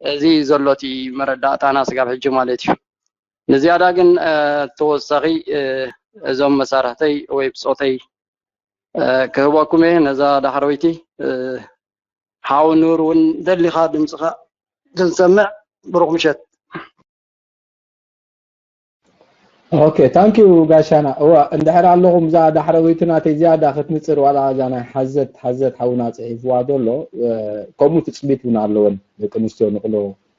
እዚ ዘሎ እቲ መረዳእታና ስጋብ ሕጂ ማለት እዩ። ንዝያዳ ግን ተወሳኺ እዞም መሳርሕተይ ወይ ብፆተይ ክህበኩም እየ። ነዛ ዳሕረወይቲ ሓው ኑር እውን ደሊኻ ድምፅኻ ክንሰምዕ። ብሩኽ ምሸት። ኦኬ ታንኪዩ ጋሻና። እዋ እንድሕር ኣለኹም እዛ ዳሕረወይቲ ናተይ ዝያዳ ክትንፅር ዋላ እዛ ናይ ሓዘት ሓዘት ሓውና ፅሒፍዋ ዘሎ ከምኡ ትፅቢት እውን ኣለወን ደቂ ኣንስትዮ ንቕሎ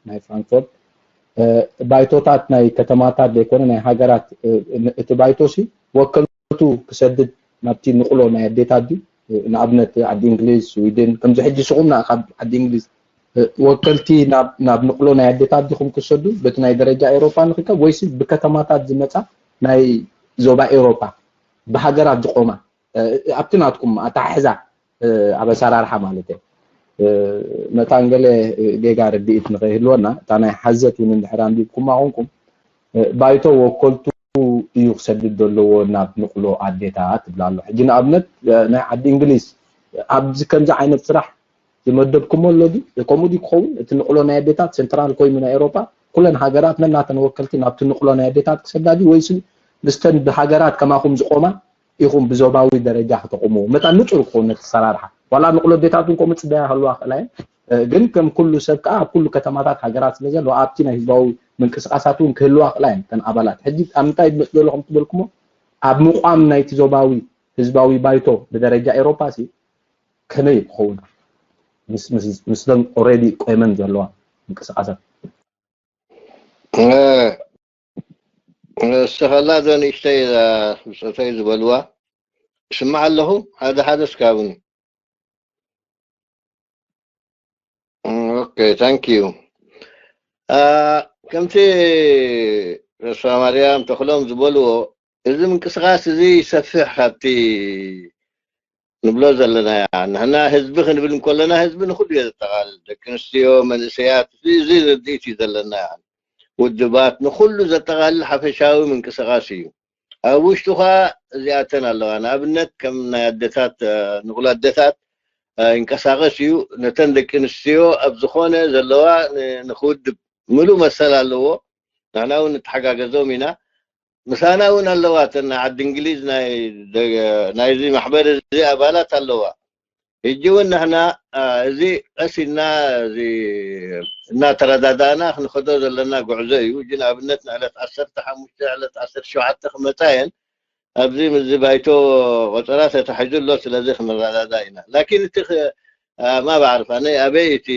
ናይ ፍራንክፎርት ባይቶታት ናይ ከተማታት ዘይኮነ ናይ ሃገራት እቲ ባይቶ ሲ ወከልቱ ክሰድድ ናብቲ ንቕሎ ናይ ኣዴታት ድዩ ንኣብነት ዓዲ እንግሊዝ ስዊድን ከምዚ ሕጂ ስኹምና ካብ ዓዲ እንግሊዝ ወከልቲ ናብ ንቕሎ ናይ ኣዴታት ዲኹም ክሰዱ በቲ ናይ ደረጃ ኤውሮፓ ንክከብ ወይሲ ብከተማታት ዝመፃ ናይ ዞባ ኤውሮፓ ብሃገራት ዝቆማ ኣብቲ ናትኩም ኣተሓሕዛ ኣብ ኣሰራርሓ ማለት እየ መታን ገለ ጌጋ ርድኢት ንኸይህልወና እታ ናይ ሓዘት እውን እንድሕር ኣንቢብኩማ ኮንኩም ባይቶ ወከልቱ እዩ ክሰድድ ዘለዎ ናብ ንቕሎ ኣዴታት ትብላ ኣሎ ሕጂ ንኣብነት ናይ ዓዲ እንግሊዝ ኣብዚ ከምዚ ዓይነት ስራሕ ዝመደብኩሞ ኣሎ ድዩ ከምኡ ድዩ ክኸውን እቲ ንቕሎ ናይ ኣዴታት ሴንትራል ኮይኑ ናይ ኤውሮፓ ኩለን ሃገራት ነናተን ወከልቲ ናብቲ ንቕሎ ናይ ኣዴታት ክሰዳ ድዩ ወይስ ምስተን ብሃገራት ከማኹም ዝቆማ ኢኹም ብዞባዊ ደረጃ ክተቑምዎ መታን ንፁር ክኸውን ነቲ ኣሰራርሓ ዋላ ንቕሎ ኣዴታት እውን ከምኡ ፅበያ ከልዋ ክእላ እየን ግን ከም ኩሉ ሰብ ከዓ ኣብ ኩሉ ከተማታት ሃገራት ስለ ዘለዋ ኣብቲ ናይ ህዝባዊ ምንቅስቃሳት እውን ክህልዋ ክእላ እየን ተን ኣባላት ሕጂ ኣብ ምንታይ ድመፅ ዘሎ ከም ትበልኩሞ ኣብ ምቋም ናይቲ ዞባዊ ህዝባዊ ባይቶ ብደረጃ ኤውሮፓ ሲ ከመይ ክኸውን ምስለን ኦሬዲ ቆይመን ዘለዋ ምንቅስቃሳት እስኸላ ዶ ንእሽተይ ብፆተይ ዝበልዋ ስማዕ ኣለኹ ሓደ ሓደ ስካብኒ ኦኬ ታንክ ዩ ከምቲ ተስፋ ማርያም ተኽሎም ዝበልዎ እዚ ምንቅስቃስ እዚ ይሰፍሕ ካብቲ ንብሎ ዘለና ንሕና ህዝቢ ክንብል እንከለና ህዝቢ ንኩሉ እየ ዘጠቃልል ደቂ ኣንስትዮ መንእሰያት እዚ ርድኢት እዩ ዘለና ውድባት ንኩሉ ዘጠቃልል ሓፈሻዊ ምንቅስቃስ እዩ ኣብ ውሽጡ ከዓ እዚኣተን ኣለዋ ንኣብነት ከም ናይ ኣደታት ንቁል ኣደታት ይንቀሳቀስ እዩ ነተን ደቂ ኣንስትዮ ኣብ ዝኮነ ዘለዋ ንክውድብ ምሉእ መሰል ኣለዎ ንሕና እውን ንተሓጋገዞም ኢና ምሳና እውን ኣለዋ እተን ናይ ዓዲ እንግሊዝ ናይዚ ማሕበር እዚ ኣባላት ኣለዋ ሕጂ እውን ንሕና እዚ ቀስ ኢልና እዚ እናተረዳዳእና ክንኸዶ ዘለና ጉዕዞ እዩ ሕጂ ንኣብነት ንዕለት ዓሰርተ ሓሙሽተ ዕለት ዓሰርተ ሸውዓተ ክመፃ እየን ኣብዚ ምዚ ባይቶ ቆፀራ ተታሒዙ ኣሎ ስለዚ ክንረዳዳ ኢና ላኪን እቲ ማ ባዕርፍ ኣነ ኣበይ እቲ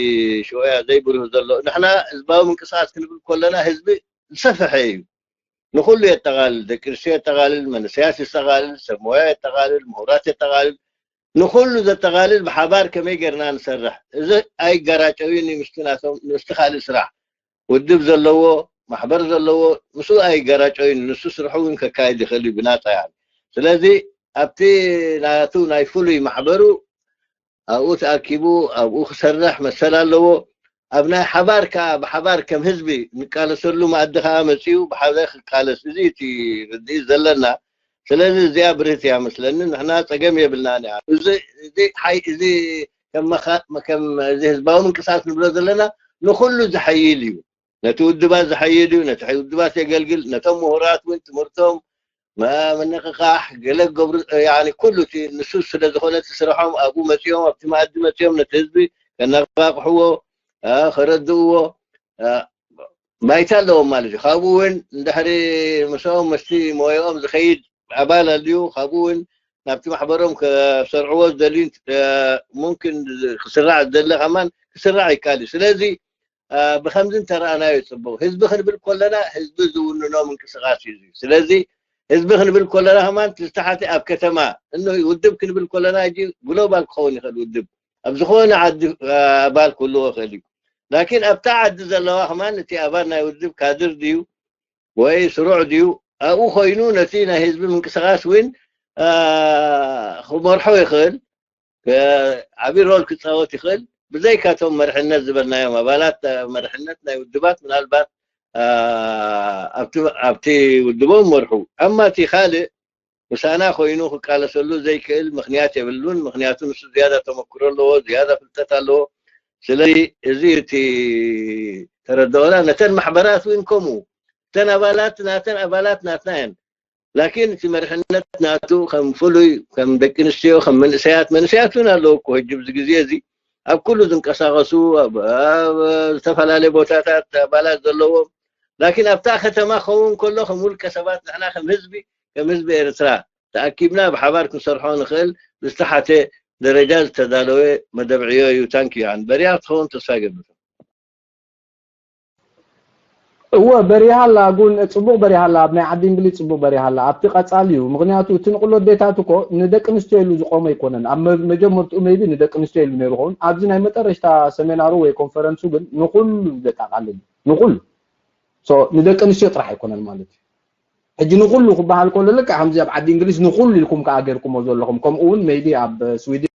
ሽወያ ዘይብርህ ዘሎ ንሕና ህዝባዊ ምንቅስቃስ ክንብል ከለና ህዝቢ ዝሰፈሐ እዩ ንኩሉ የጠቃልል ደቂ ኣንስትዮ የጠቃልል መንእሰያት የጠቃልል ሰብ ሞያ የጠቃልል ምሁራት የጠቃልል ንኩሉ ዘጠቃልል ብሓባር ከመይ ጌርና ንሰርሕ እዚ ኣይገራጨው እዩ ምስቲ ናቶም ምስቲ ካልእ ስራሕ ውድብ ዘለዎ ማሕበር ዘለዎ ምስኡ ኣይገራጨው እዩ ንሱ ስርሑ እውን ከካይድ ይኽእል እዩ ብናፃ ያ ስለዚ ኣብቲ ናቱ ናይ ፍሉይ ማሕበሩ ኣብኡ ተኣኪቡ ኣብኡ ክሰርሕ መሰል ኣለዎ ኣብ ናይ ሓባር ከዓ ብሓባር ከም ህዝቢ ንቃለሰሉ መኣዲ ከዓ መፅኡ ብሓደ ክቃለስ እዚ እቲ ርድኢት ዘለና ስለዚ እዚኣ ብርህት እያ መስለኒ ንሕና ፀገም የብልናን እያ እዚ ሓይ እዚ ከም እዚ ህዝባዊ ምንቅስቃስ ንብሎ ዘለና ንኩሉ ዝሓይል እዩ ነቲ ውድባት ዝሓይል እዩ ነቲ ውድባት የገልግል ነቶም ምሁራት እውን ትምህርቶም ምንቕቓሕ ገለ ገብሩ ኩሉ እቲ ንሱ ስለ ዝኾነ እቲ ስርሖም ኣብኡ መፂኦም ኣብቲ መኣዲ መፂኦም ነቲ ህዝቢ ከነቓቕሕዎ ከረድእዎ ባይታ ኣለዎም ማለት እዩ ካብኡ እውን እንድሕሪ ምስኦም መስቲ ሞያኦም ዝኸይድ ኣባል ኣልዩ ካብኡ እውን ናብቲ ማሕበሮም ከሰርዕዎ ዝደልዩ ሙምክን ክስራዕ ዝደሊ ከማን ክስራዕ ይካል እዩ ስለዚ ብከምዚ እንተረኣናዮ ፅቡቅ ህዝቢ ክንብል ከለና ህዝቢ ዝውንኖ ምንቅስቃስ እዩ ስለዚ ህዝቢ ክንብል ከለና ከማን ዝተሓተ ኣብ ከተማ እ ውድብ ክንብል ከለና እ ግሎባል ክኸውን ይኽእል ውድብ ኣብ ዝኾነ ዓዲ ኣባል ክህልዎ ይኽእል እዩ ላኪን ኣብታ ዓዲ ዘለዋ ከማን እቲ ኣባል ናይ ውድብ ካድር ድዩ ወይ ስሩዕ ድዩ ኣብኡ ኮይኑ ነቲ ናይ ህዝቢ ምንቅስቃስ እውን ክመርሖ ይኽእል ዓብይ ሮል ክፃወት ይኽእል ብዘይካቶም መርሕነት ዝበልናዮም ኣባላት መርሕነት ናይ ውድባት ምናልባት ኣብቲ ውድቦም መርሑ ኣማ እቲ ካልእ ምሳና ኮይኑ ክቃለሰሉ ዘይክእል ምክንያት የብሉን ምክንያቱ ንሱ ዝያዳ ተመክሮ ኣለዎ ዝያዳ ፍልጠት ኣለዎ ስለዚ እዚ እቲ ተረድኦና። ነተን ማሕበራት እውን ከምኡ፣ እተን ኣባላት ናተን ኣባላት ናትና እየን። ላኪን እቲ መሪሕነት ናቱ ከም ፍሉይ፣ ከም ደቂ ኣንስትዮ፣ ከም መንእሰያት፣ መንእሰያት እውን ኣለዉ እኮ ሕጂ ኣብዚ ግዜ እዚ ኣብ ኩሉ ዝንቀሳቐሱ፣ ኣብ ኣብ ዝተፈላለየ ቦታታት ኣባላት ዘለዎም። ላኪን ኣብታ ከተማ ክኸውን ከሎ ከም ውልቀ ሰባት ንሕና ከም ህዝቢ፣ ከም ህዝቢ ኤርትራ ተኣኪብና ብሓባር ክንሰርሖ ንኽእል ብዝተሓተ ደረጃ ዝተዳለወ መደብ ዕዮ እዩ። ታንኪ ዮሃን። በሪያ ክትኸውን ተስፋ ይገብር። እወ በሪሃ ኣላ፣ ጉን ጽቡቕ በሪሃ ኣላ፣ ኣብ ናይ ዓዲ እንግሊዝ ጽቡቕ በሪሃ ኣላ። ኣብቲ ቀጻሊ እዩ። ምኽንያቱ እቲ ንቕሎ ኣዴታት እኮ ንደቂ ኣንስትዮ ኢሉ ዝቆመ ኣይኮነን። ኣብ መ- መጀመርትኡ ሜይቢ ንደቂ ኣንስትዮ ኢሉ ነይሩ ኸውን። ኣብዚ ናይ መጠረሽታ ሰሜናሩ ወይ ኮንፈረንሱ ግን ንኹሉ ዘጠቓልል እዩ። ንኹሉ። ሶ ንደቂ ኣንስትዮ ጥራሕ ኣይኮነን ማለት እዩ። ሕጂ ንኹሉ ክበሃል ከሎ ልክዕ ከምዚ ኣብ ዓዲ እንግሊዝ ንኹሉ ኢልኩም ከኣ ጌርኩሞ ዘለኹም። ከምኡ እውን ሜይቢ ኣብ ስዊድን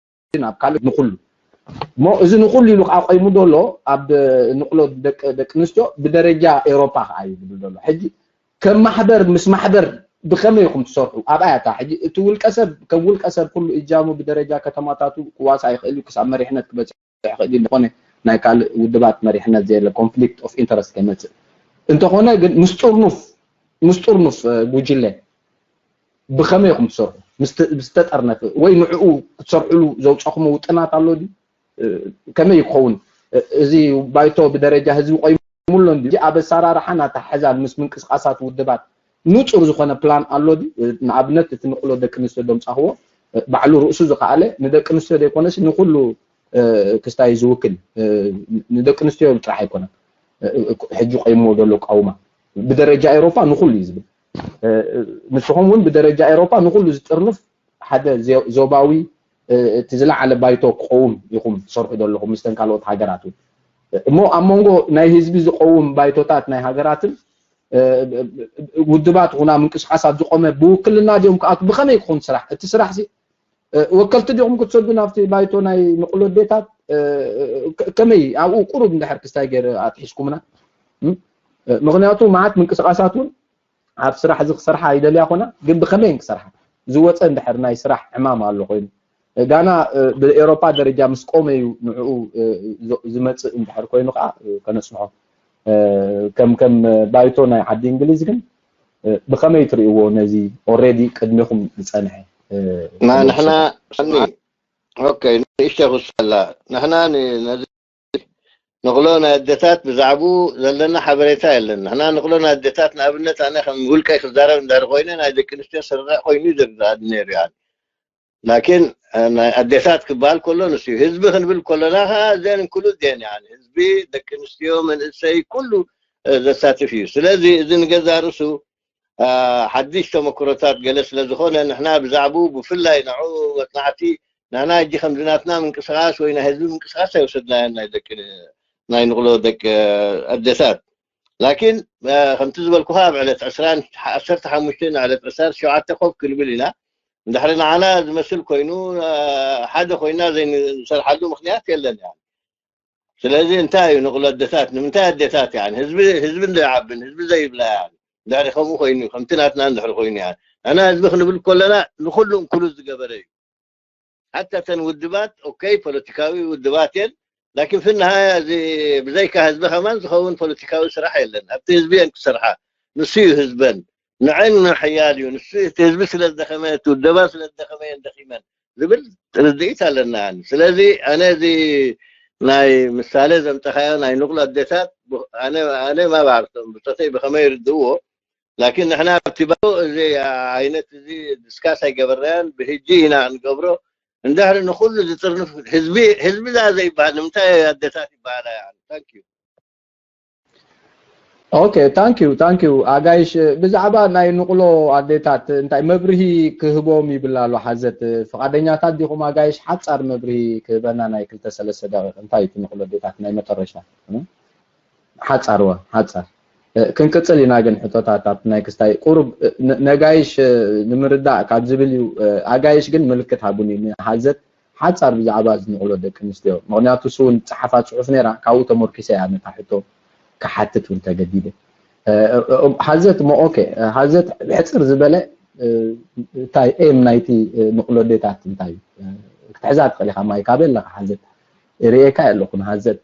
ኣብ ካልእ ንኹሉ። እሞ እዚ ንኹሉ ኢሉ ከኣ ቆይሙ ዘሎ ኣብ ንቕሎ ደቂ ደቂ ኣንስትዮ ብደረጃ ኤውሮፓ ከኣ እዩ ዝብል ዘሎ። ሕጂ ከም ማሕበር ምስ ማሕበር ብኸመይ ኢኹም ትሰርሑ? ኣብኣ እያ እታ ሕጂ እቲ ውልቀ ሰብ ከም ውልቀ ሰብ ኩሉ እጃሙ ብደረጃ ከተማታቱ ክዋሳእ ይኽእል እዩ፣ ክሳብ መሪሕነት ክበጽሕ ይኽእል እዩ። ዝኾነ ናይ ካልእ ውድባት መሪሕነት ዘየለ ኮንፍሊክት ኦፍ ኢንተረስት ከይመጽእ እንተኾነ ግን ምስ ጥርኑፍ ምስ ጥርኑፍ እ፣ ጉጅለ ብኸመይ ኢኹም ትሰርሑ? ምስ ተ- ምስ ተጠርነፈ ወይ ንዕኡ ክትሰርሕሉ ዘውፀኹሞ ውጥናት ኣሎ ድዩ? እ፣ ከመይ ክኸውን? እ፣ እዚ ባይቶ ብደረጃ ህዝቢ ቆይሙ ኣሎ እንድዩ? ኣብ ኣሰራርሓን ኣተሓሕዛን ምስ ምንቅስቃሳት ውድባት ንፁር ዝኾነ ፕላን ኣሎ ድዩ? እ፣ ንኣብነት እቲ ንቕሎ ደቂ ኣንስትዮ ደምፃኽዎ እ፣ ባዕሉ ርእሱ ዝኸኣለ ንደቂ ኣንስትዮ ዘይኮነስ ንኩሉ እ፣ ክስታይ ዝውክል እ፣ ንደቂ ኣንስትዮ ጥራሕ ኣይኮነን። እ፣ እ፣ ሕጂ ቆይሞ ዘሎ ቃውማ ብደረጃ ኤውሮፓ ንኩሉ እዩ ዝብል። እ፣ ንስኹም እውን ብደረጃ ኤውሮፓ ንኩሉ ዝጥርንፍ ሓደ ዞ- ዞባዊ እ፣ እቲ ዝለዓለ ባይቶ ክኸውን ኢኹም ትሰርሑ ዘለኹም ምስተን ካልኦት ሃገራት እውን። እሞ ኣብ መንጎ ናይ ህዝቢ ዝቀውም ባይቶታት ናይ ሃገራትን እ፣ ውድባት ይኹና ምንቅስቃሳት ዝቆመ ብውክልና ድዮም ክኣቱ ብኸመይ ክኾን ስራሕ እቲ ስራሕ ሲ እ፣ ወከልቲ ዲኹም ክትሰዱ ናብቲ ባይቶ ናይ ንቕሎ ኣዴታት እ፣ ከ- ከመይ ኣብኡ ቁሩብ እንድሕር ክስታይ ገይረ ኣትሒዝኩምና እም? እ፣ ምኽንያቱ መዓት ምንቅስቃሳት እውን ኣብ ስራሕ እዚ ክሰርሓ ይደልያ ኮና ግን ብኸመይ ክሰርሓ ዝወፀ እንድሕር ናይ ስራሕ ዕማም ኣሎ ኮይኑ እ፣ ጋና እ፣ ብኤሮፓ ደረጃ ምስ ቆመ እዩ ንዕኡ እ፣ ዝ- ዝመፅእ እንድሕር ኮይኑ ከዓ እ፣ ከነፅንሖ እ፣ ከም ከም ባይቶ ናይ ዓዲ እንግሊዝ ግን እ፣ ብኸመይ ትርእይዎ ነዚ ኦሬዲ ቅድሚኹም ዝፀንሐ እ፣ ና ክመልሶ? ንሕና ኦኬ ንእሽተ ክስላ ንሕና ን- ነዚ ንቕሎ ናይ ኣደታት ብዛዕቡ ዘለና ሓበሬታ የለን። ንሕና ንቕሎ ናይ ኣደታት ንኣብነት ኣነ ከም ውልቀይ ክዛረብ እንድሕር ኮይነ ናይ ደቂ ኣንስትዮ ስርርዕ ኮይኑ እዩ ዘግዛኣኒ ነይሩ። ላኪን ናይ ኣዴታት ክበሃል ከሎ ንሱ እዩ። ህዝቢ ክንብል ከሎና ከዓ እዘን እንክሉድ እየን። ያኒ ህዝቢ፣ ደቂ ኣንስትዮ፣ መንእሰይ ኩሉ ዘሳትፍ እዩ። ስለዚ እዚ ንገዛ ርእሱ ሓድሽ ተመክሮታት ገለ ስለ ዝኾነ ንሕና ብዛዕባኡ ብፍላይ ንዑ መጽናዕቲ ንሕና ሕጂ ከምዚ ናትና ምንቅስቃስ ወይ ናይ ህዝቢ ምንቅስቃስ ኣይወሰድናዮን ናይ ደቂ ናይ ንቕሎ ደቂ ኣዴታት። ላኪን ከምቲ ዝበልኩኻ ኣብ ዕለት ዕስራን ዓሰርተ ሓሙሽተን ዕለት ዕስራን ሸውዓተ ኮፍ ክንብል ኢና። እንድሕሪ ንዓና ዝመስል ኮይኑ ሓደ ኮይና ዘይንሰርሓሉ ምኽንያት የለን። ስለዚ እንታይ እዩ ንቕሎ ኣደታት ንምንታይ ኣዴታት ህዝቢ ህዝቢ ዘይዓብን ህዝቢ ዘይብላ ድሕሪ ከምኡ ኮይኑ ከምቲ ናትና እንድሕሪ ኮይኑ ንሕና ህዝቢ ክንብል ከለና ንኩሉ እንክሉድ ዝገበረ እዩ። ሓታ እተን ውድባት ኦኬ ፖለቲካዊ ውድባት እየን ላኪን ፍንሃያ እዚ ብዘይካ ህዝቢ ከማን ዝኸውን ፖለቲካዊ ስራሕ የለን። ኣብቲ ህዝቢ እየን ክሰርሓ ንሱ እዩ ህዝበን ንዐን ምሕያል እዩ ንሱ እቲ ህዝቢ ስለ ዝደኸመ እቲ ውደባ ስለ ዝደኸመ እየን ደኺመን ዝብል ርድኢት ኣለና። ስለዚ ኣነ እዚ ናይ ምሳሌ ዘምጠኻዮ ናይ ንቕሎ ኣዴታት ኣነ ኣነ ማባዕርቶም ብጾተይ ብኸመይ ይርድእዎ ላኪን ንሕና ኣብቲ ባዶ እዚ ዓይነት እዚ ዲስካስ ኣይገበርናዮን ብህጂ ኢና ክንገብሮ እንድሕሪ ንኩሉ ዝጥርንፍ ህዝቢ ህዝቢ ዛ ዘይበሃል ንምንታይ ኣዴታት ይበሃላ ይዓሉ ታንክ ዩ Okay thank you thank you ኣጋይሽ ብዛዕባ ናይ ንቕሎ ኣዴታት እንታይ መብርሂ ክህቦም ይብል ኣሎ ሓዘት ፍቓደኛታት ዲኹም ኣጋይሽ ሓጻር መብርሂ ክህበና ናይ ክልተ ሰለስተ ደቂቕ እንታይ እቲ ንቕሎ ኣዴታት ናይ መጠረሻ ሓጻር ወ ሓጻር ክንቅጽል ኢና ግን ሕቶታት ኣብቲ ናይ ክስታይ ቁሩብ ነጋይሽ ንምርዳእ ካብ ዝብል እዩ ኣጋይሽ ግን ምልክት ሃቡኒ ንሓዘት ሓጻር ብዛዕባ ዝንቕሎ ደቂ ኣንስትዮ ምኽንያቱ እሱ እውን ዝጸሓፋ ጽሑፍ ነይራ ካብኡ ተመርኪሰ እያ ነታ ሕቶ ክሓትት እውን ተገዲደ ሓዘት እሞ ኦኬ ሓዘት ብሕጽር ዝበለ እንታይ ኤም ናይቲ ንቕሎ ኣዴታት እንታይ እዩ ክትሕዛ ትኽእል ኢኻ ማይ ካበይ ኣለኻ ሓዘት ርእየካ ኣለኹ ንሃዘት።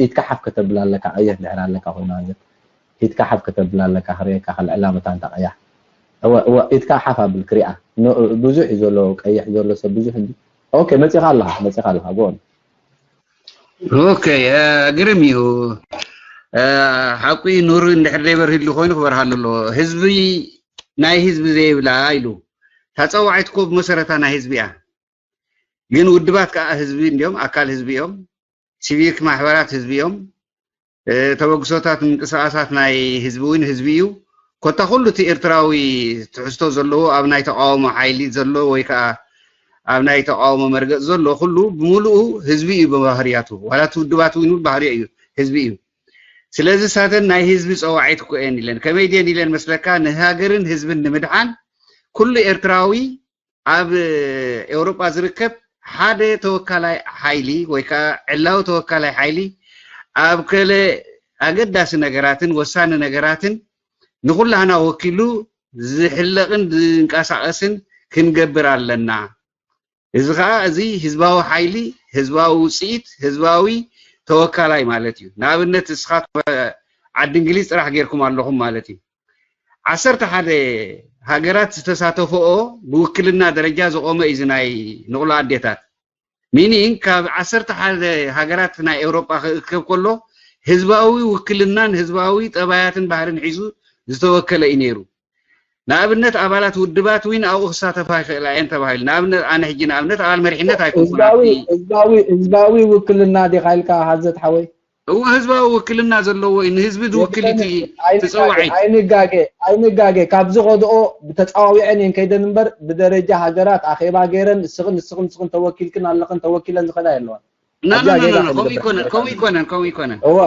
ኢትካ ሓፍ ከተብል ኣለካ፣ ቀይሕ ድሕር ኣለካ ኮይኑ ሃዘት። ኢትካ ሓፍ ከተብል ኣለካ፣ ክርእየካ ከልዕላ መታን ተቐያሕ። እወ፣ እወ፣ ኢትካ ሓፍ ኣብል ክሪኣ። ኖ-፣ ብዙሕ እዩ ዘሎ፣ ቀይሕ ዘሎ ሰብ ብዙሕ እዩ። ኦኬ፣ መጺኻ ኣለኻ፣ መጺኻ ኣለኻ፣ ጎን። ኦኬ፣ ግርም እዩ። ሓቁ ኑር እንድሕር ዘይበርህሉ ኮይኑ ክበርሃሉ ኣለዎ። ህዝቢ ናይ ህዝቢ ዘይብላ ኢሉ። ተፀዋዒት እኮ ብመሰረታ ናይ ህዝቢ እያ። ግን ውድባት ከዓ ህዝቢ እንዲዮም፣ ኣካል ህዝቢ እዮም። ሲቪክ ማሕበራት ህዝቢ እዮም። ተበግሶታት ምንቅስቃሳት ናይ ህዝቢ እውን ህዝቢ እዩ። ኮታ ኩሉ እቲ ኤርትራዊ ትሕዝቶ ዘለዎ ኣብ ናይ ተቃውሞ ሓይሊ ዘሎ ወይ ከዓ ኣብ ናይ ተቃውሞ መርገፅ ዘሎ ኩሉ ብምሉኡ ህዝቢ እዩ ብባህርያቱ። ዋላ እቲ ውድባት እውን ባህርዮ እዩ፣ ህዝቢ እዩ። ስለዚ ሳተን ናይ ህዝቢ ፀዋዒት እኮ እየን ኢለን። ከመይ ድየን ኢለን መስለካ? ንሃገርን ህዝብን ንምድሓን ኩሉ ኤርትራዊ ኣብ ኤውሮጳ ዝርከብ ሓደ ተወካላይ ሓይሊ ወይ ከዓ ዕላዊ ተወካላይ ሓይሊ ኣብ ገለ ኣገዳሲ ነገራትን ወሳኒ ነገራትን ንኩላህና ወኪሉ ዝሕለቕን ዝንቀሳቐስን ክንገብር ኣለና። እዚ ከዓ እዚ ህዝባዊ ሓይሊ፣ ህዝባዊ ውፅኢት፣ ህዝባዊ ተወካላይ ማለት እዩ። ንኣብነት እስኻትኩም ዓዲ እንግሊዝ ጥራሕ ጌርኩም ኣለኹም ማለት እዩ። ዓሰርተ ሓደ ሃገራት ዝተሳተፈኦ ብውክልና ደረጃ ዝቆመ እዩ ናይ ንቑሎ ኣዴታት። ሚኒንግ ካብ ዓሰርተ ሓደ ሃገራት ናይ ኤውሮጳ ክእከብ ከሎ ህዝባዊ ውክልናን ህዝባዊ ጠባያትን ባህርን ሒዙ ዝተወከለ እዩ ነይሩ። ንኣብነት ኣባላት ውድባት እውን ኣብኡ ክሳተፋ ይኽእላ እየን ተባሂሉ። ንኣብነት ኣነ ሕጂ ንኣብነት ኣባል መሪሕነት ኣይኮንኩን ህዝባዊ ኣብቲ ህዝባዊ ህዝባዊ ውክልና ዲኻ ኢልካ ሃዘት ሓወይ? እወ ህዝባዊ ውክልና ዘለዎ እዩ። ንህዝቢ ዝውክል እዩ እቲ ተፀዋዒት። ኣይንጋገ ኣይንጋገ ካብዚ ከድኦ ብተፃዋዊዐን እየን ከይደን እምበር ብደረጃ ሃገራት ኣኼባ ገይረን እስኽን እስኽን እስኽን ተወኪልክን ኣለኽን ተወኪለን ዝኸዳ የለዋን። ና ና ና ና ከምኡ ይኮነን ከምኡ ይኮነን ከምኡ ይኮነን እወ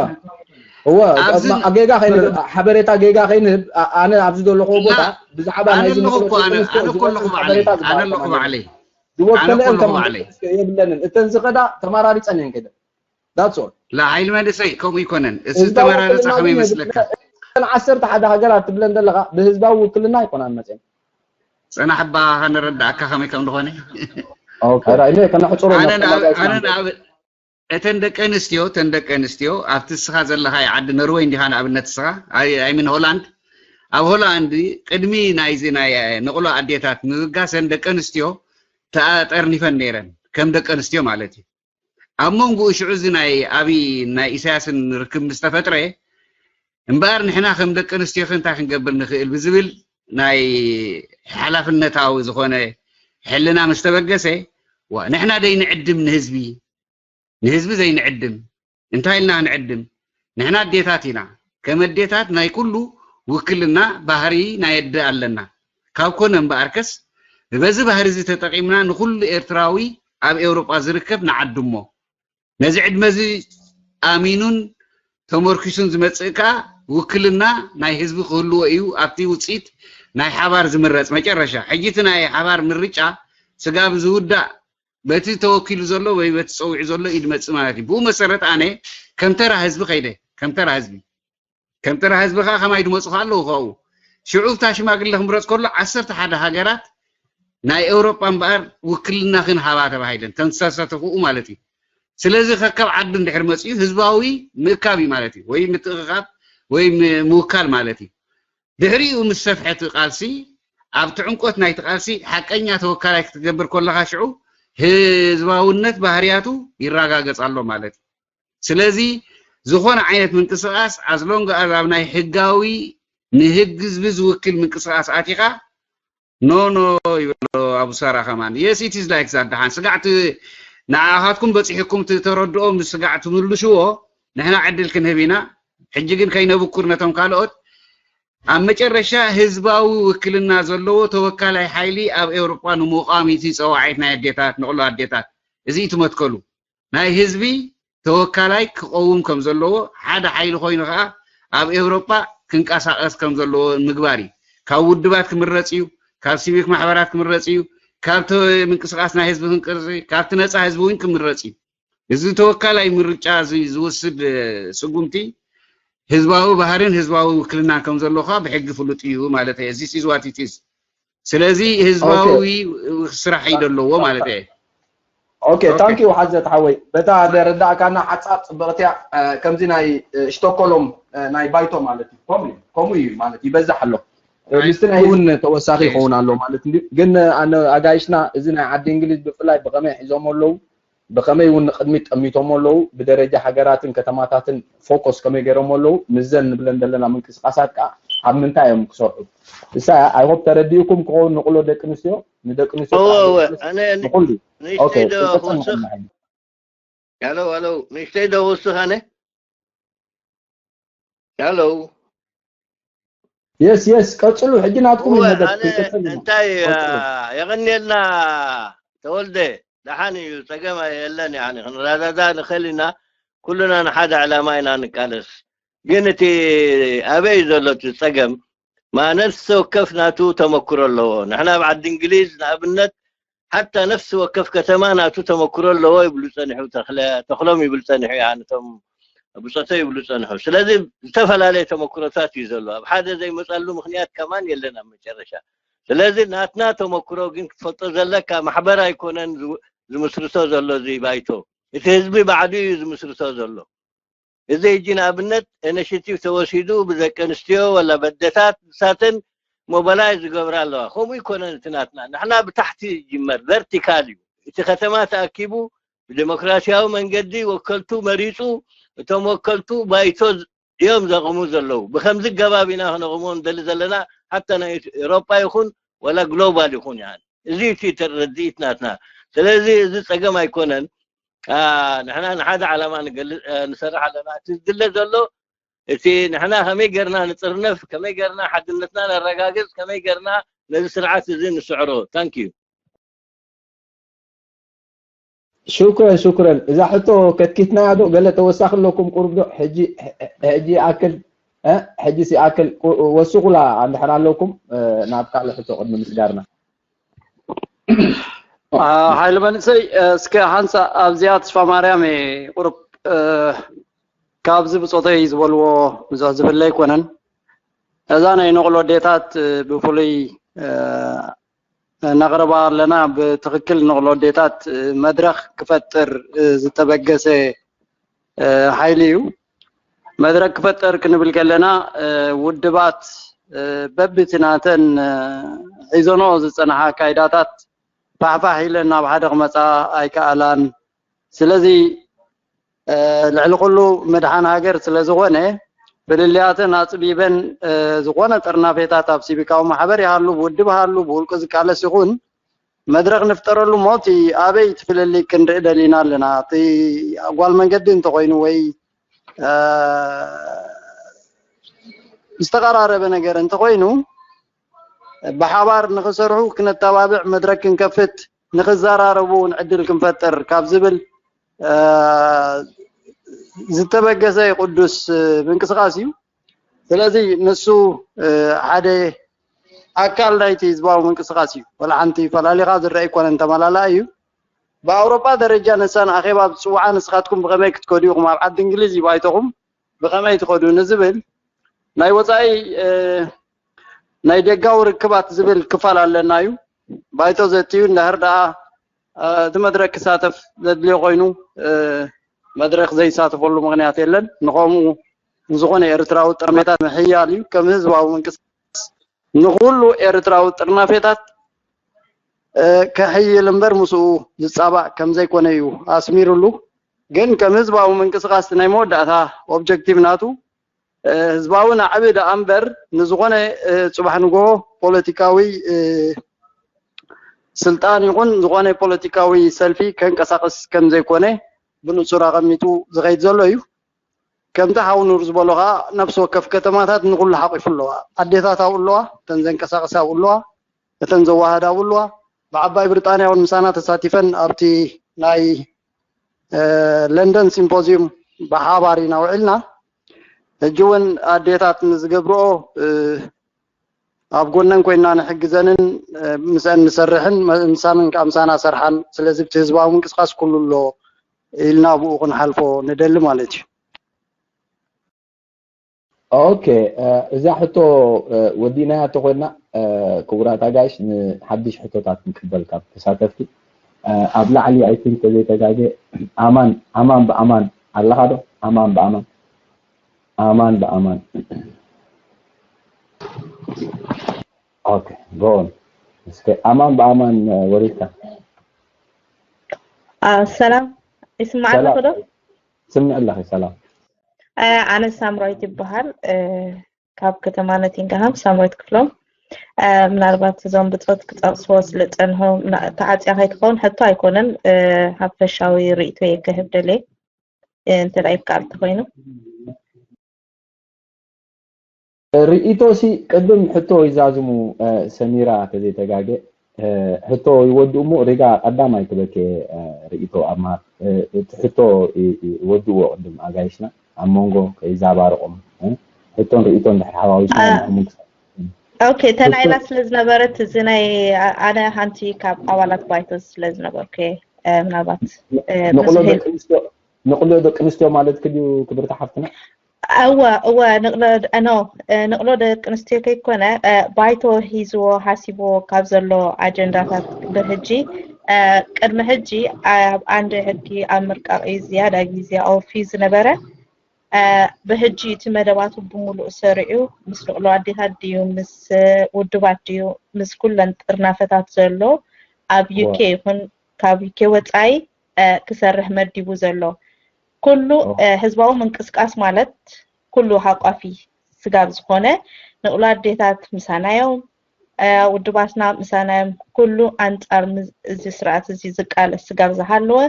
እወ ኣብዚ ማ- ጌጋ ከይንህብ ሓበሬታ ጌጋ ከይንህብ አ- ኣነ ኣብዚ ዘለኹዎ እና ቦታ ብዛዕባ ኣነ ናይዚ ኣለኹ እኮ ኣነ ኣነ እኮ ኣለኹ ባዕለይ ሓበሬታ ኣነ ኣለኹ ባዕለይ ኣነ ዝወከለአን ኣለኹ ባዕለይ ተማሪፀ የብለንን እተን ዝኸዳ ተመራሪፀን እየን ከይደን that's all ላ ሓይሊ መንእሰይ ከምኡ ይኮነን። እዚ ህዝባዊ ዝተመራረፀ ውክልና ከመይ ግን መስለካ? እተን ዓሰርተ ሓደ ሃገራት ትብለን ዘለኻ ብህዝባዊ ውክልና ኣይኮናን መፅየን። ፅናሕ እባ ከነረዳእካ ከመይ ከም ዝኾነ። ኦኬ ራይ ነይ ከነሕፅሮ ኣነ ናብ ንኣብ- ኣነ ንኣብ- እተን ደቂ ኣንስትዮ እተን ደቂ ኣንስትዮ ኣብቲ እስኻ ዘለኻዮ ዓዲ ኖርወይ እንዲኻ ንኣብነት እስኻ ኣይ ሚን ሆላንድ ኣብ ሆላንድ ቅድሚ ናይዚ ናይ ንቕሎ ኣዴታት ምብጋሰን ደቂ ኣንስትዮ ተጠርኒፈን ነይረን ከም ደቂ ኣንስትዮ ማለት እዩ ኣብ መንጎኡ ሽዑ እዚ ናይ ኣብይ ናይ ኢሳያስን ርክብ ምስ ተፈጥረ እምበኣር ንሕና ከም ደቂ ኣንስትዮ ከ እንታይ ክንገብር ንኽእል ብዝብል ናይ ሓላፍነታዊ ዝኾነ ሕልና ምስ ተበገሰ ዋ ንሕና ደይ ንዕድም ንህዝቢ ንህዝቢ ዘይንዕድም እንታይ ኢልና ክንዕድም ንሕና ኣዴታት ኢና ከም ኣዴታት ናይ ኩሉ ውክልና ባህሪ ናይ ኣደ ኣለና ካብ ኮነ እምበኣርከስ በዚ ባህሪ እዚ ተጠቒምና ንኩሉ ኤርትራዊ ኣብ ኤውሮጳ ዝርከብ ንዓድሞ ነዚ ዕድመ እዚ ኣሚኑን ተመርኪሱን ዝመጽእ ከኣ ውክልና ናይ ህዝቢ ክህልዎ እዩ ኣብቲ ውጽኢት ናይ ሓባር ዝምረጽ መጨረሻ ሕጂ እቲ ናይ ሓባር ምርጫ ስጋብ ዝውዳእ በቲ ተወኪሉ ዘሎ ወይ በቲ ጸዊዑ ዘሎ እዩ ዝመጽእ ማለት እዩ። ብኡ መሰረት ኣነ ከም ተራ ህዝቢ ከይደ ከም ተራ ህዝቢ ከም ተራ ህዝቢ ከኣ ከማይ ድመጹ ከኣ ኣለዉ ካብኡ። ሽዑ እታ ሽማግለ ክምረጽ ከሎ ዓሰርተ ሓደ ሃገራት ናይ ኤውሮጳ እምበኣር ውክልና ክንሃባ ተባሂለን ከም ዝተሳተፍኡ ማለት እዩ። ስለዚ ከከብ ዓዲ እንድሕር መጺኡ ህዝባዊ ምእካብ እዩ ማለት እዩ ወይ ምትእኽኻብ ወይ ምውካል ማለት እዩ። ድሕሪኡ ምስ ሰፍሐ እቲ ቃልሲ ኣብቲ ዕምቆት ናይቲ ቃልሲ ሓቀኛ ተወካላይ ክትገብር ከለኻ ሽዑ ህዝባውነት ባህርያቱ ይረጋገጽ ኣሎ ማለት እዩ። ስለዚ ዝኾነ ዓይነት ምንቅስቃስ ኣዝሎንግ ኣብ ናይ ህጋዊ ንህግ ህዝቢ ዝውክል ምንቅስቃስ ኣቲኻ ኖ ኖ ይብሎ ኣቡ ሳራ ከማን yes it is like that ደሓን ስጋዕቲ ንዓኻትኩም በፂሕኩም ተረድኦ ምስ ስጋዕ ትምልሽዎ ንሕና ዕድል ክንህብ ኢና ሕጂ ግን ከይነብኩር ነቶም ካልኦት ኣብ መጨረሻ ህዝባዊ ውክልና ዘለዎ ተወካላይ ሓይሊ ኣብ ኤውሮጳ ንምቋም እቲ ፀዋዒት ናይ ኣዴታት ንቕሎ ኣዴታት እዚ እዩ ትመትከሉ ናይ ህዝቢ ተወካላይ ክቐውም ከም ዘለዎ ሓደ ሓይሊ ኮይኑ ከዓ ኣብ ኤውሮጳ ክንቀሳቐስ ከም ዘለዎ ምግባር እዩ። ካብ ውድባት ክምረፅ እዩ፣ ካብ ሲቪክ ማሕበራት ክምረፅ እዩ፣ ካብ ምንቅስቃስ ናይ ህዝቢ ክንቅርፅ እዩ፣ ካብቲ ነፃ ህዝቢ እውን ክምረፅ እዩ። እዚ ተወካላይ ምርጫ እዚ ዝወስድ ስጉምቲ ህዝባዊ ባህርን ህዝባዊ ውክልናን ከም ዘሎ ከዓ ብሕጊ ፍሉጥ እዩ ማለት እዩ። This is what it is። ስለዚ ህዝባዊ ስራሕ እዩ ዘለዎ ማለት እዩ። ኦኬ፣ ታንክ ዩ ሓዘት ሓወይ፣ በታ ዘረዳእካና ሓጻር ጽብቕቲ እያ። ከምዚ ናይ ስቶኮሎም ናይ ባይቶ ማለት እዩ። ከምኡ እዩ ማለት ይበዛሕ ኣሎ። ምስቲ እውን ተወሳኺ ይኸውን ኣሎ ማለት እንዲ። ግን ኣነ ኣጋይሽና እዚ ናይ ዓዲ እንግሊዝ ብፍላይ ብኸመይ ሒዞም ኣለዉ፣ ብኸመይ እውን ንቕድሚት ጠሚቶም ኣለዉ፣ ብደረጃ ሃገራትን ከተማታትን ፎኮስ ከመይ ገይሮም ኣለዉ፣ ምዘን ንብለን ዘለና ምንቅስቃሳት ከዓ ኣብ ምንታይ እዮም ክሰርሑ? እሳ ኣይሆፕ ተረዲእኩም ክኸውን ንቕሎ ደቂ ኣንስትዮ ንደቂ ኣንስትዮ ንኹሉ ንእሽተይ ዶ ክውስኽ? ሄሎ ሄሎ፣ ንእሽተይ ዶ ክውስኽ ኣነ? ሄሎ። የስ የስ፣ ቀጽሉ። ሕጂ ናትኩም እዩ መደብ፣ ክንቀጽል ኢና። እንታይ? የቐንየልና ተወልደ። ደሓን እዩ፣ ጸገም የለን። ያኒ ክንረዳዳ ንኽእል ኢና። ኩልና ንሓደ ዕላማ ኢና ንቃለስ። ግን እቲ ኣበይ ዘሎ እቲ ጸገም? ማ ነፍሲ ወከፍ ናቱ ተመክሮ ኣለዎ። ንሕና ኣብ ዓዲ እንግሊዝ ንኣብነት ሓታ ነፍሲ ወከፍ ከተማ ናቱ ተመክሮ ኣለዎ ይብሉ ጸኒሑ። ተኽለ ተኽሎም ይብል ጸኒሑ፣ ያኒ እቶም ብጾቶ ይብሉ ጸንሑ። ስለዚ ዝተፈላለየ ተመክሮታት እዩ ዘሎ። ኣብ ሓደ ዘይመጻሉ ምኽንያት ከማን የለን። ኣብ መጨረሻ ስለዚ ናትና ተመክሮ ግን ክትፈልጦ ዘለካ ማሕበር ኣይኮነን ዝምስርቶ ዘሎ እዚ ባይቶ፣ እቲ ህዝቢ ባዕሉ እዩ ዝምስርቶ ዘሎ። እዚ ሕጂ ንኣብነት ኢኒሽቲቭ ተወሲዱ ብደቂ ኣንስትዮ ወላ በደታት ንሳተን ሞባላይዝ ዝገብራ ኣለዋ። ከምኡ ይኮነን እቲ ናትና። ንሕና ብታሕቲ ይጅመር፣ ቨርቲካል እዩ። እቲ ከተማ ተኣኪቡ ብዲሞክራሲያዊ መንገዲ ወከልቱ መሪፁ፣ እቶም ወከልቱ ባይቶ እዮም ዘቕሙ ዘለዉ። ብከምዚ ኣገባብ ኢና ክነቕሞ ንደሊ ዘለና። ሓታ ናይ ኤሮጳ ይኹን ወላ ግሎባል ይኹን፣ ያኒ እዚ እቲ ርድኢት ናትና። ስለዚ እዚ ጸገም ኣይኮነን። ንሕና ንሓደ ዓላማ ንሰርሕ ኣለና። እቲ ዝድለ ዘሎ እቲ ንሕና ከመይ ጌርና ንጥርነፍ፣ ከመይ ጌርና ሓድነትና ነረጋግጽ፣ ከመይ ጌርና ነዚ ስርዓት እዚ ንስዕሮ። ታንክ ዩ። ሹክረን ሹክረን። እዛ ሕቶ ከትኪትናያ ዶ? ገለ ተወሳኺ ኣለኩም ቁሩብ ዶ? ሕጂ ሕጂ ይኣክል፣ ሕጂስ ይኣክል። ወስኹላ እንድሕር ኣለኩም ናብ ካልእ ሕቶ ቅድሚ ምስጋርና። ሓይሊ መንእሰይ፣ እስከ ሓንሳእ ኣብዚኣ ተስፋ ማርያም እየ ቁሩብ ካብዚ ብፆተይ ዝበልዎ ብዙሕ ዝፍለ ኣይኮነን። እዛ ናይ ንቕሎ ኣዴታት ብፍሉይ ነቕርባ ኣለና። ብትኽክል ንቕሎ ኣዴታት መድረኽ ክፈጥር ዝተበገሰ ሓይሊ እዩ። መድረኽ ክፈጥር ክንብል ከለና ውድባት በብቲ ናተን ሒዘንኦ ዝፀንሓ ኣካይዳታት ፋሕፋሕ ኢለን ናብ ሓደ ክመፃ ኣይከኣላን። ስለዚ ልዕሊ ኩሉ ምድሓን ሃገር ስለ ዝኾነ ፍልልያተን ኣፅቢበን ዝኾነ ጥርናፌታት ኣብ ሲቪካዊ ማሕበር ይሃሉ፣ ብውድብ ሃሉ፣ ብውልቂ ዝቃለስ ይኹን መድረኽ ንፍጠረሉ እሞ እቲ ኣበይ እቲ ፍልልይ ክንርኢ ደሊና ኣለና። እቲ ጓል መንገዲ እንተኾይኑ ወይ ዝተቐራረበ ነገር እንተኾይኑ ብሓባር ንኽሰርሑ ክነተባብዕ መድረክ ክንከፍት ንኽዘራረቡ እውን ዕድል ክንፈጥር ካብ ዝብል ዝተበገሰ ቅዱስ ምንቅስቃስ እዩ። ስለዚ ንሱ ሓደ ኣካል ናይቲ ህዝባዊ ምንቅስቃስ እዩ። ወላ ሓንቲ ፈላሊኻ ዝረአ ኣይኮነን፣ ተመላላኢ እዩ። ብኣውሮጳ ደረጃ ነሳን ኣኼባ ብፅውዓ ንስኻትኩም ብኸመይ ክትከዱ ኢኹም? ኣብ ዓዲ እንግሊዝ እዩ ባይቶኹም፣ ብኸመይ ትኸዱ ንዝብል ናይ ወፃኢ ናይ ደጋዊ ርክባት ዝብል ክፋል ኣለና እዩ። ባይቶ ዘትዩ እንድሕር ደኣ እቲ መድረክ ክሳተፍ ዘድልዮ ኮይኑ መድረክ ዘይሳተፈሉ ምኽንያት የለን። ንኸምኡ ንዝኾነ ኤርትራዊ ጥርናፌታት ምሕያል እዩ። ከም ህዝባዊ ምንቅስቃስ ንኹሉ ኤርትራዊ ጥርናፌታት ከሕይል እምበር ምስኡ ዝፃባእ ከም ዘይኮነ እዩ ኣስሚሩሉ። ግን ከም ህዝባዊ ምንቅስቃስ ናይ መወዳእታ ኦብጀክቲቭ ናቱ ህዝባዊ ናዕቢ ደኣ እምበር ንዝኾነ ፅባሕ ንግሆ ፖለቲካዊ ስልጣን ይኹን ዝኾነ ፖለቲካዊ ሰልፊ ከንቀሳቅስ ከም ዘይኮነ ብንጹር ኣቐሚጡ ዝኸይድ ዘሎ እዩ። ከምቲ ሓው ኑር ዝበሎ ከዓ ነፍሲ ወከፍ ከተማታት ንኹሉ ሓቂፉ ኣለዋ። ኣዴታት ኣብኡ ኣለዋ፣ እተን ዘንቀሳቅሳ ኣብኡ ኣለዋ፣ እተን ዘዋሃዳ ኣብኡ ኣለዋ። ብዓባይ ብሪጣንያ እውን ምሳና ተሳቲፈን ኣብቲ ናይ ለንደን ሲምፖዚዩም ብሓባር ኢና ውዒልና። ሕጂ እውን ኣዴታት ንዝገብርኦ ኣብ ጎነን ኮይንና ንሕግዘንን ምስአን ንሰርሕን ምሳንን ከዓ ምሳና ሰርሓን። ስለዚ እቲ ህዝባዊ ምንቅስቃስ ኩሉ ኣሎ ኢልና ብኡ ክንሓልፎ ንደሊ ማለት እዩ። ኦኬ፣ እዛ ሕቶ ወዲእናያ እንተኮይና ክቡራት ኣጋይሽ ንሓድሽ ሕቶታት ንቅበል ካብ ተሳተፍቲ። ኣብ ላዕሊ፣ I think፣ ተዘይተጋገ፣ ኣማን ኣማን ብኣማን ኣለኻ ዶ? ኣማን ብኣማን ኣማን ብኣማን okay, go on. እስከ ኣማን ብኣማን ወሪድካ። ሰላም፣ ይስማዕ ኣለኹ ዶ? ስምዕ ኣለኺ። ሰላም። ኣነ ሳምራዊት ይበሃል፣ ካብ ከተማ ኖቲንግሃም። ሳምራዊት ክፍሎም። ምናልባት እዞም ብጾት ክጠቕስዎ ስለጸንሑ፣ ተዓጽያ ከይትኸውን ሕቶ ኣይኮነን፣ ሓፈሻዊ ርእይቶ እየ ክህብ ደልየ፣ እንተ ይፍቃድ እንተኾይኑ። ርእይቶ ሲ ቅድም ሕቶ ይዛዝሙ። ሰሚራ፣ ተዘይተጋገ ሕቶ ይወድኡ እሞ፣ ሪጋ ቀዳማይ ክበኬ ርእይቶ ኣብ መሃብ። እቲ ሕቶ ይወድእዎ ቅድም ኣጋይሽና ኣብ መንጎ ከይዛባርቆም። ሕቶን ርእይቶን ድሕር ሓዋዊስና ንሕሙን ክሳ ኦኬ፣ ተላኢላ ስለ ዝነበረት፣ እዚ ናይ ኣነ ሓንቲ ካብ ኣባላት ባይቶ ስለ ዝነበርኩ፣ ምናልባት ንቕሎ ደቂ ኣንስትዮ፣ ንቕሎ ደቂ ኣንስትዮ ማለት ክድዩ ክብርቲ ሓፍትና? እወ እወ፣ ንቕሎ ኖ፣ ንቕሎ ደቂ ኣንስትዮ ከይኮነ፣ ባይቶ ሂዝዎ ሓሲብዎ ካብ ዘሎ ኣጀንዳታት ብሕጂ፣ ቅድሚ ሕጂ ኣብ ዓንዲ ሕጊ ኣብ ምርቃቕ እዩ ዝያዳ ግዜ ኣወፍዩ ዝነበረ። ብሕጂ እቲ መደባቱ ብምሉእ ሰሪዑ ምስ ንቕሎ ኣዴታት ድዩ፣ ምስ ውድባት ድዩ፣ ምስ ኩለን ጥርናፈታት ዘሎ ኣብ UK ይኹን ካብ UK ወጻኢ ክሰርሕ መዲቡ ዘሎ ኩሉ ህዝባዊ ምንቅስቃስ ማለት ኩሉ ሃቋፊ ስጋብ ዝኾነ፣ ንቕሎ ኣዴታት ምሳና እዮም፣ ውድባትና ምሳና እዮም። ኩሉ ኣንጻር እዚ ስርዓት እዚ ዝቃለስ ስጋብ ዝሃለወ፣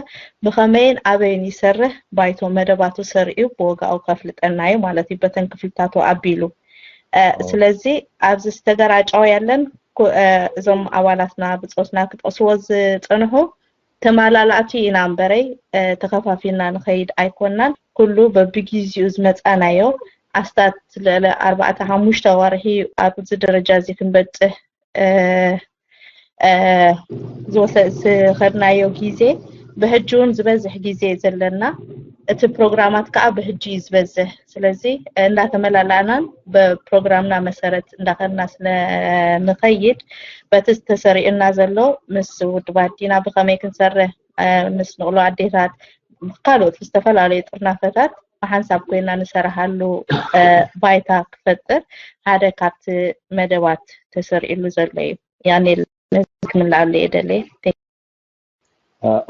ብኸመይን ኣበይን ይሰርሕ፣ ባይቶ መደባቱ ሰሪዑ ብወጋኡ ከፍልጠና እዩ ማለት እዩ፣ በተን ክፍልታቱ ኣቢሉ። ስለዚ ኣብዚ ዝተገራጫው ያለን እዞም ኣባላትና ብጾትና ክጠቕስዎ ዝጸንሑ፣ ተማላላእቲ ኢና እምበረይ፣ ተኸፋፊልና ንኸይድ ኣይኮናን። ኩሉ በብጊዜኡ ዝመጻናዮ ኣስታት ልዕሊ ኣርባዕተ ሓሙሽተ ወርሒ ኣብዚ ደረጃ እዚ ክንበጽሕ ዝኸድናዮ ግዜ፣ ብሕጂ እውን ዝበዝሕ ግዜ ዘለና፣ እቲ ፕሮግራማት ከዓ ብሕጂ እዩ ዝበዝሕ። ስለዚ እንዳተመላላእናን ብፕሮግራምና መሰረት እንዳኸድና ስለንኸይድ፣ በቲ ዝተሰሪዑና ዘሎ ምስ ውድባት ዲና ብኸመይ ክንሰርሕ፣ ምስ ንቕሎ ኣዴታት፣ ካልኦት ዝተፈላለዩ ጥርናፈታት ብሓንሳብ ኮይና ንሰርሓሉ ባይታ ክፈጥር ሓደ ካብቲ መደባት ተሰሪዕሉ ዘሎ እዩ። ያኔል ክምልኣሉ እየ ደልየ።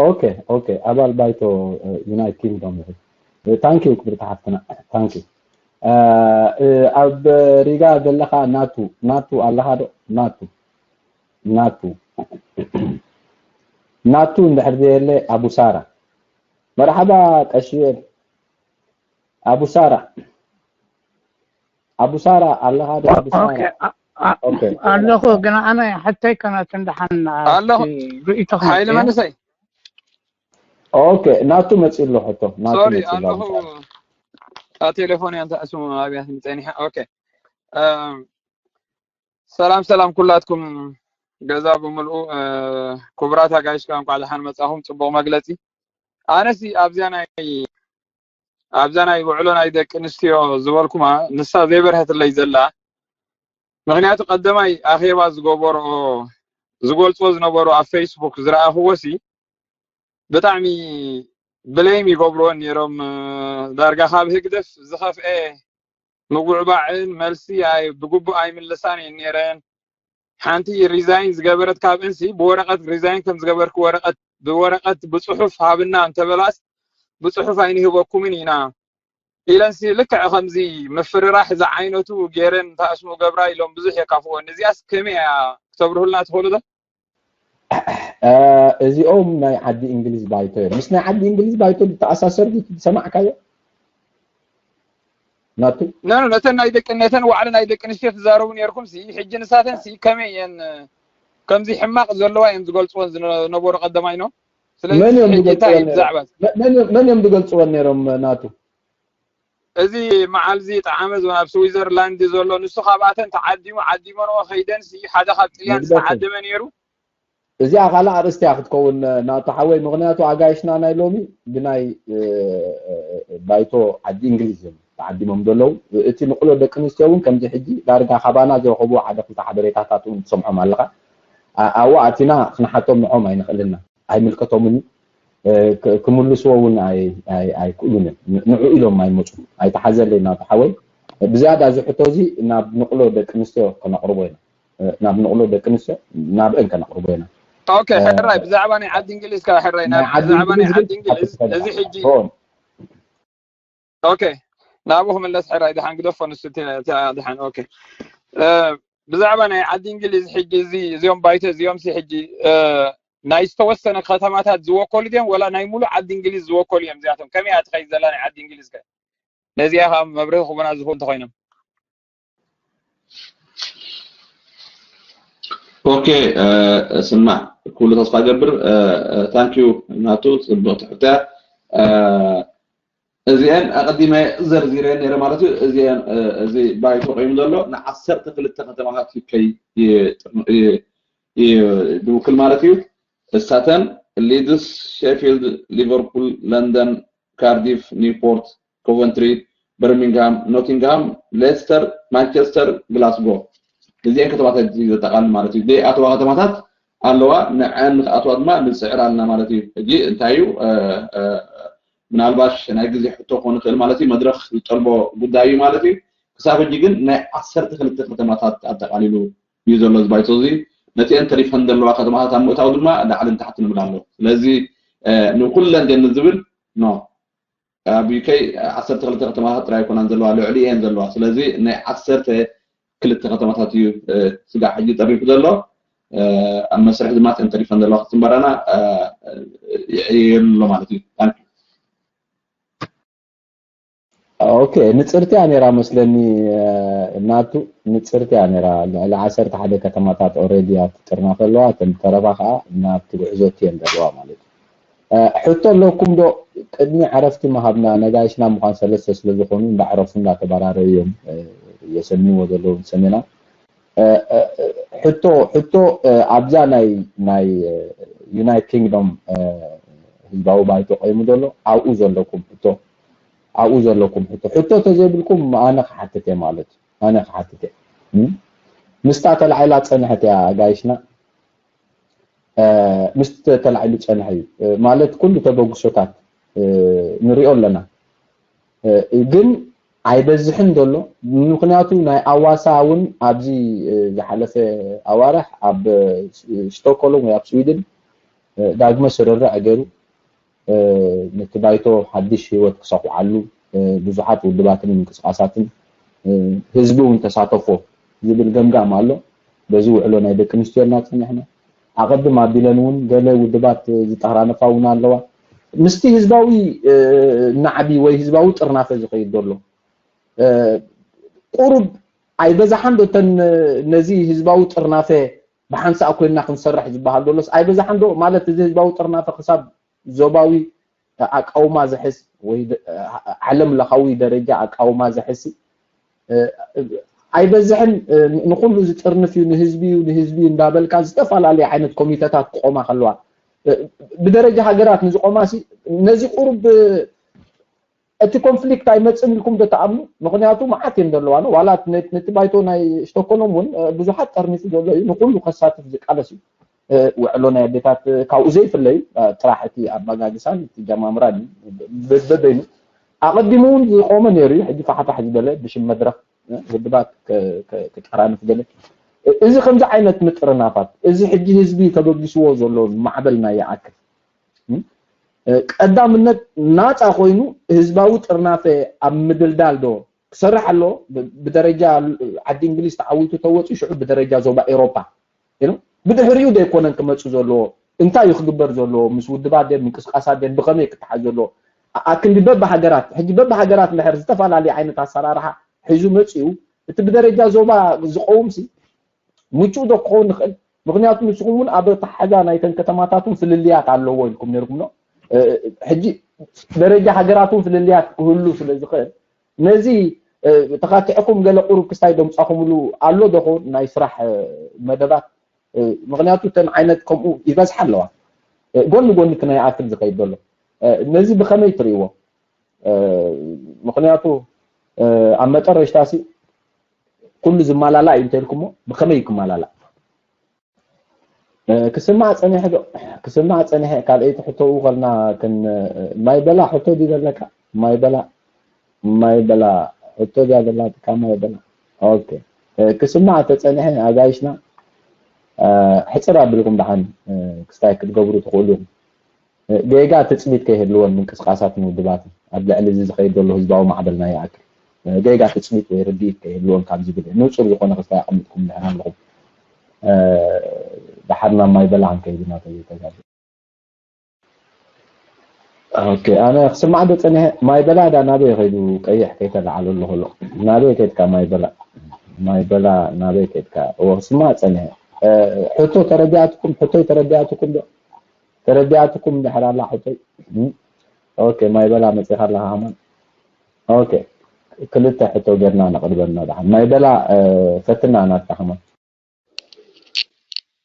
ኦኬ ኦኬ፣ ኣባል ባይቶ ዩናይት ኪንግዶም ኢኺ። ታንኪዩ ክብርቲ ሓፍትና፣ ታንኪዩ። ኣብ ሪጋ ዘለኻ ናቱ፣ ናቱ ኣለኻ ዶ? ናቱ፣ ናቱ፣ ናቱ እንድሕር ዘየለ ኣቡሳራ። መርሓባ ቀሺ ዮኤል። ኣቡሳራ፣ ኣቡሳራ ኣለኻ ዶ? ኣቡሳራ። ኣለኹ፣ ግን ኣነ ሕቶይ ከነትን ደሓን ኣለኹ። ርእይቶ ሓይሊ መንእሰይ። ኦኬ፣ ናቱ መጺእ ኣሎ ሕቶ፣ ናቱ ሶሪ መጺእ ኣሎ። ኣለኹ። ኣብ ቴሌፎን እያ እንተ ስሙ ኣብያ ትምጸኒ። ኦኬ። እም፣ ሰላም ሰላም ኩላትኩም ገዛ ብምልኡ፣ እ፣ ክቡራት ኣጋይሽ ከኣ እንኳዕ ደሓን መጻኹም። ጽቡቕ መግለጺ። ኣነሲ ኣብዚኣ ናይ ኣብዛ ናይ ውዕሎ ናይ ደቂ ኣንስትዮ ዝበልኩማ ንሳ ዘይበርሀትለይ ዘላ። ምኽንያቱ ቀደማይ ኣኼባ ዝገበርኦ ዝገልጽዎ ዝነበሩ ኣብ ፌስቡክ ዝረኣኽዎ ሲ ብጣዕሚ ብሌም ይገብርወን ነይሮም። ዳርጋ ካብ ህግደፍ ዝኸፍኤ ምጉዕባዕን መልሲ ኣይ ብግቡእ ኣይምልሳን እየን ነይረን። ሓንቲ ሪዛይን ዝገበረት ካብ እንሲ ብወረቐት ሪዛይን ከም ዝገበርክ ወረቐት ብወረቐት ብፅሑፍ ሃብና እንተበላስ ብፅሑፍ ኣይንህበኩምን ኢና ኢለንሲ ልክዕ ከምዚ ምፍርራሕ ዝዓይነቱ ገይረን ተኣስሞ ገብራ ኢሎም ብዙሕ የካፍወን። እዚኣስ ከመይ እያ ክተብርሁልና ትኽእሉ ዶ? እዚኦም ናይ ዓዲ እንግሊዝ ባይቶ እዮም። ምስ ናይ ዓዲ እንግሊዝ ባይቶ ዝተኣሳሰር ድዩ ዝሰማዕካዮ ናቱ? ኖ ኖ፣ ነተን ናይ ደቂ ነተን ዋዕለ ናይ ደቂ ኣንስትዮ ትዛረቡ ነርኩም ሲ ሕጂ ንሳተን ሲ ከመይ እየን ከምዚ ሕማቕ ዘለዋ እዮም ዝገልጽወን ዝነበሩ ቀደማይ ነው። ስለዚ መን እዮም ሕጂ እንታይ እዩ ዝገልጽወን ብዛዕባ ነይሮም? መን- መን እዮም- መን እዮም ዝገልጽወን ነይሮም ናቱ? እዚ መዓልዚ ጠዓመ ዝሆን ኣብ ስዊዘርላንድ ዘሎ ንሱ ካብኣተን ተዓዲሙ ዓዲመንዎ ከይደን ሲ ሓደ ካብ ጥልያን መግዛእቲ። ዝተዓደመ ነይሩ። እዚኣ ካልእ ኣርእስቲ እያ ክትከውን ናቱ ሓወይ፣ ምኽንያቱ ኣጋይሽና ናይ ሎሚ ብናይ እ፣ እ፣ እ፣ ባይቶ ዓዲ እንግሊዝ እዮም ተዓዲሞም ዘለዉ። እቲ ንቕሎ ደቂ ኣንስትዮ እውን ከምዚ ሕጂ ዳርጋ ካባና ዝረኸብዎ ሓደ ክልተ ሓበሬታታት እውን ትሰምዖም ኣለኻ። ኣ- ኣብኡ ኣቲና ክንሓቶም ንዖም ኣይንኽእልና። ኣይምልከቶምን እዩ። ክምልስዎ እውን ኣይክእሉን እዮም። ንዑ ኢሎም ኣይመፁ። ኣይተሓዘለይ ናቱ ሓወይ። ብዝያዳ እዚ ሕቶ እዚ ናብ ንቕሎ ደቂ ኣንስትዮ ከነቕርቦ ኢና። ናብ ንቕሎ ደቂ ኣንስትዮ ናብአን ከነቕርቦ ኢና። ኦኬ፣ ሕራይ ብዛዕባ ናይ ዓዲ እንግሊዝ ከ ሕራይ ናብ ብዛዕባ ናይ ዓዲ እንግሊዝ እዚ ሕጂ ኦኬ፣ ናብኡ ክምለስ ሕራይ ድሓን ግደፎ ንሱ ድሓን። ኦኬ፣ ብዛዕባ ናይ ዓዲ እንግሊዝ ሕጂ እዚ እዚኦም ባይቶ እዚኦም ሲ ሕጂ ናይ ዝተወሰነ ከተማታት ዝወከሉ ድዮም ወላ ናይ ሙሉእ ዓዲ እንግሊዝ ዝወከሉ እዮም? እዚኣቶም ከመይ እያ ትኸይድ ዘላ ናይ ዓዲ እንግሊዝ ከ? ነዚኣ ከዓ መብርሂ ክቡና ዝኽእሉ እንተኮይኖም። ኦኬ፣ ስማዕ፣ ኩሉ ተስፋ ገብር። ታንኪዩ ናቱ፣ ፅብቕቲ ሕቶ እያ። እዚአን ኣቐዲመ ዘርዚረን ነይረ ማለት እዩ። እዚአን እዚ ባይቶ ቆይሙ ዘሎ ንዓሰርተ ክልተ ከተማታት ዩ ዝውክል ማለት እዩ። እሳተን ሊድስ፣ ሼፊልድ፣ ሊቨርፑል፣ ለንደን፣ ካርዲፍ፣ ኒውፖርት፣ ኮቨንትሪ፣ በርሚንግሃም፣ ኖቲንግሃም፣ ሌስተር፣ ማንቸስተር፣ ግላስጎ። እዚአን ከተማታት ዘጠቃልል ማለት እዩ። ዘይኣተዋ ከተማታት ኣለዋ፣ ንዐን ንክኣትዋ ድማ ንፅዕር ኣለና ማለት እዩ። ሕጂ እንታይ እዩ ምናልባሽ ናይ ግዜ ሕቶ ክኾን ይኽእል ማለት እዩ። መድረኽ ዝጠልቦ ጉዳይ እዩ ማለት እዩ። ክሳብ ሕጂ ግን ናይ ዓሰርተ ክልተ ከተማታት ኣጠቃሊሉ እዩ ዘሎ እዚ ባይቶ እዚ። ነቲአን ተሪፈን ዘለዋ ከተማታት ኣብ ምእታው ድማ ላዕልን ታሕትን ንብል ኣሎ። ስለዚ ንኩለን ደን ዝብል ኖ ኣብ ዩከይ ዓሰርተ ክልተ ከተማታት ጥራይ ኣይኮናን ዘለዋ፣ ልዕሊ እየን ዘለዋ። ስለዚ ናይ ዓሰርተ ክልተ ከተማታት እዩ ስጋዕ ሕጂ ጠሪፉ ዘሎ። ኣብ መስርሕ ድማ ተን ተሪፈን ዘለዋ ክትምበራና ይዕየሉ ኣሎ ማለት እዩ። ኦኬ፣ ንፅርቲ እያ ነይራ መስለኒ። እናቱ ንፅርቲ እያ ነይራ። ልዕሊ ዓሰርተ ሓደ ከተማታት ኦሬዲ ኣብቲ ጥርናፈ ኣለዋ። እተን ተረፋ ከዓ ናብቲ ጉዕዞ እትየን ዘለዋ ማለት እዩ። ሕቶ ኣለኩም ዶ? ቅድሚ ዕረፍቲ ምሃብና፣ ነጋይሽና ምዃን ሰለስተ ስለዝኾኑ እንዳዕረፉ እንዳተበራረዩ እዮም የሰንይዎ ዘለዉ ሰሜና። ሕቶ ሕቶ ኣብዛ ናይ ናይ ዩናይት ኪንግዶም ህዝባዊ ባይቶ ቆይሙ ዘሎ ኣብኡ ዘለኩም ሕቶ ኣብኡ ዘለኩም ሕቶ ሕቶ ተዘይብልኩም ኣነ ክሓትት እየ ማለት እዩ። ኣነ ክሓትት እየ። ምስታ ተላዒላ ፀንሐት እያ ጋይሽና። ምስቲ ተላዒሉ ፀንሐ እዩ ማለት ኩሉ ተበግሶታት ንሪኦ ኣለና። ግን ኣይበዝሕን ዘሎ። ምክንያቱ ናይ ኣዋሳ እውን ኣብዚ ዝሓለፈ ኣዋርሕ ኣብ ስቶክሆልም ወይ ኣብ ስዊድን ዳግመ ስርርዕ ገይሩ ነቲ ባይቶ ሓድሽ ህይወት ክሰኹዓሉ ብዙሓት ውድባትን ምንቅስቃሳትን ህዝቢ እውን ተሳተፎ ዝብል ገምጋም ኣሎ። በዚ ውዕሎ ናይ ደቂ ኣንስትዮ እና ፀኒሕና ኣቐድም ኣቢለን እውን ገለ ውድባት ዝጠራነፋ እውን ኣለዋ። ምስቲ ህዝባዊ ናዕቢ ወይ ህዝባዊ ጥርናፈ ዝኸይድ ዘሎ ቁሩብ ኣይበዛሓን ዶ እተን ነዚ ህዝባዊ ጥርናፈ ብሓንሳእ ኮይንና ክንሰርሕ ዝበሃል ዘሎስ ኣይበዛሓን ዶ ማለት እዚ ህዝባዊ ጥርናፈ ክሳብ ዞባዊ ኣቃውማ ዘሕስ ወይ ዓለም ለኻዊ ደረጃ ኣቃውማ ዘሕስ ኣይበዝሕን። ንኩሉ ዝጥርንፍ እዩ፣ ንህዝቢ እዩ፣ ንህዝቢ እዩ እንዳበልካ ዝተፈላለዩ ዓይነት ኮሚተታት ክቆማ ከለዋ ብደረጃ ሃገራት ንዝቆማ ሲ ነዚ ቁሩብ እቲ ኮንፍሊክት ኣይመፅን ኢልኩም ዶ ትኣምኑ? ምክንያቱ መዓት እዮም ዘለዋ ነው ዋላ ነቲ ባይቶ ናይ ስቶኮሎም እውን ብዙሓት ጠርኒፉ ዘሎ እዩ፣ ንኩሉ ከሳትፍ ዝቃለስ እዩ። ውዕሎ ናይ ኣዴታት ካብኡ ዘይፍለዩ ጥራሕ እቲ ኣባጋግሳን እቲ ጀማምራን በበይኑ ኣቐዲሙ እውን ዝቆመ ነይሩ እዩ። ሕጂ ፋሕፋሕ ዝበለ ብሽም መድረክ ውድባት ክጠራንፍ ገለ እዚ ከምዚ ዓይነት ምጥርናፋት እዚ ሕጂ ህዝቢ ተበጊስዎ ዘሎ ማዕበል ናይ ይኣክል ቀዳምነት ናፃ ኮይኑ ህዝባዊ ጥርናፈ ኣብ ምድልዳል ዶ ክሰርሕ ኣሎ። ብደረጃ ዓዲ እንግሊዝ ተዓዊቱ ተወፂኡ ሽዑ ብደረጃ ዞባ ኤሮፓ ብድሕሪኡ ዘይኮነን ክመፁ ዘለዎ እንታይ እዩ ክግበር ዘለዎ ምስ ውድባት ደ ምንቅስቃሳት ደ ብኸመይ ክተሓዝ ዘለዎ ኣክንዲ በቢ ሃገራት ሕጂ በቢ ሃገራት እንድሕር ዝተፈላለዩ ዓይነት ኣሰራርሓ ሒዙ መፂኡ እቲ ብደረጃ ዞባ ዝቀውም ሲ ምቹእ ዶ ክኸውን ንኽእል? ምክንያቱ ንስኹም እውን ኣብ ኣተሓሕዛ ናይተን ከተማታት እውን ፍልልያት ኣለዎ ኢልኩም ነርኩም ዶ? ሕጂ ደረጃ ሃገራት እውን ፍልልያት ክህሉ ስለ ዝኽእል ነዚ ተኻቲዕኩም ገለ ቁሩብ ክስታይ ደምፃኹምሉ ኣሎ ዶ ኸውን ናይ ስራሕ መደባት? ምክንያቱ እተን ዓይነት ከምኡ ይበዝሓ ኣለዋ። ጎኒ ጎኒ ክናይኣክል ዝኸይድ ዘሎ ነዚ ብኸመይ ትርእይዎ? ምክንያቱ ኣብ መጠረሽታ ሲ ኩሉ ዝመላላእ እዩ እንተልኩሞ ብኸመይ ክመላላእ? ክስማዕ ጸኒሐ ዶ? ክስማዕ ጸኒሐ። ካልኣይቲ ሕቶ ከልና ክን ማይ በላ ሕቶ ድዩ ዘለካ? ማይ በላ ማይ በላ ሕቶ ድያ ዘላትካ? ማይ በላ። ኦኬ። ክስማዕ ተጸኒሐ ኣጋይሽና፣ ሕጽር ኣቢልኩም ደሓን ክስታይ ክትገብሩ ትኽእሉ ኢኹም። ጌጋ ትጽቢት ከይህልወን ምንቅስቃሳትን ውድባትን ኣብ ልዕሊ እዚ ዝኸይድ ዘሎ ህዝባዊ ማዕበል ናይ ይኣክል ጌጋ ትጽቢት ወይ ርድኢት ከይህልወን ካብ ዝብል ንጹር ዝኾነ ክስታይ ኣቐሚጥኩም ድሕር ኣለኹም። ደሓር ናብ ማይ በላ ክንከይድ ኢና ተዘይተጋግየ። ኦኬ፣ ኣነ ክስማዕ ዶ ጸኒሐ? ማይ በላ ዳ ናበይ ከይዱ? ቀይሕ ከይተለዓለሉ ከሎ ናበይ ከይድካ? ማይ በላ ማይ በላ ናበይ ከይድካ? እወ ክስማዕ ጸኒሐ። ሕቶ ተረዲኣትኩም? ሕቶይ ተረዲኣትኩም ዶ? ተረዲኣትኩም ድሕር ኣላ ሕቶይ? ኦኬ፣ ማይ በላ መጺኻ ኣለኻ ከማን? ኦኬ፣ ክልተ ሕቶ ጌርና ነቕርበልና ደሓን። ማይ በላ ፈትና ናትካ ከማን።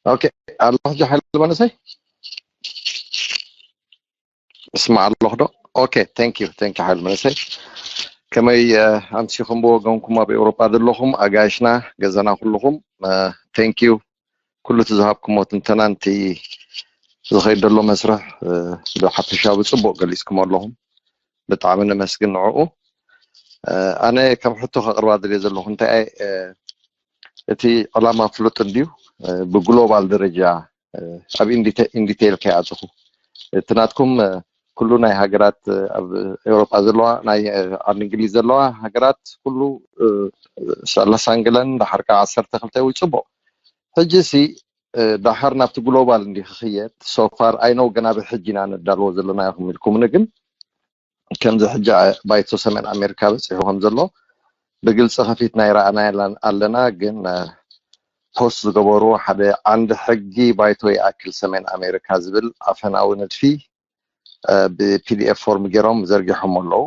ኦኬ፣ ኣለኹ ሕጂ ሓይሊ መንእሰይ እስማዕ ኣለኹ ዶ? ኦኬ፣ thank you thank you ሓይሊ መንእሰይ። ከመይ ኣምሲኹም ብወገንኩም ኣብ ኤውሮጳ ዘለኹም ኣጋይሽና ገዛና ኩልኹም? Thank you ኩሉ እቲ ዝሃብኩሞ ትንተናን እቲ ዝኸይድ ዘሎ መስርሕ ብሓፈሻዊ ብፅቡቅ ገሊፅኩም ኣለኹም። ብጣዕሚ ነመስግን ንዕኡ። ኣነ ከም ሕቶ ከቅርባ ድልየ ዘለኹ እንታይ እቲ ዕላማ ፍሉጥ እንድዩ ብግሎባል ደረጃ ኣብ ኢንዲቴይል ከይኣተኹ እቲ ናትኩም ኩሉ ናይ ሃገራት ኣብ ኤውሮጳ ዘለዋ ናይ ኣብ እንግሊዝ ዘለዋ ሃገራት ኩሉ ሰላሳ እንግለን ዳሓር ከዓ ዓሰርተ ክልተ ወይ ፅቡቅ ሕጂ ሲ ዳሓር ናብቲ ግሎባል እንዲ ክኽየድ ሶፋር ኣይነው ገና ብሕጂ ኢና ነዳልዎ ዘለና ኢኹም ኢልኩምኒ ግን ከምዚ ሕጂ ባይቶ ሰሜን ኣሜሪካ በፂሑ ከም ዘሎ ብግልፂ ከፊትና ይረኣና ኣለና ግን ፖስት ዝገበሩ ሓደ ዓንዲ ሕጊ ባይቶ ይኣክል ሰሜን ኣሜሪካ ዝብል ኣፈናዊ ንድፊ ብፒዲኤፍ ፎርም ገይሮም ዘርጊሖም ኣለዉ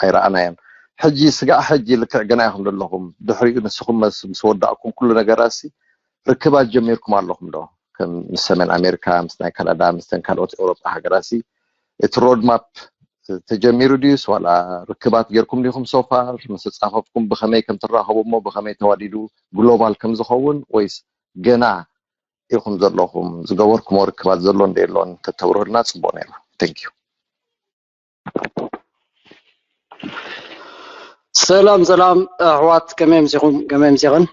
ኣይረኣናዮን ሕጂ ስጋዕ ሕጂ ልክዕ ገና ኢኹም ዘለኹም ድሕሪኡ ንስኹም ምስ ወዳእኩም ኩሉ ነገራት ርክባት ጀሚርኩም ኣለኹም ዶ ምስ ሰሜን ኣሜሪካ ምስ ናይ ካናዳ ምስተን ካልኦት ኤውሮጳ ሃገራት እቲ ሮድማፕ ተጀሚሩ ድዩስ ዋላ ርክባት ጌርኩም ዲኹም ሶፋር ምስ ፃፈፍኩም ብኸመይ ከም ትራኸቡ እሞ ብኸመይ ተዋዲዱ ግሎባል ከም ዝኸውን ወይስ ገና ኢኹም ዘለኹም ዝገበርኩሞ ርክባት ዘሎ እንደ የሎን ተተብርህልና ፅቡቅ ነይሩ thank you ሰላም ሰላም ኣሕዋት ከመይ ምሲኹም ከመይ ምሲኽን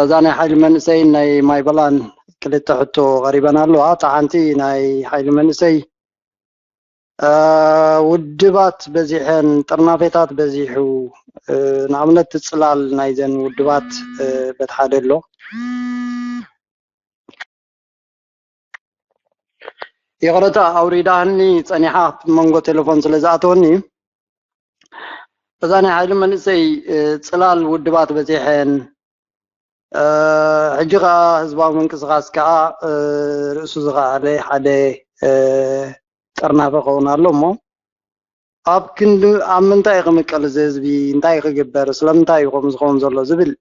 እዛ ናይ ሓይሊ መንእሰይ ናይ ማይበላን ክልተ ሕቶ ቀሪበን ኣለዋ እታ ሓንቲ ናይ ሓይሊ መንእሰይ ውድባት በዚሐን ጥርናፌታት በዚሑ ንኣብነት ትፅላል ናይዘን ውድባት በቲ ሓደ ኣሎ ይቕረታ ኣውሪዳኒ ፀኒሓ መንጎ ቴሌፎን ስለ ዝኣተወኒ እዛ ናይ ሓይሊ መንእሰይ ፅላል ውድባት በፂሐን ሕጂ ከዓ ህዝባዊ ምንቅስቃስ ከዓ ርእሱ ዝኸኣለ ሓደ ጠርናፈ ከውን ኣሎ እሞ ኣብ ክንዲ ኣብ ምንታይ ክምቀል እዚ ህዝቢ እንታይ ክግበር ስለምንታይ እዩ ከምኡ ዝኸውን ዘሎ ዝብል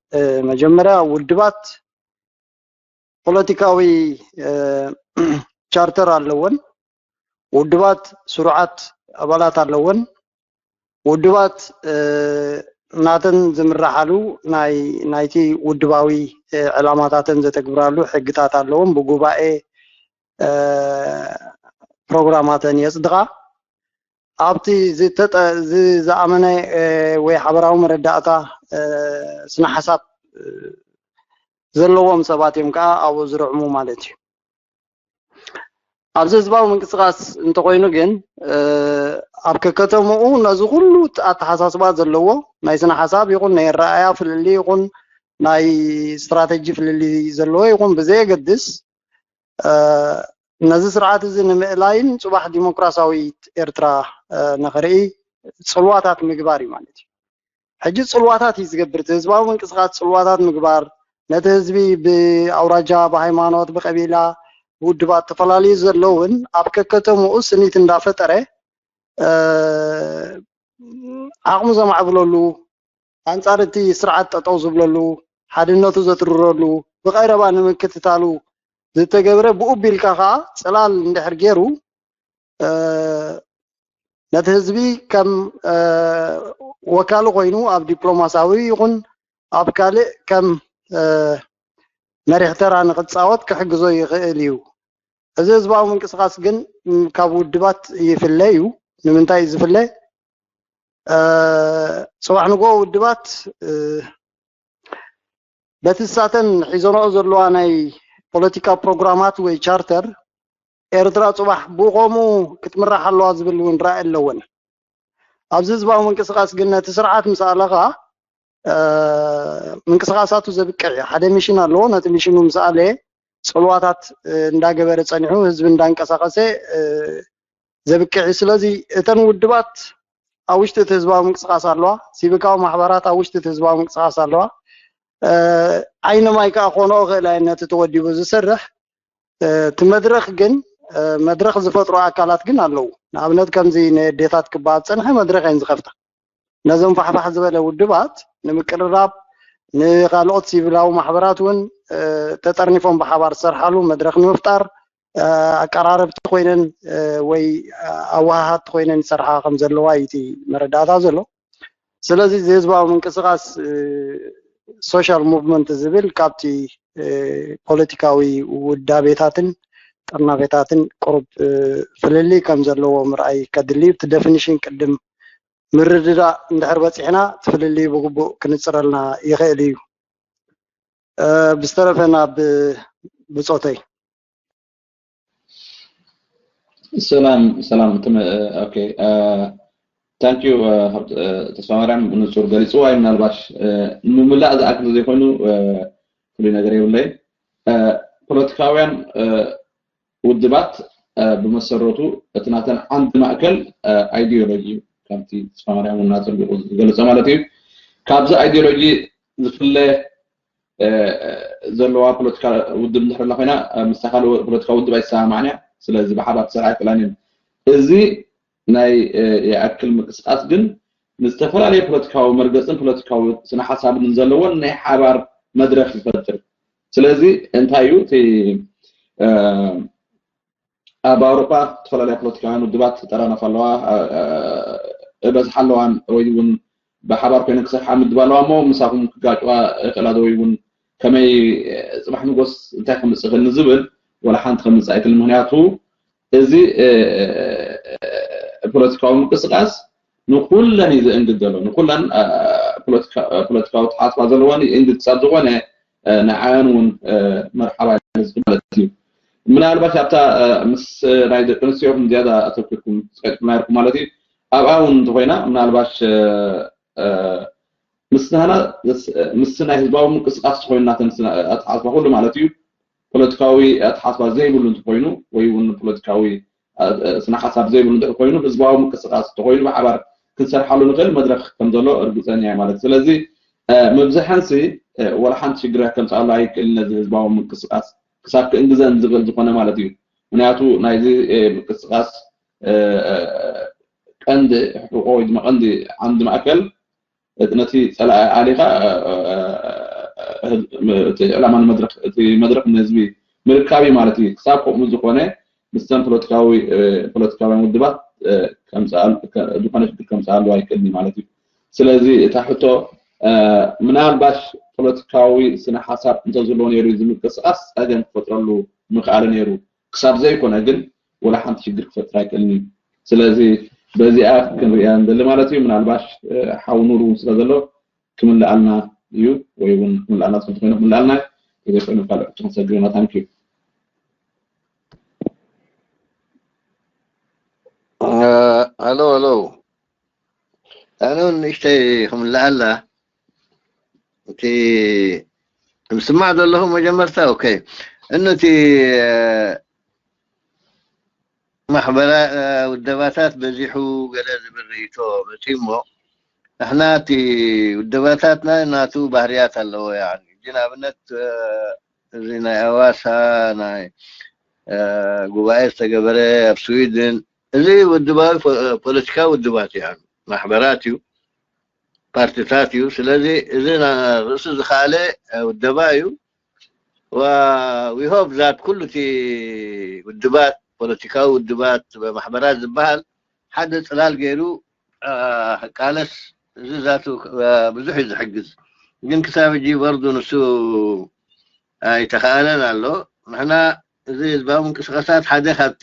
መጀመርያ ውድባት ፖለቲካዊ ቻርተር ኣለወን ውድባት ስሩዓት ኣባላት ኣለወን ውድባት ናተን ዝምራሓሉ ናይ ናይቲ ውድባዊ ዕላማታተን ዘተግብራሉ ሕግታት ኣለዎም ብጉባኤ ፕሮግራማተን የፅድቓ ኣብቲ ዝኣመነ ወይ ሓበራዊ መረዳእታ ስነ ሓሳብ ዘለዎም ሰባት እዮም ከዓ ኣብኡ ዝርዕሙ ማለት እዩ ኣብዚ ህዝባዊ ምንቅስቃስ እንተኮይኑ ግን ኣብ ከከተምኡ ነዚ ኩሉ ኣተሓሳስባ ዘለዎ ናይ ስነ ሓሳብ ይኹን ናይ ኣረኣያ ፍልልይ ይኹን ናይ ስትራተጂ ፍልልይ ዘለዎ ይኹን ብዘየገድስ ነዚ ስርዓት እዚ ንምእላይን ፅባሕ ዲሞክራሲያዊት ኤርትራ ንክርኢ ፅልዋታት ምግባር እዩ ማለት እዩ ሕጂ ፅልዋታት እዩ ዝገብር እቲ ህዝባዊ ምንቅስቃስ ፅልዋታት ምግባር ነቲ ህዝቢ ብኣውራጃ ብሃይማኖት ብቀቢላ ብውድባት ተፈላለዩ ዘለውን ኣብ ከከተምኡ ስኒት እንዳፈጠረ ዓቕሙ ዘማዕብለሉ ኣንፃር እቲ ስርዓት ጠጠው ዝብለሉ ሓድነቱ ዘትርረሉ ብቀረባ ንምክትታሉ ዝተገብረ ብኡ ቢልካ ከዓ ፅላል እንድሕር ገይሩ ነቲ ህዝቢ ከም ወካሊ ኮይኑ ኣብ ዲፕሎማሲያዊ ይኹን ኣብ ካልእ ከም መሪሕ ተራ ንክፃወት ክሕግዞ ይኽእል እዩ። እዚ ህዝባዊ ምንቅስቃስ ግን ካብ ውድባት ይፍለ እዩ። ንምንታይ እዩ ዝፍለ? ፅባሕ ንግሆ ውድባት በቲ ንሳተን ሒዘንኦ ዘለዋ ናይ ፖለቲካ ፕሮግራማት ወይ ቻርተር ኤርትራ ፅባሕ ብኡ ከምኡ ክትምራሕ ኣለዋ ዝብል እውን ራእይ ኣለወን። ኣብዚ ህዝባዊ ምንቅስቃስ ግን ነቲ ስርዓት ምስ ኣለኻ ምንቅስቃሳቱ ዘብቅዕ እዩ። ሓደ ሚሽን ኣለዎ። ነቲ ሚሽኑ ምስ ኣለ ፅልዋታት እንዳገበረ ፀኒሑ ህዝቢ እንዳንቀሳቀሰ ዘብቅዕ እዩ። ስለዚ እተን ውድባት ኣብ ውሽጢ እቲ ህዝባዊ ምንቅስቃስ ኣለዋ። ሲቪካዊ ማሕበራት ኣብ ውሽጢ እቲ ህዝባዊ ምንቅስቃስ ኣለዋ። ዓይኒ ማይ ከዓ ክኾንኦ ክእል ኣየን ነቲ ተወዲቡ ዝሰርሕ። እቲ መድረኽ ግን መድረኽ ዝፈጥሩ ኣካላት ግን ኣለዉ። ንኣብነት ከምዚ ንዴታት ክበሃል ዝፀንሐ መድረኽ እየን ዝኸፍታ። ነዞም ፋሕፋሕ ዝበለ ውድባት ንምቅርራብ ንካልኦት ሲቪላዊ ማሕበራት እውን ተጠርኒፎም ብሓባር ዝሰርሓሉ መድረኽ ንምፍጣር ኣቀራረብቲ ኮይነን ወይ ኣወሃሃድቲ ኮይነን ይሰርሓ ከም ዘለዋ እዩ እቲ መረዳእታ ዘሎ። ስለዚ እዚ ህዝባዊ ምንቅስቃስ ሶሻል ሙቭመንት ዝብል ካብቲ ፖለቲካዊ ውዳቤታትን ጥርናፌታትን ቅሩብ ፍልልይ ከም ዘለዎ ምርኣይ ከድሊ እዩ። እቲ ደፊኒሽን ቅድም ምርድዳእ እንድሕር በፂሕና እቲ ፍልልይ ብግቡእ ክንፅረልና ይኽእል እዩ። ብዝተረፈ ናብ ብፆተይ። ሰላም ሰላም። ኦኬ፣ ታንክ ዩ። ተስፋ ማርያም ብንፁር ገሊፅዋ እዩ። ምናልባሽ ንምምላእ ዝኣክል ዘይኮይኑ ፍሉይ ነገር የብለይን። ፖለቲካውያን ውድባት ብመሰረቱ እቲ ናተን ዓንዲ ማእከል ኣይዲዮሎጂ እዩ። ከምቲ ተስፋ ማርያም እውን ኣፀቢቑ ዝገለፀ ማለት እዩ። ካብዚ ኣይዲዮሎጂ ዝፍለ ዘለዋ ፖለቲካ ውድብ እንድሕር ኣላ ኮይና ምስታ ካልእ ፖለቲካ ውድብ ኣይሰማማዕን እያ። ስለዚ ብሓባር ክሰርሓ ኣይክእላን እየን። እዚ ናይ ይኣክል ምንቅስቃስ ግን ንዝተፈላለየ ፖለቲካዊ መርገፅን ፖለቲካዊ ስነ ሓሳብን ዘለወን ናይ ሓባር መድረክ ይፈጥር። ስለዚ እንታይ እዩ እቲ ኣብ ኣውሮፓ ዝተፈላለያ ፖለቲካውያን ውድባት ይጠራነፋ ኣለዋ፣ እበዝሓ ኣለዋን ወይ እውን ብሓባር ኮይነን ክሰርሓ ምድብ ኣለዋ እሞ ምሳኹም ክጋጭዋ ይኽእላ ዶ ወይ እውን ከመይ ፅባሕ ንጎስ እንታይ ከምፅእ ይኽእል ንዝብል ወላ ሓንቲ ከምፅእ ኣይክእል። ምክንያቱ እዚ ፖለቲካዊ ምንቅስቃስ ንኩለን እዩ ዘእንግድ ዘሎ፣ ንኩለን ፖለቲካዊ ተሓስባ ዘለወን ይእንግድ ክሳብ ዝኾነ ንዓን እውን መርሓባ ማለት እዩ። ምናልባሽ ኣብታ ምስ ናይ ደቂ ኣንስትዮ ዝያዳ ኣተኩርኩም ፀቂጥኩምና ይርኩም ማለት እዩ። ኣብኣ እውን እንተኮይና ምናልባሽ ምስ ናህና ምስ ናይ ህዝባዊ ምንቅስቃስ ዝኾይኑ ናተን ኣተሓስባ ኩሉ ማለት እዩ። ፖለቲካዊ ኣተሓስባ ዘይብሉ እንተኮይኑ ወይ እውን ፖለቲካዊ ስነ ሓሳብ ዘይብሉ እንድሕር ኮይኑ ህዝባዊ ምንቅስቃስ እንተኮይኑ ብሓባር ክንሰርሓሉ ንኽእል መድረክ ከም ዘሎ እርግፀኛ እየ ማለት። ስለዚ ምብዝሐንሲ ወላ ሓንቲ ሽግር ከምፅኣሉ ኣይክእልን ነዚ ህዝባዊ ምንቅስቃስ ክሳብ ክእንግዘን ዝኽእል ዝኾነ ማለት እዩ። ምክንያቱ ናይዚ ምንቅስቃስ ቀንዲ ሕቆ ወይ ድማ ቀንዲ ዓንዲ ማእከል ነቲ ፀላኢ ኣሊኻ እቲ ዕላማ ንመድረክ እቲ መድረክ ንህዝቢ ምርካብ እዩ ማለት እዩ። ክሳብ ከምኡ ዝኾነ ምስተን ፖለቲካዊ ፖለቲካውያን ውድባት ዝኾነ ሽግር ከምፅኣሉ ኣይክእልን ማለት እዩ። ስለዚ እታ ሕቶ ምናልባሽ ፖለቲካዊ ስነ ሓሳብ እንተዝህልዎ ነይሩ እዚ ምንቅስቃስ ፀገም ክፈጥረሉ ምኽኣለ ነይሩ። ክሳብ ዘይኮነ ግን ወላ ሓንቲ ሽግር ክፈጥር ኣይክእልን እዩ። ስለዚ በዚኣ ክንሪኣ ንደሊ ማለት እዩ። ምናልባሽ ሓው ኑር እውን ስለ ዘሎ ክምልኣልና እዩ ወይ እውን ክምልኣልና ትፈልጡ ኮይነ ክምልኣልና ዘይኮይኑ ካልእ ሕቶ ክንሰግር ኢና። ታንክ ዩ። ሄሎ ሄሎ ኣነ እውን ንእሽተይ ክምልኣላ እቲ ምስማዕ ዘለኹ መጀመርታ ኦኬ እነቲ ማሕበራ ውደባታት በዚሑ ገለ ዝብል ርእይቶ መፅኡ እሞ ንሕና እቲ ውደባታትና ናቱ ባህርያት ኣለዎ። ያኒ ሕጂ ንኣብነት እዚ ናይ ኣዋሳ ናይ ጉባኤ ዝተገበረ ኣብ ስዊድን እዚ ውድባዊ ፖለቲካዊ ውድባት እዩ፣ ማሕበራት እዩ፣ ፓርቲታት እዩ። ስለዚ እዚ ርእሱ ዝኸኣለ ውደባ እዩ። We hope that ኩሉ እቲ ውድባት ፖለቲካዊ ውድባት ማሕበራት ዝበሃል ሓደ ፅላል ገይሩ ቃለስ እዚ ዛቱ ብዙሕ እዩ ዝሕግዝ። ግን ክሳብ ሕጂ በርዱ ንሱ ኣይተኻእለን ኣሎ። ንሕና እዚ ህዝባዊ ምንቅስቃሳት ሓደ ካብቲ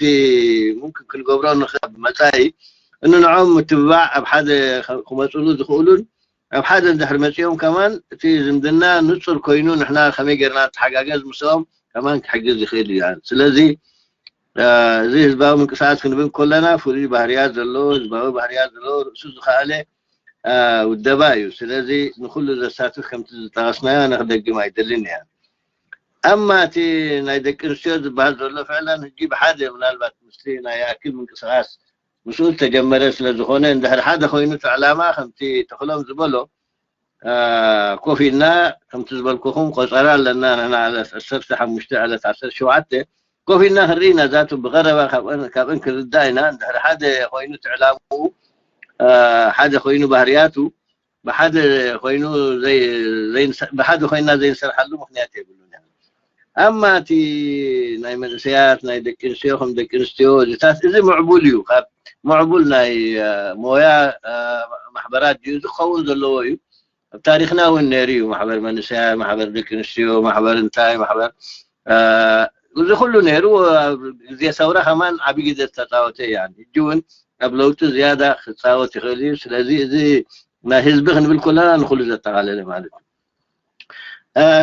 ሙምክን ክንገብሮ ንኽእል መጻኢ እንንዖም ምትብባዕ ኣብ ሓደ ክመፅሉ ዝኽእሉን ኣብ ሓደ እንድሕር መፂኦም ከማን እቲ ዝምድና ንፁር ኮይኑ ንሕና ከመይ ጌርና ንተሓጋገዝ ምስኦም ከማን ክሕግዝ ይኽእል እዩ። ስለዚ እዚ ህዝባዊ ምንቅስቃስ ክንብል ከለና ፍሉይ ባህርያት ዘለዎ ህዝባዊ ባህርያት ዘለዎ ርእሱ ዝኸኣለ ውደባ እዩ። ስለዚ ንኩሉ ዘሳትፍ ከምቲ ዝጠቐስናዮ ኣነ ክደግም ኣይደልን እያ። ኣማ እቲ ናይ ደቂ ኣንስትዮ ዝበሃል ዘሎ ፍዕለን ሕጂ ብሓደ ምናልባት ምስቲ ናይ ኣክል ምንቅስቃስ ምስኡ ዝተጀመረ ስለ ዝኾነ እንድሕር ሓደ ኮይኑ እቲ ዕላማ ከምቲ ተኽሎም ዝበሎ ኮፍ ኢልና ከምቲ ዝበልኩኹም ቆፀራ ኣለና ንሕና ዕለት ዓሰርተ ሓሙሽተ ዕለት ዓሰርተ ሸውዓተ ኮፍ ኢልና ክንርኢ ኢና ዛቱ ብቐረባ ካብአን ክርዳእ ኢና እንድሕር ሓደ ኮይኑ እቲ ዕላምኡ ሓደ ኮይኑ ባህርያቱ ብሓደ ኮይኑ ብሓደ ኮይና ዘይንሰርሓሉ ምክንያት የብሉን። ኣማ እቲ ናይ መንእሰያት ናይ ደቂ ኣንስትዮ ከም ደቂ ኣንስትዮ እዚታት እዚ ምዕቡል እዩ። ካብ ምዕቡል ናይ ሞያ ማሕበራት ድዩ ዝኸውን ዘለዎ እዩ። ኣብ ታሪክና እውን ነይሩ እዩ። ማሕበር መንእሰያት፣ ማሕበር ደቂ ኣንስትዮ፣ ማሕበር እንታይ ማሕበር እዚ ኩሉ ነይሩ። ኣብ ግዜ ሰውራ ከማን ዓብዪ ግደ ዝተፃወተ እዩ። ሕጂ እውን ኣብ ለውጢ ዝያዳ ክፃወት ይኽእል እዩ። ስለዚ እዚ ናይ ህዝቢ ክንብል ከለና ንኩሉ ዘጠቓለለ ማለት እዩ።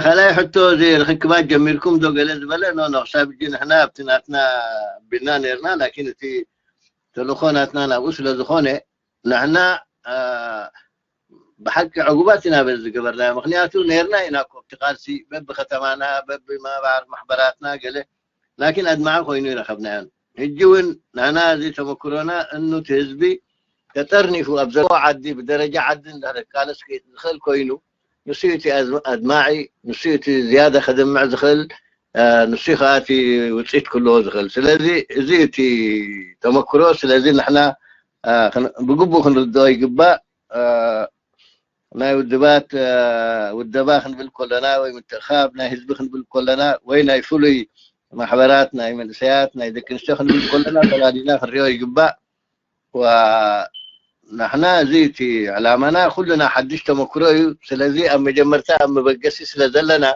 ካልኣይ ሕቶ እዚ ርክክባት ጀሚርኩም ዶ ገለ ዝበለ ኖ ኖ ክሳብ ሕጂ ንሕና ኣብቲ ናትና ኣቢልና ነርና ላኪን እቲ ተልእኮ ናትና ናብኡ ስለ ዝኾነ ንሕና ብሓቂ ዕጉባት ኢና በዚ ዝገበርናዮ ምክንያቱ ነርና ኢና ኮ ኣብቲ ቃልሲ በብከተማና በብማሕበራትና ገለ ላኪን ኣድማዒ ኮይኑ ይረኸብናዮን ሕጂ እውን ንሕና እዚ ተመክሮና እኑ እቲ ህዝቢ ተጠርኒፉ ኣብ ዘለዎ ዓዲ ብደረጃ ዓዲ እንዳተቃለስ ዝኽእል ኮይኑ ንሱ እቲ ኣድማዒ ንሱ እቲ ዝያዳ ከድምዕ ዝኽእል ንሱ ከዓ እቲ ውፅኢት ክህልዎ ዝኽእል ስለዚ እዚ እቲ ተመክሮ ስለዚ ንሕና ብግቡእ ክንርድኦ ይግባእ ናይ ውድባት ውደባ ክንብል ከለና ወይ ምትእኻብ ናይ ህዝቢ ክንብል ከለና ወይ ናይ ፍሉይ ማሕበራት ናይ መንእሰያት ናይ ደቂ ኣንስትዮ ክንብል ከለና ፈላሊና ክንሪኦ ይግባእ ንሕና እዚ እቲ ዕላማና ኩልና ሓድሽ ተመክሮ እዩ ስለዚ ኣብ መጀመርታ ኣብ መበገሲ ስለ ዘለና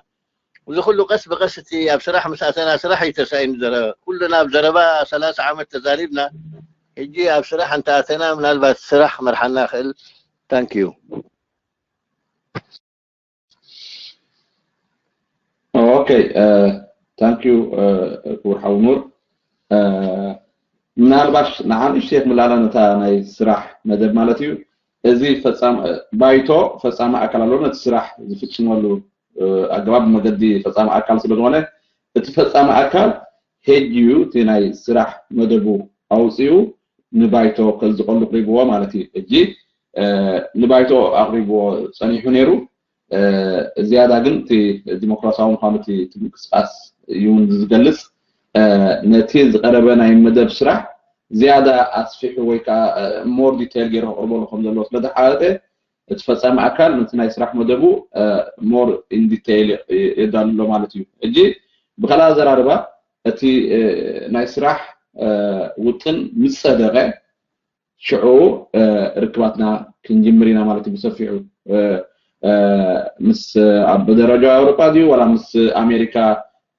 እዚ ኩሉ ቀስ ብቀስ እቲ ኣብ ስራሕ ምስ ኣተና ስራሕ እዩ ተሳኢኑ ዘረባ ኩልና ኣብ ዘረባ ሰላሳ ዓመት ተዛሪብና ሕጂ ኣብ ስራሕ እንተ ኣተና ምናልባት ስራሕ ክመርሓና ክእል ታንክ ዩ ኦኬ ታንክ ዩ ክቡር ሓው ኑር ምናልባሽ ንዓንእሽተይ ክምላላ ነታ ናይ ስራሕ መደብ ማለት እዩ እዚ ፈፃም ባይቶ ፈፃሚ ኣካል ኣለዎ ነቲ ስራሕ ዝፍፅመሉ ኣገባብ መገዲ ፈፃሚ ኣካል ስለዝኾነ እቲ ፈፃሚ ኣካል ሄድ እዩ እቲ ናይ ስራሕ መደቡ ኣውፅኡ ንባይቶ ከዝቀሉ ቅሪብዎ ማለት እዩ። ሕጂ ንባይቶ ኣቅሪብዎ ፀኒሑ ነይሩ። ዝያዳ ግን እቲ ዲሞክራሲያዊ ምኳኑ እቲ ምንቅስቃስ እዩ ዝገልፅ። ነቲ ዝቀረበ ናይ መደብ ስራሕ ዝያዳ ኣስፊሑ ወይ ከዓ more detail ገይሩ ከቅርበሉ ከም ዘለዎ ስለዝሓለጠ እቲ ፈፃሚ ኣካል ነቲ ናይ ስራሕ መደቡ more in detail የዳሉ ኣሎ ማለት እዩ። ሕጂ ብካልእ ኣዘራርባ እቲ ናይ ስራሕ ውጥን ምስ ፀደቐ ሽዑ ርክባትና ክንጅምር ኢና ማለት እዩ ብሰፊሑ ምስ ኣብ ደረጃ ኣውሮጳ ድዩ ዋላ ምስ ኣሜሪካ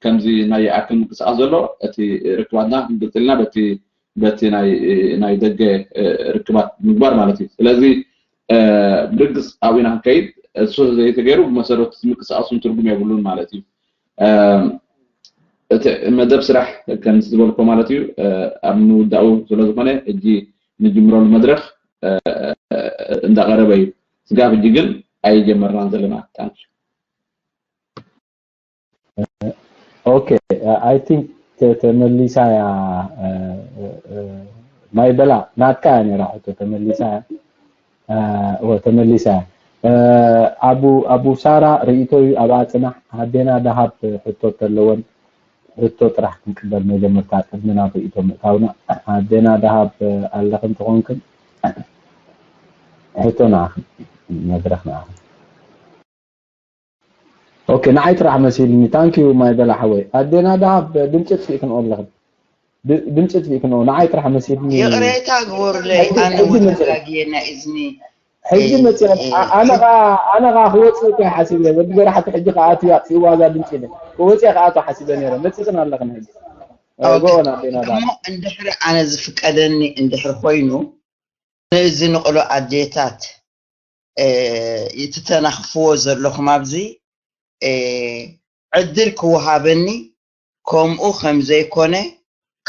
ከምዚ ናይ ይኣክል ምንቅስቃስ ዘሎ እቲ ርክባትና ክንቅፅል ኢና በቲ በቲ ናይ ደገ ርክባት ምግባር ማለት እዩ ስለዚ ብርግፅ ኣብኡ ኢና ክንከይድ እሱ ዘይተገይሩ ብመሰረቱ ምንቅስቃሱን ትርጉም የብሉን ማለት እዩ እቲ መደብ ስራሕ ከምቲ ዝበልኮ ማለት እዩ ኣብ ምውዳኡ ስለዝኮነ ሕጂ ንጅምረሉ መድረክ እንዳቀረበ እዩ ስጋብ ሕጂ ግን ኣይጀመርናን ዘለና ታንክ Okay, I think ተመሊሳያ ማይ በላ ናትካ እያ ነራ ሕቶ ተመሊሳያ ተመሊሳያ ኣቡ ኣቡ ሳራ ርእይቶዩ ኣብኣ ፅናሕ ኣዴና ደሃብ ሕቶ ተለወን ሕቶ ጥራሕ ክንቅበል መጀመርታ ቅድሚ ናብ ርእይቶ ምእታውና ኣዴና ደሃብ ኣለኽን ተኾንክን ሕቶ ንኣኽን መድረኽ ንኣኽን ኦኬ ንዓይ ጥራሕ መሲልኒ ታንኪዩ ማይ በላ ሓወይ ኣዴና ደሃብ ድምፂ ጥፊእክንኦ ኣለኽን ድምፂ ጥፊእክንኦ ንዓይ ጥራሕ መሲልኒ ይቕሬታ ግበሩለይ ኣነ እውን ተጋግየ ናይ እዝኒ ሕጂ መፅእ ኣነ ከዓ ኣነ ከዓ ክወፅእ እኮ ሓሲበ ወዲ ገራሕቲ ሕጂ ከኣቱ ኣጥፊእዋ እዛ ድምፂ ኢለ ክወፅእ ከኣቱ ሓሲበ ነረ መፅእን ኣለኽን ሕጂ ጎና ቤና እሞ እንድሕሪ ኣነ ዝፍቀደኒ እንድሕሪ ኮይኑ ነዚ ንቕሎ ኣዴታት ይትተናኽፍዎ ዘለኹም ኣብዚ ዕድል ክወሃበኒ ከምኡ ከም ዘይኮነ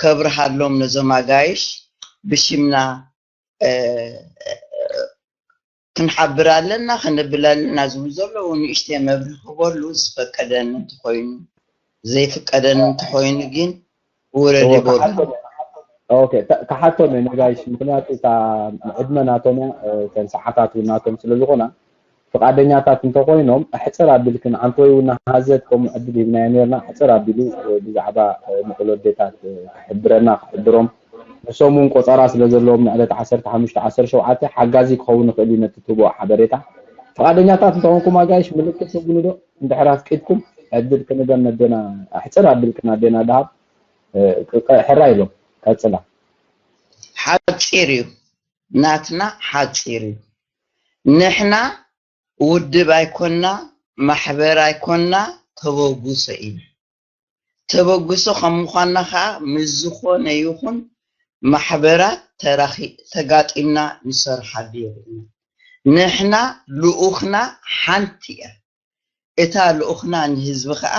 ከብርሃሎም ነዞም ኣጋይሽ ብሽምና ክንሓብር ኣለና ክንብል ኣለና ዝብሉ ዘለዉ ንእሽተይ መብርሂ ክበሉ ዝፈቀደኒ እንተኾይኑ ዘይፍቀደኒ እንተኾይኑ ግን ውረድ ይበሉ። ክሓቶም እየ ነጋይሽ ምክንያቱ እታ ዕድመ ናቶም እያ እተን ሰዓታት እውን ናቶም ስለዝኾና ፍቓደኛታት እንተኾይኖም ኣሕፅር ኣቢልክን ዓንተወይ እውን ሃዘት ከምኡ ዕድል ሂብናዮ ነርና ኣሕፅር ኣቢሉ ብዛዕባ ንቕሎ ኣዴታት ክሕብረና ክሕብሮም ንሶም እውን ቆፀራ ስለ ዘለዎም ንዕለት ዓሰርተ ሓሙሽተ ዓሰርተ ሸውዓተ ሓጋዚ ክኸውን ይኽእል እዩ ነቲ ትህቦ ሓበሬታ ፍቓደኛታት እንተኾንኩም ኣጋይሽ ምልክት ትህቡኒ ዶ እንድሕር ኣፍቂድኩም ዕድል ክንበን ነዴና ኣሕፅር ኣቢልክን ኣዴና ደሃብ ሕራይ ኢሎም ቀፅላ ሓፂር እዩ ናትና ሓፂር እዩ ንሕና ውድብ ኣይኮና ማሕበር ኣይኮና ተበጉሶ ኢና ተበጉሶ ከም ምኳና ከዓ ምስ ዝኾነ ይኹን ማሕበራት ተጋጢምና ንሰርሓሉ የብልና ንሕና ልኡኽና ሓንቲ እያ እታ ልኡኽና ንህዝቢ ከዓ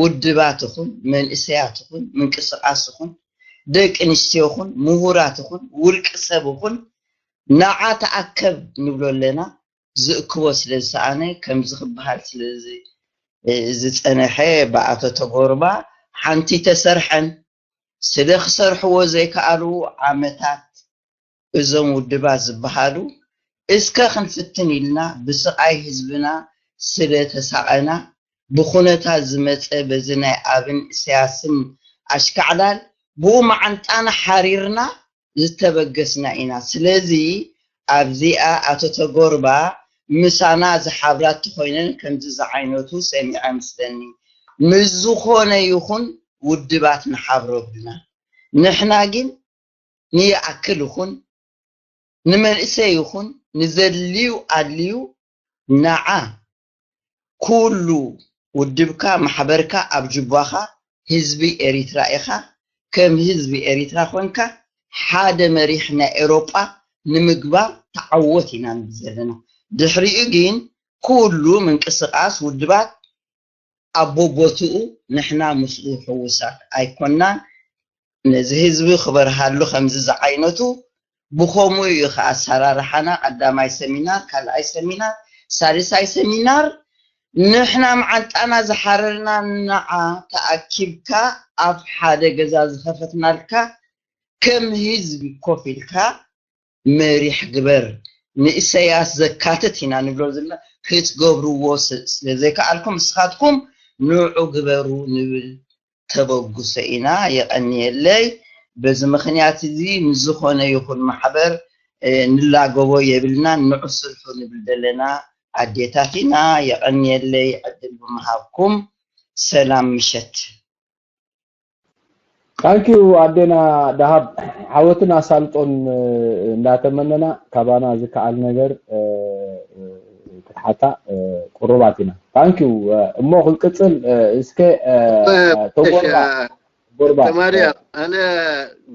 ውድባት ኹን መንእሰያት ኹን ምንቅስቃስ ኹን ደቂ ኣንስትዮ ኹን ምሁራት ኹን ውልቂ ሰብ ኹን ንዓ ተኣከብ ንብሎ ኣለና ዝእክቦ ስለ ዝሰኣነ ከምዚ ክበሃል ስለ ዝፀነሐ ብኣቶ ተጎርባ ሓንቲ ተሰርሐን ስለ ክሰርሕዎ ዘይከኣሉ ዓመታት እዞም ውድባት ዝበሃሉ እስከ ክንፍትን ኢልና ብስቓይ ህዝብና ስለ ተሳቐና ብኹነታት ዝመፀ በዚ ናይ ኣብን እሰያስን ኣሽካዕላል ብኡ መዓንጣና ሓሪርና ዝተበገስና ኢና። ስለዚ ኣብዚኣ ኣቶ ተጎርባ ምሳና ዝሓብራ ተኾይነን ከምዚ ዝዓይነቱ ሰሚዐ ምስለኒ። ምስ ዝኾነ ይኹን ውድባት ንሓብሮ ብልና። ንሕና ግን ንይኣክል ይኹን ንመንእሰይ ይኹን ንዘድልዩ ኣድልዩ ንዓ ኩሉ ውድብካ ማሕበርካ ኣብ ጅባኻ ህዝቢ ኤሪትራ ኢኻ ከም ህዝቢ ኤሪትራ ኮንካ ሓደ መሪሕ ናይ ኤሮጳ ንምግባር ተዓወት ኢና ንብል ዘለና ድሕሪኡ ግን ኩሉ ምንቅስቃስ ውድባት ኣብ ቦቦትኡ ንሕና ምስኡ ሕውሳት ኣይኮናን ነዚ ህዝቢ ክበርሃሉ ከምዚ ዝዓይነቱ ብኸምኡ እዩ ከኣ ኣሰራርሓና ቀዳማይ ሰሚናር ካልኣይ ሰሚናር ሳልሳይ ሰሚናር ንሕና መዓንጣና ዝሓረርና ንዓ ተኣኪብካ ኣብ ሓደ ገዛ ዝኸፈትናልካ ከም ህዝቢ ኮፍ ኢልካ መሪሕ ግበር ንእሰያስ ዘካትት ኢና ንብሎ ዘለና ክትገብርዎ ስለ ዘይከኣልኩም ንስኻትኩም ንዑ ግበሩ ንብል ተበግሶ ኢና የቐንየለይ በዚ ምኽንያት እዚ ንዝኾነ ይኹን ማሕበር ንላገቦ የብልናን ንዑ ስርሑ ንብል ዘለና ኣዴታት ኢና የቐንየለይ ዕድል ብምሃብኩም ሰላም ምሸት Thank you ኣዴና ደሃብ ዓወትን ኣሳልጦን እንዳተመነና ካባና ዝከኣል ነገር ክትሓታ ቁሩባት ኢና Thank you እሞ ክንቅፅል እስከ ተጎርባ ጎርባ ተማርያ ኣነ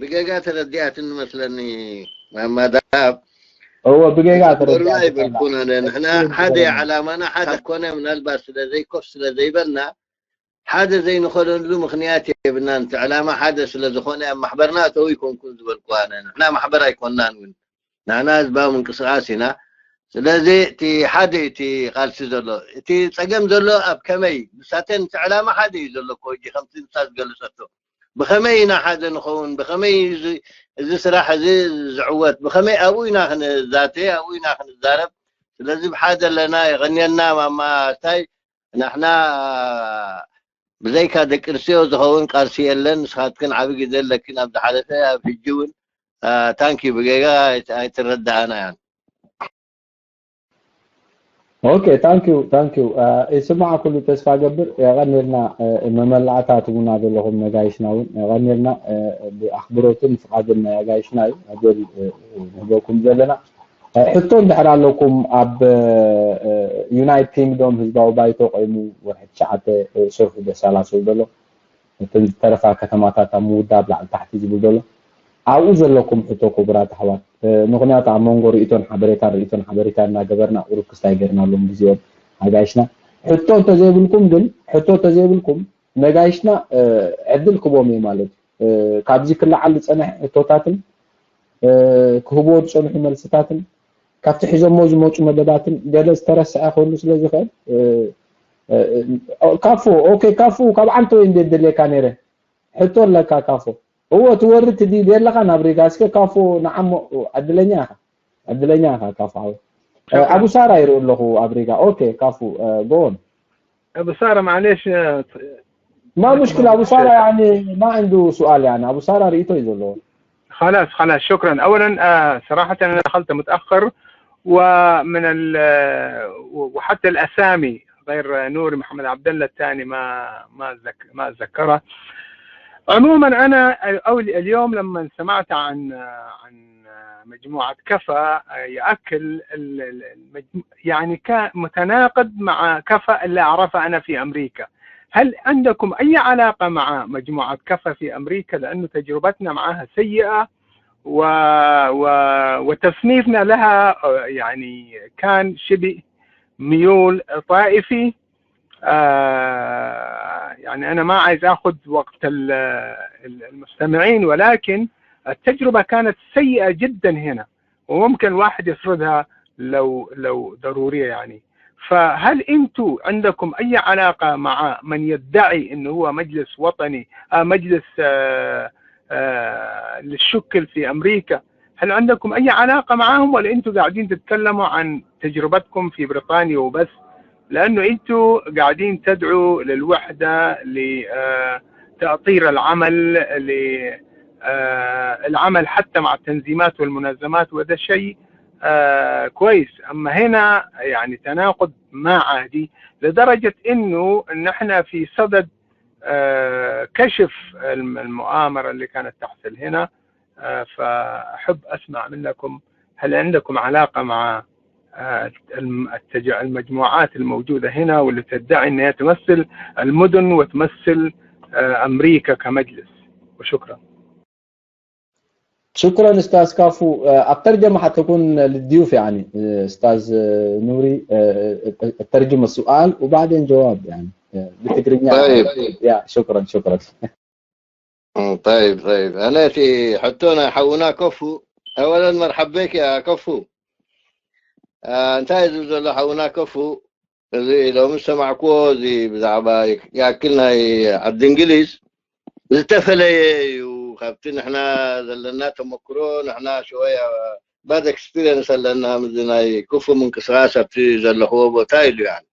ብጌጋ ተረዲኣትኒ መስለኒ ማማ ደሃብ እወ ብጌጋ ተረዲኣ ይበልኩን ኣነ ንሕና ሓደ ዓላማና ሓደ ኮነ ምናልባት ስለ ዘይኮፍ ስለ ዘይበልና ሓደ ዘይንኸደሉ ምኽንያት የብልናን። እቲ ዕላማ ሓደ ስለ ዝኾነ ኣብ ማሕበርና እተው ኣይኮንኩን ዝበልኩ ኣነ። ንሕና ማሕበር ኣይኮንናን እውን። ንሕና ህዝባዊ ምንቅስቓስ ኢና። ስለዚ እቲ ሓደ እቲ ቃልሲ ዘሎ። እቲ ጸገም ዘሎ ኣብ ከመይ ምሳተን እቲ ዕላማ ሓደ እዩ ዘሎ እኮ ሕጂ ከምቲ ንሳ ዝገለጸቶ። ብኸመይ ኢና ሓደ ንኸውን? ብኸመይ እዩ እዚ ስራሕ እዚ ዝዕወት? ብኸመይ ኣብኡ ኢና ክንዛተ፣ ኣብኡ ኢና ክንዛረብ። ስለዚ ብሓደ ኣለና። የቐንየልና ማማ ኣስታይ። ንሕና ብዘይካ ደቂ ኣንስትዮ ዝኸውን ቃልሲ የለን። ንስኻትክን ዓቢ ግደ ኣለክን ኣብ ዝሓለፈ ኣብ ሕጂ እውን ታንኪ ብጌጋ ኣይትረዳኣና እያን። ኦኬ ታንኪዩ ታንኪዩ ይስማዕ ኩሉ ተስፋ ገብር የቐንየልና መመላእታ ትቡና ዘለኹም ነጋይሽና እውን የቐንየልና ብኣኽብሮትን ፍቓድን ናይ ኣጋይሽና እዩ ኣጀል ንህበኩም ዘለና ሕቶ እንድሕር ኣለኩም፣ ኣብ ዩናይትድ ኪንግዶም ህዝባዊ ባይቶ ቆይሙ ወርሒ ትሽዓተ ስርሑ ደሳላሱ ዘሎ፣ እተን ዝተረፋ ከተማታት ኣብ ምውዳብ ላዕሊ ታሕቲ ዝብል ዘሎ፣ ኣብኡ ዘለኩም ሕቶ ክቡራት ኣሕዋት። ምክንያቱ ኣብ መንጎ ርእይቶን ሓበሬታን ርእይቶን ሓበሬታን እናገበርና ቁሩብ ክስታይ ገይርናሎም ግዜኦም ኣጋይሽና። ሕቶ እንተዘይብልኩም ግን ሕቶ እንተዘይብልኩም ነጋይሽና ዕድል ክቦም እየ ማለት እዩ። ካብዚ ክለዓል ዝፀንሐ ሕቶታትን ክህብዎ ዝፀንሑ መልስታትን ካብቲ ሒዞሞ ዝመፁ መደባትን ገለ ዝተረስዐ ክህሉ ስለ ዝኽእል፣ ካፉ፣ ኦኬ፣ ካፉ፣ ካብ ዓንተ ወይ እንዴት ደልየካ ነይረ? ሕቶ ኣለካ ካፎ? እዎ፣ ትወርድ ትድይብ የለኻ ናብ ሪጋ። እስከ ካፎ ንዓሞ፣ ዕድለኛ ኢኻ። ዕድለኛ ኢኻ ካፎ ሓወይ። ኣቡ ሳራ ይርኢ ኣለኹ ኣብ ሪጋ። ኦኬ፣ ካፉ፣ ጎን። أبو سارة، معليش، آه، ما مشكلة، أبو سارة يعني ما عنده سؤال، يعني أبو سارة رئيته يزولو. خلاص، خلاص، شكرا. أولا، آه، صراحة أنا دخلت متأخر، ومن ال-، وحتى الأسامي غير نوري محمد عبد الله الثاني ما، ما أتذك-، ما أتذكرها. عموما، أنا أول، اليوم لما سمعت عن، عن مجموعة كفا، يأكل ال-، ال-، المجم-، يعني كان متناقض مع كفا اللي أعرفها أنا في أمريكا. هل عندكم أي علاقة مع مجموعة كفا في أمريكا؟ لأنه تجربتنا معها سيئة، و-، و-، وتصنيفنا لها، آه، يعني كان شبه ميول طائفي. آه، يعني أنا ما عايز آخذ وقت ال-، ال-، المستمعين، ولكن التجربة كانت سيئة جدًا هنا، وممكن الواحد يسردها لو، لو ضرورية يعني. فهل أنتوا عندكم أي علاقة مع من يدعي إنه هو مجلس وطني، آه، مجلس، آه، آه، للشكل في أمريكا؟ هل عندكم أي علاقة معاهم، ولا أنتوا قاعدين تتكلموا عن تجربتكم في بريطانيا وبس؟ لأنه أنتوا قاعدين تدعوا للوحدة، لتأطير العمل، ل-، آه، العمل حتى مع التنظيمات والمنظمات، وده شيء، آه، كويس. أما هنا يعني تناقض ما عادي، لدرجة إنه نحن في صدد، آه، كشف الم-، المؤامرة اللي كانت تحصل هنا. آه، فأحب أسمع منكم، هل عندكم علاقة مع، آه، الم-، التج-، المجموعات الموجودة هنا واللي تدعي أنها تمثل المدن وتمثل، آه، أمريكا كمجلس؟ وشكرا. شكرا أستاذ كافو. آه، الترجمة حتكون للضيوف، يعني، آه، أستاذ، آه، نوري، آه، آه، ترجم السؤال وبعدين جواب، يعني، آه، بالتقرينية. طيب. يا، شكرا، شكرا. طيب، طيب. أنا في حتونا حونا كفو. أولا مرحبا بك يا كفو. آه، أنت عايز تقول حونا كفو. እዚ ሎሚ ዝሰማዕክዎ፣ እዚ ብዛዕባ ይኣክል ናይ ዓዲ እንግሊዝ ዝተፈለየ እዩ ካብቲ ንሕና ዘለና ተመክሮ። ንሕና ሸወያ ባድ ኤክስፒሪየንስ ኣለና፣ ምዚ ናይ ክፉ ምንቅስቃስ ኣብቲ ዘለኽዎ ቦታ ኢሉ። ያን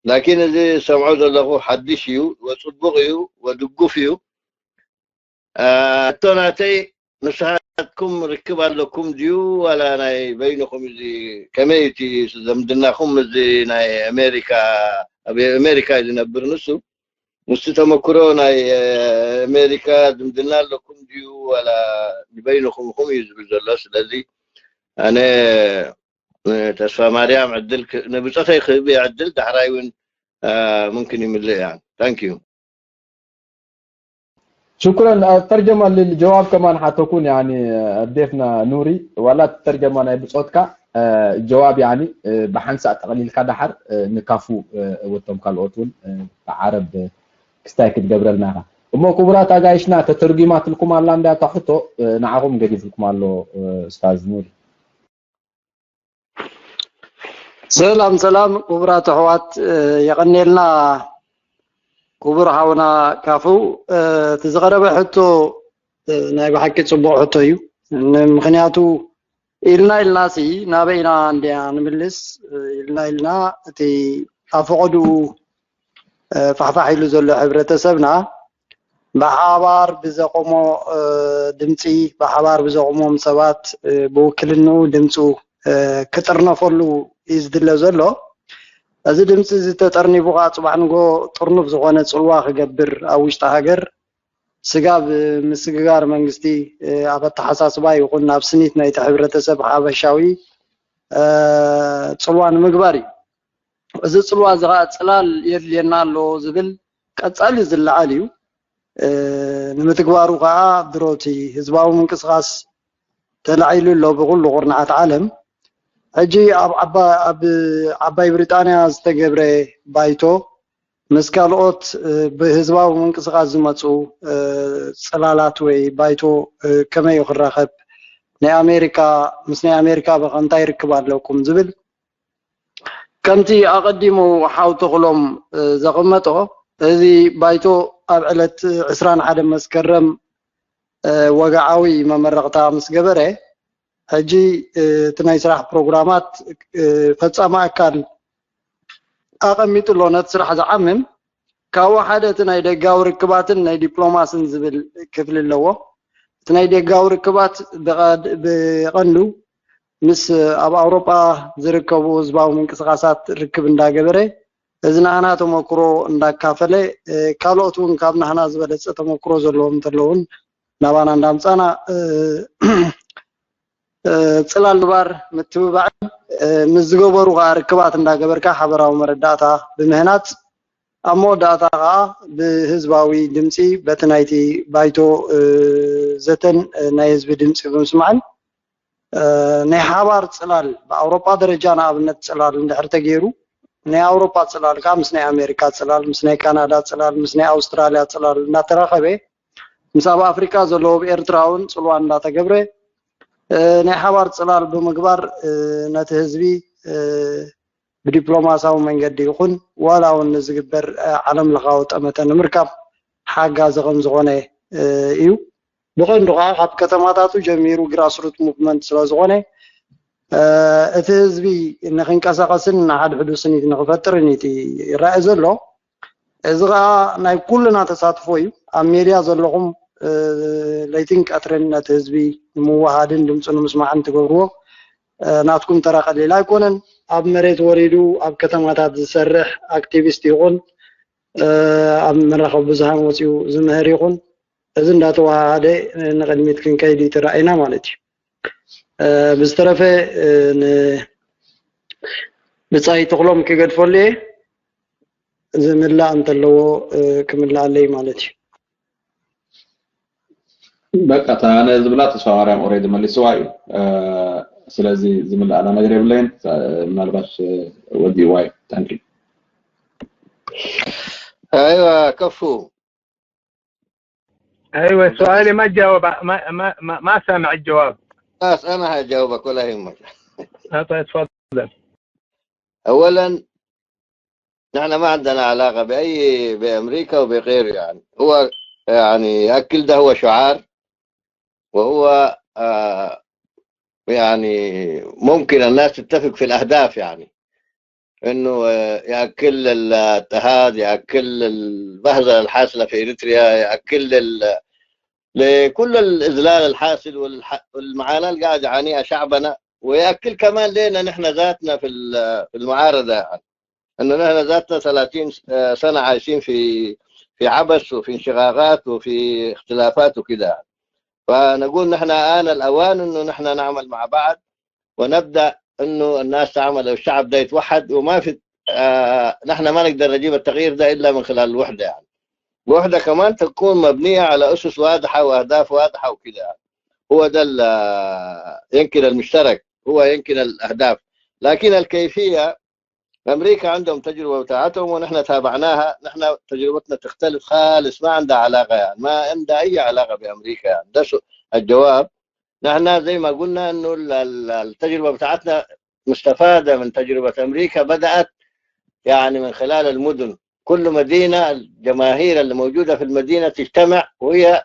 ላኪን እዚ ዝሰምዖ ዘለኹ ሓድሽ እዩ፣ ወፅቡቕ እዩ፣ ወድጉፍ እዩ። ኣቶ ናተይ፣ ንስኻትኩም ርክብ ኣለኩም ድዩ ዋላ ናይ በይንኹም? እዚ ከመይ እቲ ዝምድናኹም እዚ ናይ ኣሜሪካ፣ ኣብ ኣሜሪካ እዩ ዝነብር ንሱ፣ ምስቲ ተመክሮ ናይ ኣሜሪካ ዝምድና ኣለኩም ድዩ ዋላ ንበይንኹም ኢኹም እዩ ዝብል ዘሎ። ስለዚ ኣነ ንተስፋ ማርያም ዕድል ክ-፣ ንብፀተይ ክህብ እየ ዕድል፣ ዳሕራይ እውን ሙምኪን ይምልእ እያ። ታንክ ዩ። شكرا. الترجمة للجواب كمان حتكون، يعني، الضيفنا نوري، ولا الترجمة ናይ ብጾትካ፣ ጀዋብ፣ يعني፣ ብሓንሳእ ጠቕሊልካ ደሓር ንካፉ ወቶም ካልኦት እውን ብዓረብ ክስታይ ክትገብረልና ኢኻ። እሞ ክቡራት ኣጋይሽና ተተርጒማትልኩም ኣላ እንዳ እታ ሕቶ፣ ንዓኹም ገዲፍልኩም ኣሎ ኡስታዝ ኑሪ። ሰላም ሰላም ክቡራት ኣሕዋት፣ የቐንየልና ክቡር ሓውና ካፉ። እቲ ዝቐረበ ሕቶ ናይ ብሓቂ ጽቡቕ ሕቶ እዩ። ምኽንያቱ ኢልና ኢልና ሲ ናበይ ኢና እንድያ ንምልስ ኢልና ኢልና እቲ ኣብ ፈቐድኡ ፋሕፋሕ ኢሉ ዘሎ ሕብረተሰብና ብሓባር ብዘቆሞ ድምፂ፣ ብሓባር ብዘቆሞም ሰባት ብውክልንኡ ድምፁ ክጥርነፈሉ እዩ ዝድለ ዘሎ። እዚ ድምፂ እዚ ተጠርኒፉ ከዓ ፅባሕ ንጎ ጥርኑፍ ዝኾነ ፅልዋ ክገብር ኣብ ውሽጢ ሃገር ስጋብ ምስግጋር መንግስቲ ኣብ ኣተሓሳስባ ይኹን ኣብ ስኒት ናይቲ ሕብረተሰብ ሓበሻዊ ጽልዋ ንምግባር እዩ። እዚ ጽልዋ እዚ ከዓ ጽላል የድልየና ኣሎ ዝብል ቀጻሊ ዝለዓል እዩ። ንምትግባሩ ከዓ ድሮ እቲ ህዝባዊ ምንቅስቃስ ተላዒሉ ኣሎ ብኩሉ ኩርናዓት ዓለም። ሕጂ ኣብ ዓባይ ብሪጣንያ ዝተገብረ ባይቶ ምስ ካልኦት ብህዝባዊ ምንቅስቃስ ዝመፁ ፅላላት ወይ ባይቶ ከመይ እዩ ክራኸብ፣ ናይ ኣሜሪካ ምስ ናይ ኣሜሪካ በኸ እንታይ ርክብ ኣለኩም ዝብል ከምቲ ኣቐዲሙ ሓው ተኽሎም ዘቐመጦ፣ እዚ ባይቶ ኣብ ዕለት ዕስራን ሓደ መስከረም ወግዓዊ መመረቕታ ምስ ገበረ፣ ሕጂ እቲ ናይ ስራሕ ፕሮግራማት ፈጻሚ ኣካል ኣቐሚጡ ኣሎ። ነቲ ስራሕ ዝዓምም ካብኡ ሓደ እቲ ናይ ደጋዊ ርክባትን ናይ ዲፕሎማስን ዝብል ክፍሊ ኣለዎ። እቲ ናይ ደጋዊ ርክባት ብቐንዱ ምስ ኣብ ኣውሮጳ ዝርከቡ ህዝባዊ ምንቅስቃሳት ርክብ እንዳገበረ፣ እዚ ናህና ተመክሮ እንዳካፈለ፣ ካልኦት እውን ካብ ናህና ዝበለፀ ተመክሮ ዘለዎም እንተለውን ናባና እንዳምፃና ፅላል ምግባር ምትብባዕን ምስ ዝገበሩ ከዓ ርክባት እንዳገበርካ ሓበራዊ መረዳእታ ብምህናፅ ኣብ መወዳእታ ከዓ ብህዝባዊ ድምፂ በቲ ናይቲ ባይቶ ዘተን ናይ ህዝቢ ድምፂ ብምስማዕን ናይ ሓባር ፅላል ብኣውሮጳ ደረጃ ንኣብነት ፅላል እንድሕር ተገይሩ ናይ ኣውሮጳ ፅላል ከዓ ምስ ናይ ኣሜሪካ ፅላል ምስ ናይ ካናዳ ፅላል ምስ ናይ ኣውስትራልያ ፅላል እናተራኸበ ምስ ኣብ ኣፍሪካ ዘለዎ ብኤርትራ እውን ፅልዋ እንዳተገብረ ናይ ሓባር ፅላል ብምግባር ነቲ ህዝቢ ብዲፕሎማሳዊ መንገዲ ይኹን ዋላ እውን ንዝግበር ዓለም ለኻዊ ጠመተ ንምርካብ ሓጋዚ ከም ዝኾነ እዩ። ብቐንዱ ከዓ ካብ ከተማታቱ ጀሚሩ ግራስሩት ሙቭመንት ስለዝኾነ እቲ ህዝቢ ንክንቀሳቐስን ንሓድሕዱ ስኒት ንክፈጥርን እቲ ይረአ ዘሎ። እዚ ከዓ ናይ ኩልና ተሳትፎ እዩ። ኣብ ሜድያ ዘለኹም ለይትን ቀትርን ነቲ ህዝቢ ንምውሃድን ድምፁ ንምስማዕን ትገብርዎ ናትኩም ተራ ቀሊል ኣይኮነን። ኣብ መሬት ወሪዱ ኣብ ከተማታት ዝሰርሕ ኣክቲቪስት ይኹን ኣብ መራኸቢ ብዙሃን ወፂኡ ዝምህር ይኹን እዚ እንዳተወሃሃደ ንቅድሚት ክንከይድ እዩ ተራእይና ማለት እዩ። ብዝተረፈ ንብፃይ ተኽሎም ክገድፈሉ እየ። ዝምላእ እንተለዎ ክምልኣለይ ማለት እዩ። በቃ እታ ኣነ ዝብላ ተስፋ ማርያም ኦሬዲ መሊስዋ እዩ። ስለዚ ዝምልኣላ ነገር የብለይን። ምናልባት ወዲእዋ እዩ። ታንኪ ايوه كفو ايوه سؤالي ما جاوب ما ما ما, ما سامع الجواب خلاص انا هجاوبك ولا يهمك آه، طيب تفضل اولا نحن ما عندنا علاقه باي بامريكا وبغيره يعني هو يعني ياكل ده هو شعار وهو آه يعني ممكن الناس تتفق في الاهداف يعني انه آه، ياكل الاضطهاد، ياكل المهزله الحاصله في اريتريا، ياكل ال... لكل الاذلال الحاصل والح... والمعاناه اللي قاعد يعانيها شعبنا، وياكل كمان لنا نحن ذاتنا في ال- في المعارضه يعني. انه نحن ذاتنا ثلاثين سنه عايشين في في عبث وفي انشقاقات وفي اختلافات وكده يعني. فنقول نحن آن الأوان إنه نحن نعمل مع بعض ونبدأ إنه الناس تعمل والشعب ده يتوحد وما في آه نحن ما نقدر نجيب التغيير ده إلا من خلال الوحدة يعني. الوحدة كمان تكون مبنية على أسس واضحة وأهداف واضحة وكده يعني. هو ده يمكن المشترك هو يمكن الأهداف لكن الكيفية امريكا عندهم تجربه بتاعتهم ونحن تابعناها نحن تجربتنا تختلف خالص ما عندها علاقه يعني ما عندها اي علاقه بامريكا يعني ده الجواب. نحن زي ما قلنا انه التجربه بتاعتنا مستفاده من تجربه امريكا بدات يعني من خلال المدن. كل مدينه الجماهير اللي موجوده في المدينه تجتمع وهي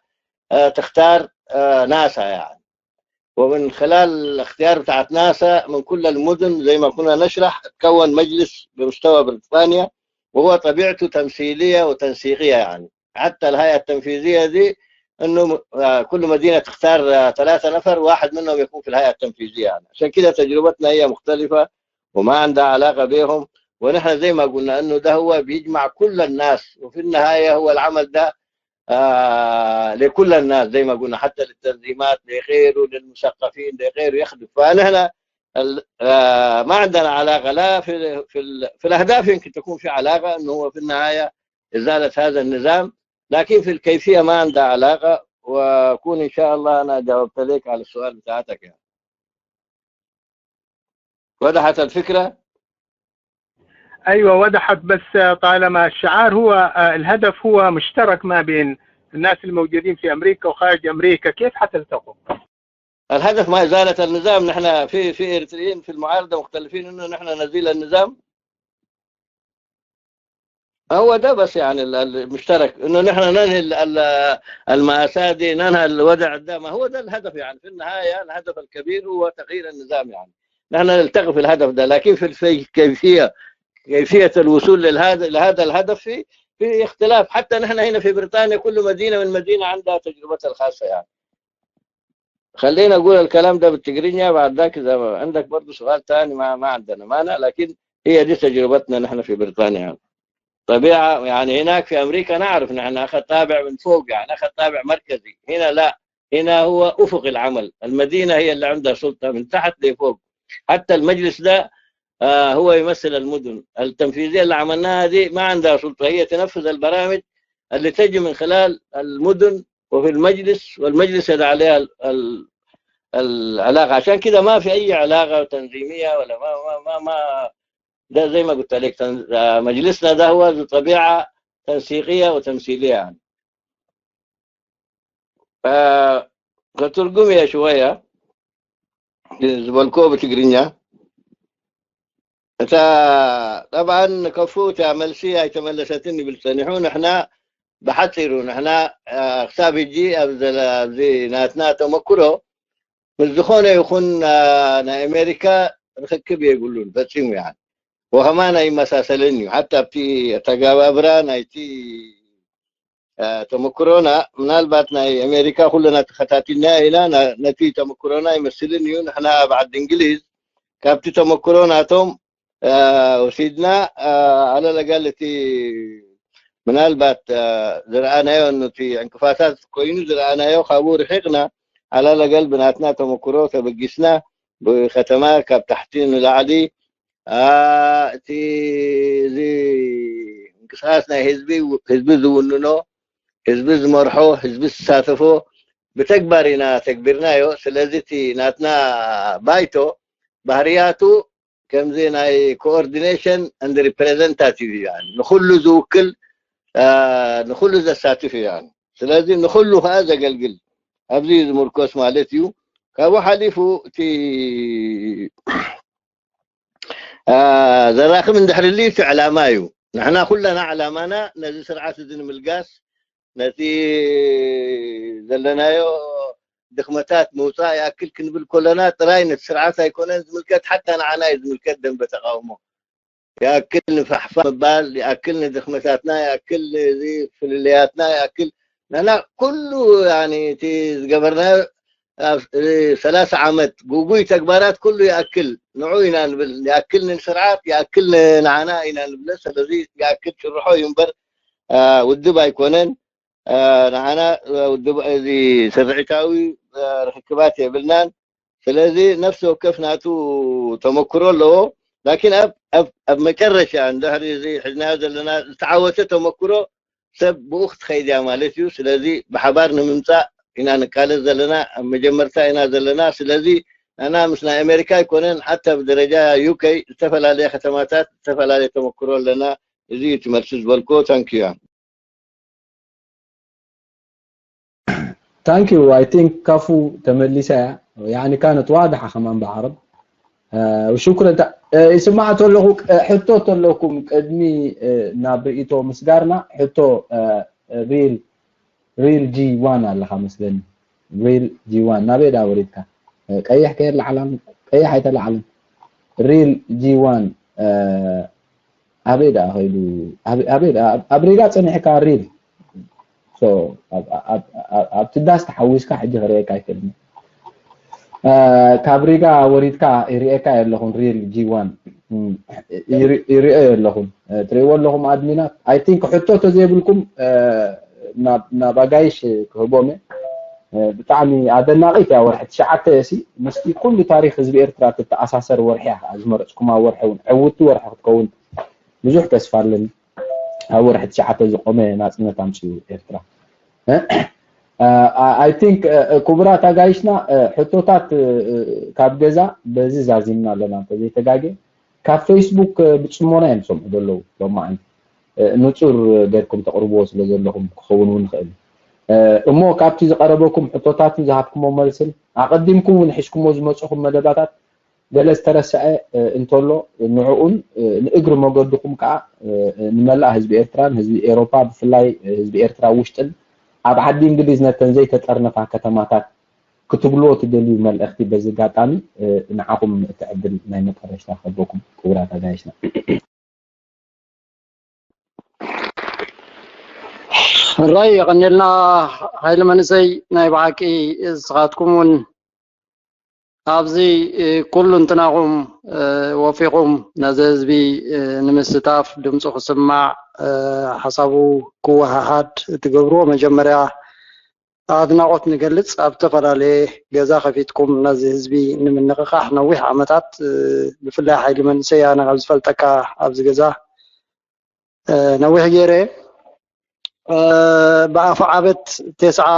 آه، تختار آه، ناسها يعني. ومن خلال الاختيار بتاعت ناسا من كل المدن زي ما كنا نشرح تكون مجلس بمستوى بريطانيا وهو طبيعته تمثيليه وتنسيقيه يعني. حتى الهيئه التنفيذيه دي انه آه، كل مدينه تختار آه، ثلاثه نفر واحد منهم يكون في الهيئه التنفيذيه يعني. عشان كده تجربتنا هي مختلفه وما عندها علاقه بهم. ونحن زي ما قلنا انه ده هو بيجمع كل الناس وفي النهايه هو العمل ده آه لكل الناس زي ما قلنا حتى للتنظيمات لغيره للمثقفين لغيره يخدم. فنحن ال- آه، ما عندنا علاقة لا في في ال- في الأهداف، يمكن تكون في علاقة، إنه هو في النهاية إزالة هذا النظام، لكن في الكيفية ما عندها علاقة. وأكون إن شاء الله أنا جاوبت لك على السؤال بتاعتك يعني. وضحت الفكرة؟ ايوه، وضحت. بس طالما الشعار هو، آه، الهدف هو مشترك ما بين الناس الموجودين في امريكا وخارج امريكا، كيف حتلتقوا؟ الهدف ما إزالة النظام. نحن في في إريتريين في المعارضة مختلفين إنه نحن نزيل النظام. هو ده بس يعني ال- ال- المشترك، إنه نحن ننهي ال- ال- المأساة دي، ننهي الوضع ده. ما هو ده الهدف يعني، في النهاية الهدف الكبير هو تغيير النظام يعني. نحن نلتقي في الهدف ده، لكن في في كيفية كيفية الوصول لهذا لهذا الهدف في في اختلاف. حتى نحن هنا في بريطانيا كل مدينة من مدينة عندها تجربتها الخاصة يعني. خلينا أقول الكلام ده بالتقرينيا، بعد ذاك إذا عندك برضو سؤال تاني ما ما عندنا مانع، لكن هي دي تجربتنا نحن في بريطانيا يعني. طبيعة يعني هناك في أمريكا نعرف نحن أخذ طابع من فوق، يعني أخذ طابع مركزي. هنا لا، هنا هو أفق العمل، المدينة هي اللي عندها سلطة من تحت لفوق. حتى المجلس ده آه، هو يمثل المدن. التنفيذية اللي عملناها دي ما عندها سلطة، هي تنفذ البرامج اللي تجي من خلال المدن وفي المجلس، والمجلس يدعى عليها ال- ال- العلاقة. عشان كده ما في أي علاقة تنظيمية ولا ما ما ما, ما ده زي ما قلت لك تن- آه، مجلسنا ده هو ذو طبيعة تنسيقية وتمثيلية يعني. آه، كترجمة شوية ዝበልክዎ ብትግርኛ። እታ ጠብዓን ከፉ እታ መልሲ ኣይተመለሰትን ይብል ጸኒሑ። ንሕና ብሓጺሩ ንሕና ክሳብ ሕጂ ኣብዚ ናትና ተመክሮ ምስ ዝኾነ ይኹን ናይ ኣሜሪካ ርኽክብ የብሉን ፈጺሙ። ያን ወኸማን ኣይመሳሰልን እዩ። ሓታ ኣብቲ ኣተጋባብራ ናይቲ ተመክሮና ምናልባት ናይ ኣሜሪካ ኩልና ተኸታቲልና ኢና። ነቲ ተመክሮና ይመስልን እዩ። ንሕና ኣብ ዓዲ እንግሊዝ ካብቲ ተመክሮ ናቶም ወሲድና ኣለለጋል እቲ ምናልባት ዝረኣናዮ ነቲ ዕንቅፋታት ኮይኑ ዝረኣናዮ ካብኡ ርሒቕና ኣለለጋል ብናትና ተመክሮ ተበጊስና ብከተማ ካብ ታሕቲ ንላዕሊ እቲ እዚ ምንቅስቃስ ናይ ህዝቢ ህዝቢ ዝውንኖ ህዝቢ ዝመርሖ ህዝቢ ዝሳተፎ ብተግባር ኢና ተግቢርናዮ። ስለዚ እቲ ናትና ባይቶ ባህርያቱ ከምዚ ናይ coordination and representative እዩ። ንኩሉ ዝውክል ንኩሉ ዘሳትፍ እዩ። ስለዚ ንኩሉ ከዓ ዘገልግል ኣብዚ ዝምርኮስ ማለት እዩ። ካብኡ ሓሊፉ እቲ ዘራኽብ እንድሕር ሊ እቲ ዕላማ እዩ። ንሕና ኩለና ዕላማና ነዚ ስርዓት እዚ ንምልጋስ ነቲ ዘለናዮ ድኽመታት ምውፃእ ይኣክል ክንብል ከለና ጥራይ ነቲ ስርዓት ኣይኮነን ዝምልከት፣ ሓታ ንዓና እዩ ዝምልከት። ደንበ ተቃውሞ ይኣክል ንፋሕፋ ምባል ይኣክል፣ ንድኽመታትና ይኣክል፣ እዚ ፍልልያትና ይኣክል፣ ንሕና ኩሉ እቲ ዝገበርናዮ ሰላሳ ዓመት ጉጉይ ተግባራት ኩሉ ይኣክል ንዑ ኢና ንብል። ይኣክል ንስርዓት ይኣክል ንዓና ኢና ንብለ። ስለዚ ይኣክል ጭርሖ እዩ እምበር ውድብ ኣይኮነን። ንዓና ውድብ እዚ ስርዒታዊ ርክክባት የብልናን። ስለዚ ነፍሲ ወከፍ ናቱ ተመክሮ ኣለዎ። ላኪን ኣብ መጨረሻ እንድሕሪ እዚ ሒዝናዮ ዘለና ዝተዓወተ ተመክሮ ሰብ ብኡ ክትኸይድ እያ ማለት እዩ። ስለዚ ብሓባር ንምምፃእ ኢና ንቃለስ ዘለና፣ ኣብ መጀመርታ ኢና ዘለና። ስለዚ ንሕና ምስ ናይ ኣሜሪካ ኣይኮነን፣ ሓታ ብደረጃ ዩኬ ዝተፈላለየ ከተማታት ዝተፈላለየ ተመክሮ ኣለና። እዚ እዩ እቲ መልሲ ዝበልክዎ። ታንኪዩ። Thank you. I think ካፉ ተመሊሳ እያ። يعني كانت واضحة كمان بعرب. وشكرا. ይስማዕ ተለኹ ሕቶ ተለኩም ቅድሚ ናብ ርእቶ ምስጋርና ሕቶ real real G one ኣለኻ መስለኒ real G one ናበይ ዳ ወሪድካ ቀይሕ ከየለዓላን ቀይሕ ኣይተለዓለን real G one ኣበይ ደኣ ኸይዱ ኣበይ ደኣ ኣብ ሪጋ ጸኒሕካ real ኣብቲ ዳስ ተሓዊስካ ሕጂ ክርእየካ ኣይክእልን ካብ ሪጋ ወሪድካ ይርእየካ የለኹን real G one ይርእዮ የለኹን ትርእይዎ ኣለኹም ኣድሚናት I think ሕቶ ተዘይብልኩም ናብ ኣጋይሽ ክህቦም እየ ብጣዕሚ ኣደናቒት እያ። ወርሒ ትሽዓተ እሲ ምስቲ ኩሉ ታሪኽ ህዝቢ ኤርትራ ትተኣሳሰር ወርሒ እያ። ዝመረፅኩማ ወርሒ እውን ዕውቲ ወርሒ ክትከውን ብዙሕ ተስፋ ኣለኒ። ኣብ ወርሒ ትሽዓተ ዝቆመ ናፅነት ኣምፅኡ ኤርትራ። I think ክቡራት ኣጋይሽና ሕቶታት ካብ ገዛ በዚ ዛዚምና ኣለና እንተዘይተጋጌ። ካብ ፌስቡክ ብፅሞና እዮም ዝሰምዑ ዘለዉ ሎማዓንቲ። ንፁር ገርኩም ተቕርብዎ ስለ ዘለኹም ክኸውን እውን ይኽእል። እሞ ካብቲ ዝቐረበኩም ሕቶታትን ዝሃብኩሞ መልስን ኣቐዲምኩም እውን ሒዝኩሞ ዝመፅኹም መደባታት ገለ ዝተረስዐ እንተሎ ንዕኡን ንእግሪ መገድኹም ከዓ ንመላእ ህዝቢ ኤርትራን ህዝቢ ኤሮፓ ብፍላይ ህዝቢ ኤርትራ ውሽጥን ኣብ ዓዲ እንግሊዝ ነተን ዘይተጠርነፋ ከተማታት ክትብልዎ ትደልዩ መልእኽቲ በዚ ኣጋጣሚ ንዓኹም እቲ ዕድል ናይ መጠረሽታ ክህበኩም ክቡራት ኣጋይሽና። ሕራይ የቐንየልና ሃይለ መንእሰይ ናይ ብሓቂ እስኻትኩም እውን ኣብዚ ኩሉ እንትናኹም ወፊኹም ነዚ ህዝቢ ንምስታፍ ድምፁ ክስማዕ ሓሳቡ ክወሃሃድ እትገብርዎ መጀመርያ ኣድናቖት ንገልፅ። ኣብ ዝተፈላለየ ገዛ ከፊትኩም ነዚ ህዝቢ ንምንቕቓሕ ነዊሕ ዓመታት ብፍላይ ሓይሊ መንእሰይ ኣነ ካብ ዝፈልጠካ ኣብዚ ገዛ ነዊሕ ገይረ ብኣፉ ዓበት ቴስዓ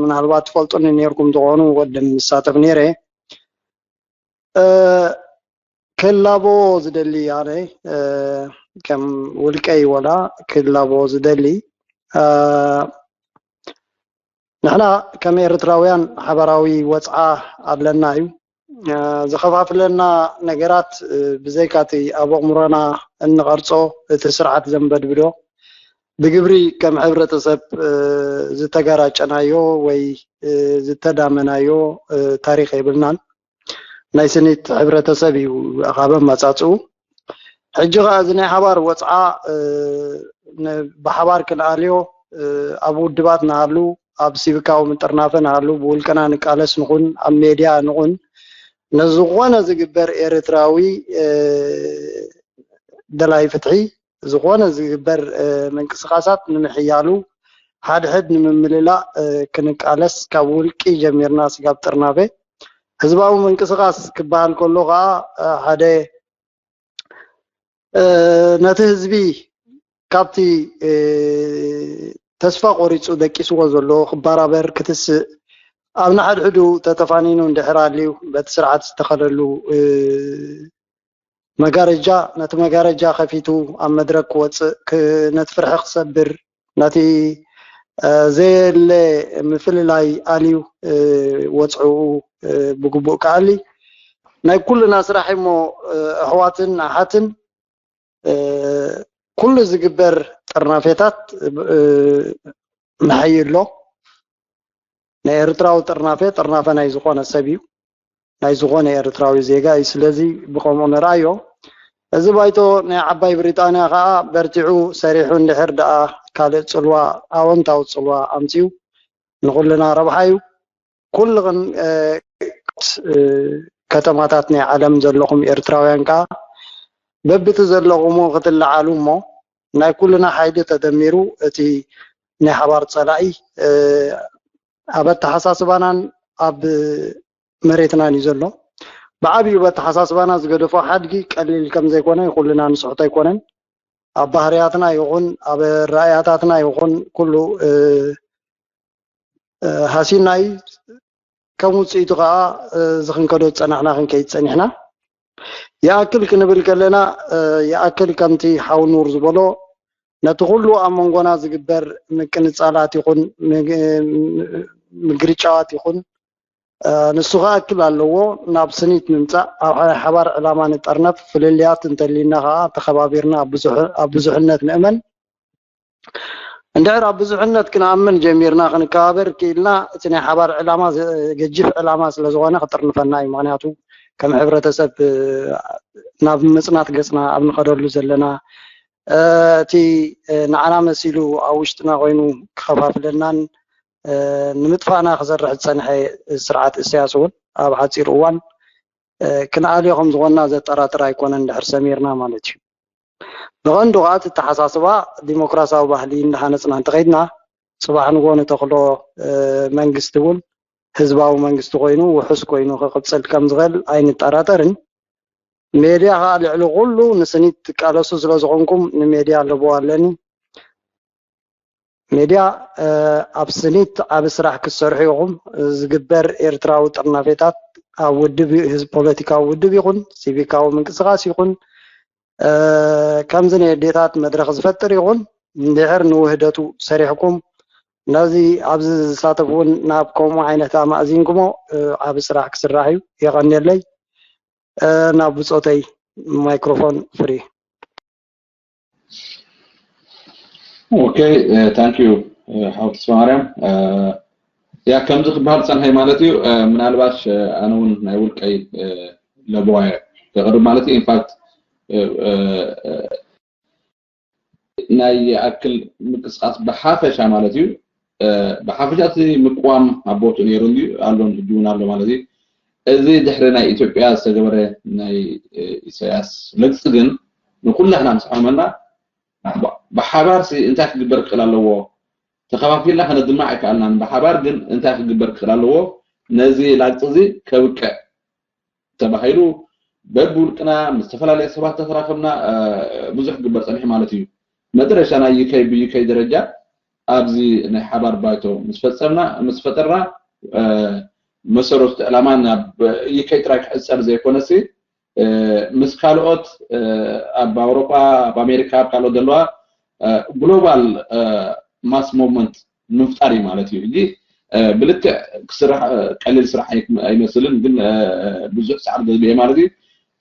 ምናልባት ትፈልጡኒ ነርኩም ትኾኑ ወደም ንሳተፍ ነይረ ክላቦ ዝደሊ ኣነ ከም ውልቀይ ወላ ክላቦ ዝደሊ ንሕና ከም ኤርትራውያን ሓበራዊ ወፅዓ ኣለና እዩ ዝኸፋፍለና ነገራት ብዘይካቲ ኣብ ኣእምሮና እንቐርፆ እቲ ስርዓት ዘንበድብዶ ብግብሪ ከም ሕብረተሰብ ዝተጋራጨናዮ ወይ ዝተዳመናዮ ታሪክ የብልናን ናይ ስኒት ሕብረተሰብ እዩ ካብ ኣመፃፅኡ ሕጂ ከዓ እዚ ናይ ሓባር ወፅዓ ብሓባር ክንኣልዮ ኣብ ውድባት ንሃሉ ኣብ ሲቪካዊ ምጥርናፈ ንሃሉ ብውልቅና ንቃለስ ንኹን ኣብ ሜድያ ንኹን ነዝኾነ ዝግበር ኤርትራዊ ደላይ ፍትሒ ዝኾነ ዝግበር ምንቅስቃሳት ንምሕያሉ ሓድሕድ ንምምልላእ ክንቃለስ ካብ ውልቂ ጀሚርና ስጋብ ጥርናፈ ህዝባዊ ምንቅስቃስ ክበሃል ከሎ ከዓ ሓደ ነቲ ህዝቢ ካብቲ ተስፋ ቆሪፁ ደቂስዎ ዘሎ ክበራበር ክትስእ ኣብ ንሓድሕዱ ተተፋኒኑ እንድሕር ኣልዩ በቲ ስርዓት ዝተኸለሉ መጋረጃ ነቲ መጋረጃ ከፊቱ ኣብ መድረክ ክወፅእ ነቲ ፍርሒ ክሰብር ነቲ ዘየለ ምፍልላይ ኣልዩ ወፅዕኡ ብግቡእ ክኣሊ ናይ ኩልና ስራሕ እሞ ኣሕዋትን ኣሓትን ኩሉ ዝግበር ጥርናፌታት መሐይሎ ናይ ኤርትራዊ ጥርናፌ ጥርናፈ ናይ ዝኾነ ሰብ እዩ ናይ ዝኾነ ኤርትራዊ ዜጋ እዩ ስለዚ ብከምኡ ንርኣዮ እዚ ባይቶ ናይ ዓባይ ብሪጣንያ ከዓ በርቲዑ ሰሪሑ እንድሕር ደኣ ካልእ ፅልዋ ኣወንታዊ ፅልዋ ኣምፅኡ ንኩልና ረብሓ እዩ ኩልኽን ከተማታት ናይ ዓለም ዘለኹም ኤርትራውያን ከዓ በብቲ ዘለኹሞ ክትለዓሉ እሞ ናይ ኩልና ሓይሊ ተደሚሩ እቲ ናይ ሓባር ፀላኢ ኣብ ኣተሓሳስባናን ኣብ መሬትናን እዩ ዘሎ ብዓብዩ በተሓሳስባና ዝገደፎ ሓድጊ ቀሊል ከም ዘይኮነ ኩልና ንስሕቶ ኣይኮነን ኣብ ባህርያትና ይኹን ኣብ ራእያታትና ይኹን ኩሉ ሃሲናይ ከም ውፅኢቱ ከዓ ዝክንከዶ ዝፀናሕና ክንከይድ ፀኒሕና ይኣክል ክንብል ከለና ይኣክል ከምቲ ሓው ኑር ዝበሎ ነቲ ኩሉ ኣብ መንጎና ዝግበር ምቅንፃላት ይኹን ምግርጫዋት ይኹን ንሱ ክኣክል ኣለዎ ናብ ስኒት ምምፃእ ኣብ ሓባር ዕላማ ንጠርነፍ ፍልልያት እንተሊና ከዓ ተኸባቢርና ኣብ ብዙሕነት ንእመን እንድሕር ኣብ ብዙሕነት ክንኣምን ጀሚርና ክንከባበር ክኢልና እቲ ናይ ሓባር ዕላማ ገጅፍ ዕላማ ስለ ዝኾነ ክጥርንፈና እዩ ምክንያቱ ከም ሕብረተሰብ ናብ ምፅናት ገፅና ኣብ ንኸደሉ ዘለና እቲ ንዓና መሲሉ ኣብ ውሽጥና ኮይኑ ክኸፋፍለናን ንምጥፋእና ክሰርሕ ዝፀንሐ ስርዓት እሰያስ እውን ኣብ ሓፂር እዋን ክንኣልዮ ከም ዝኾንና ዘጠራጥር ኣይኮነን እንድሕር ሰሚርና ማለት እዩ። ብቐንዱ ከዓ እቲ ኣተሓሳስባ ዲሞክራሲያዊ ባህሊ እንዳሃነፅና እንተኸይድና ጽባሕ ንግሆ ንተኽሎ መንግስቲ እውን ህዝባዊ መንግስቲ ኮይኑ ውሑስ ኮይኑ ክቕጽል ከም ዝኽእል ኣይንጠራጠርን። ሜድያ ከዓ ልዕሊ ኩሉ ንስኒት ትቃለሱ ስለ ዝኾንኩም ንሜድያ ኣለዎ ኣለኒ። ሜድያ ኣብ ስኒት ዓቢ ስራሕ ክትሰርሑ ኢኹም። ዝግበር ኤርትራዊ ጥርናፌታት ኣብ ውድብ ህዝብ ፖለቲካዊ ውድብ ይኹን ሲቪካዊ ምንቅስቃስ ይኹን ከምዚ ናይ ኣዴታት መድረኽ ዝፈጥር ይኹን እንድሕር ንውህደቱ ሰሪሕኩም ነዚ ኣብዚ ዝሳተፍ እውን ናብ ከምኡ ዓይነት ኣማእዚንኩሞ ዓቢ ስራሕ ክስራሕ እዩ። የቐንየለይ። ናብ ብፆተይ ማይክሮፎን ፍሪ። ኦኬ ታንክ ዩ ሓው ተስፋ ማርያም። ያ ከምዚ ክበሃል ፀንሐ ማለት እዩ። ምናልባሽ ኣነ እውን ናይ ውልቀይ ለበዋየ የቅርብ ማለት እዩ። ኢንፋክት ናይ ይኣክል ምንቅስቃስ ብሓፈሻ ማለት እዩ። ብሓፈሻ እቲ ምቅዋም ኣብ ቦትኡ ነይሩ እንድዩ ኣሎን ሕጂ እውን ኣሎ ማለት እዩ። እዚ ድሕሪ ናይ ኢትዮጵያ ዝተገበረ ናይ ኢሳያስ ለግፂ ግን ንኩላህና ምስ ዓመና ብሓባር ሲ እንታይ ክግበር ክኽእል ኣለዎ? ተኸፋፊልና ከነድምዕ ኣይከኣልናን። ብሓባር ግን እንታይ ክግበር ክኽእል ኣለዎ? ነዚ ላግፂ እዚ ከብቅዕ ተባሂሉ በብውልቅና ምስ ዝተፈላለዩ ሰባት ተተራኸብና ብዙሕ ክግበር ፀኒሑ ማለት እዩ። መጨረሻ ናይ ዩከይ ብዩከይ ደረጃ ኣብዚ ናይ ሓባር ባይቶ ምስ ፈፀምና ምስ ፈጠርና መሰረቱ ዕላማ ናብ ዩከይ ጥራይ ክሕፀር ዘይኮነሲ ምስ ካልኦት ኣብ ኣውሮጳ ኣብ ኣሜሪካ ኣብ ካልኦት ዘለዋ ግሎባል ማስ ሞቭመንት ንምፍጣር እዩ ማለት እዩ። ሕጂ ብልክዕ ክስራሕ ቀሊል ስራሕ ኣይመስልን፣ ግን ብዙሕ ፃዕሪ ዘድልየ ማለት እዩ።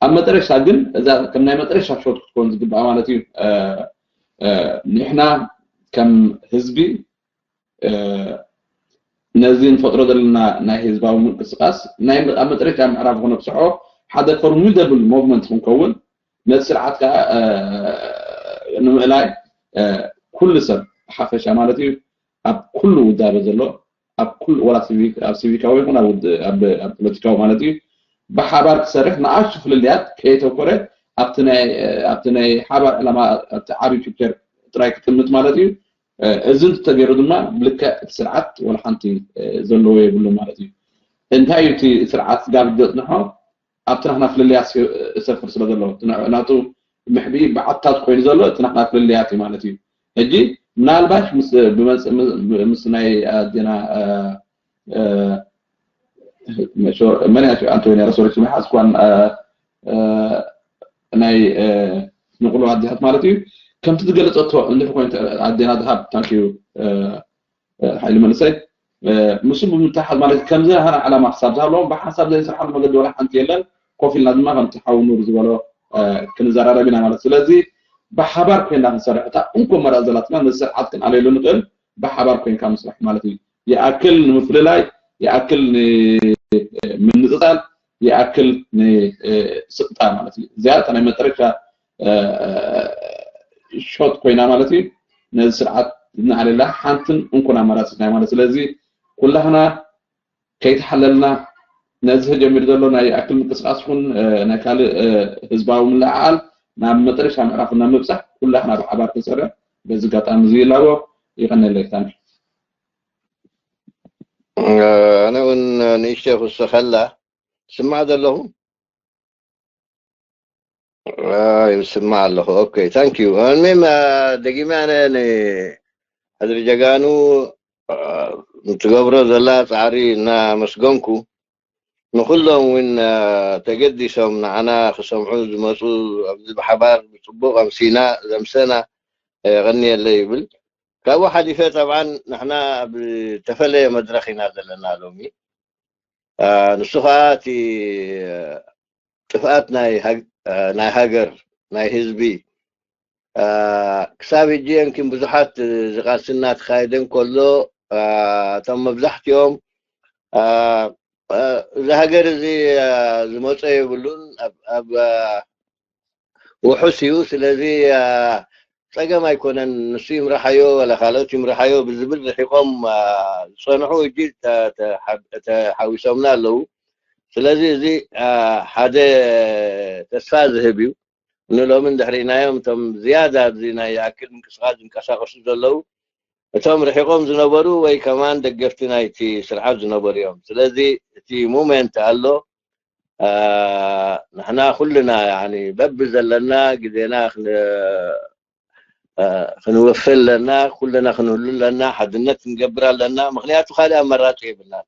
ኣብ መጠረሽታ ግን እዛ ከም ናይ መጠረሽታ ሾት ክትኮን ዝግባኣ ማለት እዩ። ንሕና ከም ህዝቢ ነዚ ንፈጥሮ ዘለና ናይ ህዝባዊ ምንቅስቃስ ናይ ኣብ መጠረሽታ ምዕራፍ ክነብፅሖ ሓደ ፎርሚደብል ሞቭመንት ክንከውን ነቲ ስርዓት ከዓ ንምእላይ ኩሉ ሰብ ብሓፈሻ ማለት እዩ ኣብ ኩሉ ውዳበ ዘሎ ኣብ ኩሉ ወላ ኣብ ሲቪካዊ ይኹን ኣብ ፖለቲካዊ ማለት እዩ ብሓባር ክሰርሕ ንኣሽቱ ፍልልያት ከየተኮረ ኣብቲ ናይ ሓባር ዕላማ ኣብቲ ዓብዪ ፒክቸር ጥራይ ክጥምት ማለት እዩ። እዚ እንተተገይሩ ድማ ብልክዕ እቲ ስርዓት ወላ ሓንቲ ዘለዎ የብሉ ማለት እዩ። እንታይ እዩ እቲ ስርዓት ስጋብ ዘፅንሖ ኣብቲ ናትና ፍልልያት ይሰፍር ስለ ዘሎ ናቱ ምሕቢ ብዓታት ኮይኑ ዘሎ እቲ ናትና ፍልልያት እዩ ማለት እዩ። ሕጂ ምናልባሽ ምስ ናይ ኣዴና መን እያ ሽዑ ኣንቶኒያ ረሶሪች መሓዝ እኳን ናይ ንቕሎ ኣዴታት ማለት እዩ ከምቲ ዝገለፀቶ እንድሕር ኮይኑ ኣዴና ዝሃብ ታንኪዩ ሓይሊ መንእሰይ ምስኡ ብምትሓዝ ማለት ከምዚ ናህና ዕላማ ክሳብ ዝሃለዎም ብሓንሳብ ዘይንስርሓሉ መገዲ ወላ ሓንቲ የለን። ኮፍ ኢልና ድማ ከምቲ ሓው ኑር ዝበሎ ክንዘራረብ ኢና ማለት ስለዚ ብሓባር ኮይና ክንሰርሕ እታ እንኮ መረፅ ዘላትና ነዚ ስርዓት ክንኣለየሉ ንኽእል ብሓባር ኮይንካ ምስራሕ ማለት እዩ። ይኣክል ንምፍልላይ፣ ይኣክል ንምንፅፃል፣ ይኣክል ንስቕታ ማለት እዩ። እዚኣ እታ ናይ መጠረሻ ሾት ኮይና ማለት እዩ። ነዚ ስርዓት እናዕለላ ሓንትን እንኮን ኣማራፂት ናይ ማለት ስለዚ ኩላህና ከይተሓለልና ነዚ ተጀሚሩ ዘሎ ናይ ኣክል ምንቅስቃስ ይኹን ናይ ካልእ ህዝባዊ ምልዕዓል ናብ መጠረሻ ምዕራፍ እናምብፃሕ ኩላህና ብሓባር ክንሰርሕ በዚ ኣጋጣሚ እዚ ይላቦ። ይቐነለይ። ታንኪ። ኣነ እውን ንእሽተይ ክውስኸላ ስማዕ ዘለኹ ይስማዕ ኣለኹ። ኦኬ ታንክ ዩ። ኣልሜም ደጊመ ኣነ ንሕድሪ ጀጋኑ ንትገብሮ ዘላ ፃዕሪ እናመስገንኩ ንኩሎም እውን ተገዲሶም ንዓና ክሰምዑ ዝመፁ ኣብዚ ብሓባር ብፅቡቅ ኣምሲና ዘምሰና የቐንየለይ ይብል። ካብኡ ሓሊፈ ጠብዓን ንሕና ብተፈለየ መድረኽ ኢና ዘለና ሎሚ። ንሱ ከዓ እቲ ጥፍኣት ናይ ሃገር ናይ ህዝቢ ክሳብ ሕጂ የንኪን ብዙሓት ዝቃልሲ እናተካየደ እንከሎ እቶም መብዛሕትኦም እዚ ሃገር እዚ ዝመፀ የብሉን ኣብ ውሑስ እዩ። ስለዚ ፀገም ኣይኮነን ንሱ ይምርሓዮ ወላ ካልኦት ይምርሓዮ ብዝብል ርሒቆም ዝፀንሑ እጂ ተሓዊሶምና ኣለዉ። ስለዚ እዚ ሓደ ተስፋ ዝህብ እዩ። ንሎሚ እንድሕር ኢናዮም እቶም ዝያዳ ኣብዚ ናይ ይኣክል ምንቅስቃስ ዝንቀሳቀሱ ዘለዉ እቶም ርሒቆም ዝነበሩ ወይ ከማን ደገፍቲ ናይቲ ስርዓት ዝነበሩ እዮም። ስለዚ እቲ movement ኣሎ። ንሕና ኩልና በብዘለና ግዜና ክንወፍር ኣለና። ኩልና ክንህሉ ኣለና። ሓድነት ክንገብር ኣለና። ምክንያቱ ካልእ ኣመራፂ የብልናን።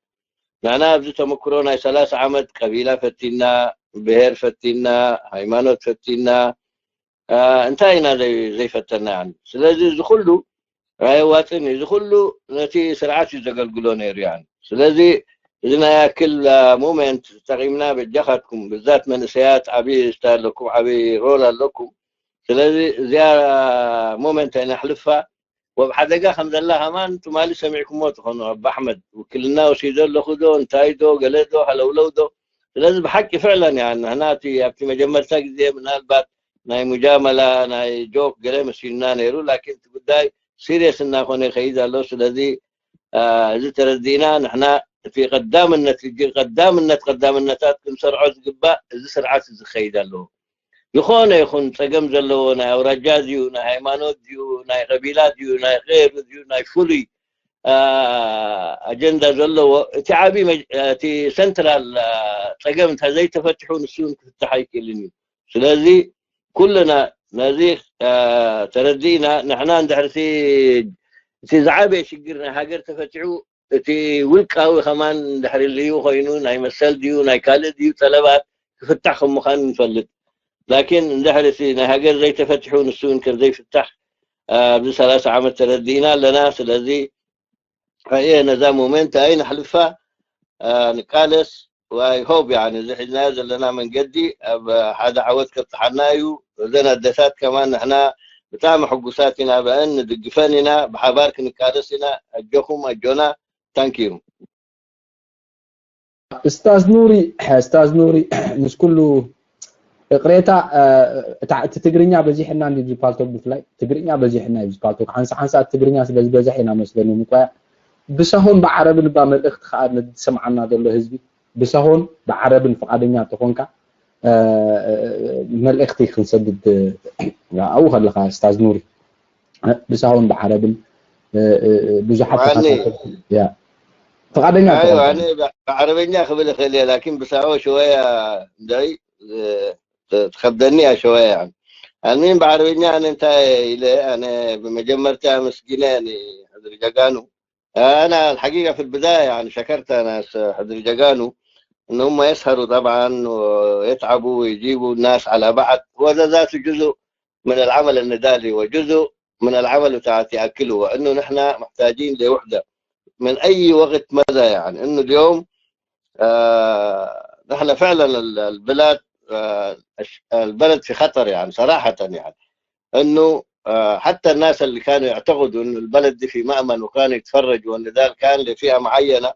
ንሕና ኣብዚ ተመክሮ ናይ ሰላሳ ዓመት ቀቢላ ፈቲና፣ ብሄር ፈቲና፣ ሃይማኖት ፈቲና፣ እንታይ ኢና ዘይፈተና? ስለዚ እዚ ኩሉ ኣየዋፅን እዩ። እዚ ኩሉ ነቲ ስርዓት እዩ ዘገልግሎ ነይሩ። ያ ስለዚ እዚ ናይ ያክል movement ተጠቂምና በጃኻትኩም ብዛት መንእሰያት ዓብዪ ስታ ኣለኩም፣ ዓብዪ ሮል ኣለኩም። ስለዚ እዚኣ movement ኣይነሕልፋ። ወብ ሓደጋ ከም ዘላ ከማን ትማሊ ሰሚዕኩሞ ትኾኑ። ኣባ ኣሕመድ ውክልና ወሲዶ ኣለኹ ዶ እንታይ ዶ ገለ ዶ ሃለውለው ዶ? ስለዚ ብሓቂ ፍዕለን ያ ንሕና ኣብቲ መጀመርታ ግዜ ምናልባት ናይ ሙጃመላ ናይ ጆክ ገለ መሲሉና ነይሩ። ላኪን እቲ ጉዳይ ሲሪየስ እናኾነ ይኸይድ ኣሎ። ስለዚ እዚ ተረዲእና ንሕና እቲ ቀዳምነት ሕጂ ቀዳምነት ቀዳምነታት ክንሰርዖ ዝግባእ እዚ ስርዓት እዚ ክኸይድ ኣለዎ። ዝኾነ ይኹን ጸገም ዘለዎ ናይ ኣውራጃ ድዩ፣ ናይ ሃይማኖት ድዩ፣ ናይ ቀቢላ ድዩ፣ ናይ ቐይሩ ድዩ፣ ናይ ፍሉይ ኣጀንዳ ዘለዎ እቲ ዓብዪ እቲ ሰንትራል ጸገም እንተ ዘይተፈትሑ ንሱ እውን ክፍታሕ ኣይክእልን እዩ። ስለዚ ኩልና ነዚ ተረዲእና ንሕና እንድሕር እቲ ዝዓበየ ሽግር ናይ ሃገር ተፈቲሑ እቲ ውልቃዊ ከማን እንድሕር ልዩ ኮይኑ ናይ መሰል ድዩ ናይ ካልእ ድዩ ጠለባት ክፍታሕ ከም ምዃኑ ንፈልጥ። ላኪን እንድሕር እቲ ናይ ሃገር ዘይተፈቲሑ ንሱ እውን ከም ዘይፍታሕ ኣብዚ ሰላሳ ዓመት ተረዲእና ኣለና። ስለዚ ኣየ ነዛ ሞመንት ኣይነሕልፋ፣ ንቃለስ። ዋይ ሆብ ያኒ እዚ ሒዝናዮ ዘለና መንገዲ ኣብ ሓደ ዓወት ከብፅሓና እዩ። እዘን ኣደታት ከማን ንሕና ብጣዕሚ ሕጉሳት ኢና፣ ብአን ንድግፈን ኢና። ብሓባር ክንቃለስ ኢና። ኣጆኹም ኣጆና። ታንኪዩ። እስታዝ ኑሪ እስታዝ ኑሪ ምስ ኩሉ እቅሬታ እቲ ትግርኛ በዚሕና እንዲ ዝፓልቶክ ብፍላይ ትግርኛ በዚሕና እዩ ዝፓልቶክ ሓንሳ ሓንሳ ትግርኛ ስለ ዝበዝሕ ኢና መስለኒ ምቋያ ብሳሆን ብዓረብን እባ መልእኽቲ ከዓ ንዝሰምዓና ዘሎ ህዝቢ ብሳሆን ብዓረብን ፍቃደኛ ተኾንካ መልእኽቲ ክንሰድድ ኣብኡ ከለካ እስታዝ ኑሪ ብሳሆን ብዓረብን ብዙሓት ተኻታተልቲ ፍቃደኛ ብዓረበኛ ክብል እኽእል እየ ላኪን ብሳሆ ሸወያ እንዳይ ትኸብደኒ እያ ሸወያ ኣልሚን ብዓረበኛ ኣነ እንታይ ኢለ ኣነ ብመጀመርታ ኣመስጊነ ሕድሪ ጀጋኑ أنا الحقيقة في البداية يعني شكرت ناس حضري جاكانو إن هم يسهروا طبعا ويتعبوا ويجيبوا الناس على بعض وهذا ذاته جزء من العمل النضالي وجزء من العمل بتاع تأكله وإنه نحن محتاجين لوحدة من أي وقت مدى يعني إنه اليوم آه نحن فعلا البلاد آه البلد في خطر يعني صراحة يعني إنه آه حتى الناس اللي كانوا يعتقدوا إنه البلد دي في مأمن وكانوا يتفرجوا إن ده كان لفئة معينة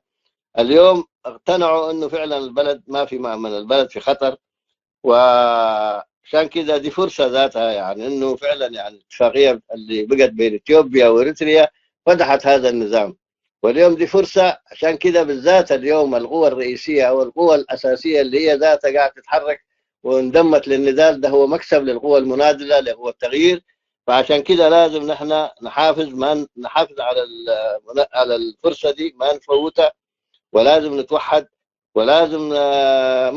اليوم اقتنعوا إنه فعلا البلد ما في مأمن، البلد في خطر. وعشان كده دي فرصة ذاتها يعني إنه فعلا يعني الاتفاقية اللي بقت بين إثيوبيا وإريتريا فتحت هذا النظام. واليوم دي فرصة عشان كده بالذات اليوم القوى الرئيسية أو القوى الأساسية اللي هي ذاتها قاعدة تتحرك وانضمت للنضال ده هو مكسب للقوى المناضلة لقوى التغيير. فعشان كده لازم نحن نحافظ ما نحافظ على على الفرصة دي ما نفوتها. ولازم نتوحد ولازم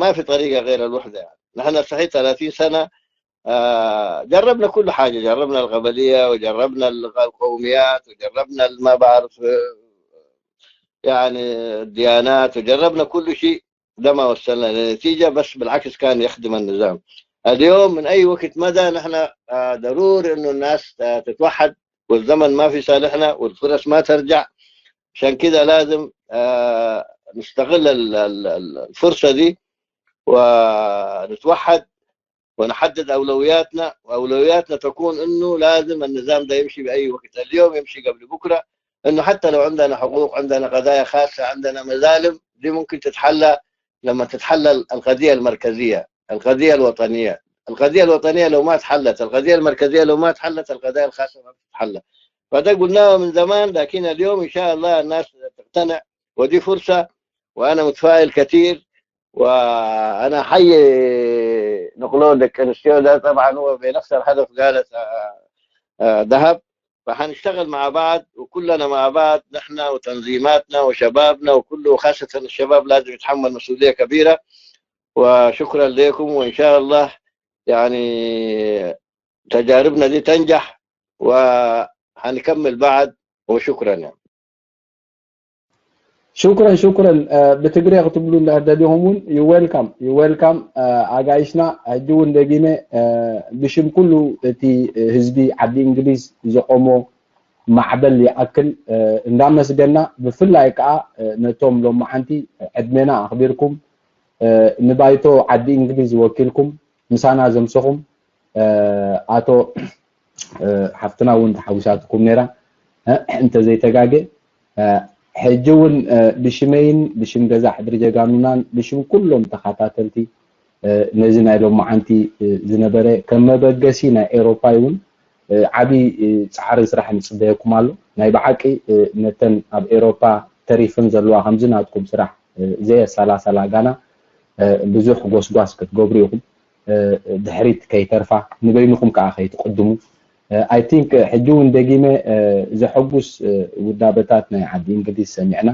ما في طريقة غير الوحدة يعني. نحن صحيح ثلاثين سنة جربنا كل حاجة جربنا القبلية وجربنا القوميات وجربنا ما بعرف يعني الديانات وجربنا كل شيء ده ما وصلنا لنتيجة بس بالعكس كان يخدم النظام. اليوم من أي وقت مدى نحن ضروري إنه الناس تتوحد والزمن ما في صالحنا والفرص ما ترجع. عشان كده لازم نستغل الفرصة دي ونتوحد ونحدد أولوياتنا وأولوياتنا تكون إنه لازم النظام ده يمشي بأي وقت اليوم يمشي قبل بكرة. إنه حتى لو عندنا حقوق عندنا قضايا خاصة عندنا مظالم دي ممكن تتحلى لما تتحلى القضية المركزية القضية الوطنية. القضية الوطنية لو ما تحلت القضية المركزية لو ما تحلت القضايا الخاصة ما بتتحلى. فده قلناه من زمان لكن اليوم إن شاء الله الناس تقتنع ودي فرصة. وأنا متفائل كثير وأنا حي نقلون للكنستيو ده طبعا هو بنفس الهدف قالت دهب. فحنشتغل مع بعض، وكلنا مع بعض، نحن وتنظيماتنا وشبابنا وكله، وخاصة الشباب لازم يتحمل مسؤولية كبيرة. وشكرا لكم، وإن شاء الله يعني تجاربنا دي تنجح، وحنكمل بعد. وشكرا يعني. ሽኩረን ሽኩረን። ብትግርየ ክትብሉ እንድሕር ደሊኹም እውን፣ you welcome, you welcome ኣጋይሽና። ሕጂ እውን ደጊመ ብሽም ኩሉ እቲ ህዝቢ ዓዲ እንግሊዝ ዘቆሞ ማዕበል ይኣክል እንዳመስገና፣ ብፍላይ ከዓ ነቶም ሎማዓንቲ ዕድሜና ኣኽቢርኩም ንባይቶ ዓዲ እንግሊዝ ወኪልኩም ምሳና ዘምሰኹም ኣቶ ሓፍትና እውን ተሓዊሳትኩም ነይራ እንተዘይተጋገ። ሕጂ እውን ብሽመይን ብሽም ገዛ ሕድሪ ጀጋኑናን ብሽም ኩሎም ተኸታተልቲ ነዚ ናይ ሎማዓንቲ ዝነበረ ከም መበገሲ ናይ ኤሮፓ እውን ዓብዪ ፃዕርን ስራሕ ንፅበየኩም ኣሎ። ናይ ብሓቂ ነተን ኣብ ኤሮፓ ተሪፍን ዘለዋ ከምዚ ናትኩም ስራሕ ዘየሰላሰላ ጋና ብዙሕ ጎስጓስ ክትገብሩ ኢኹም። ድሕሪት ከይተርፋ፣ ንበይንኹም ከዓ ከይትቕድሙ። I think ሕጂ እውን ደጊመ ዘሐጉስ ውዳበታት ናይ ዓዲ እንግሊዝ ሰሚዕና።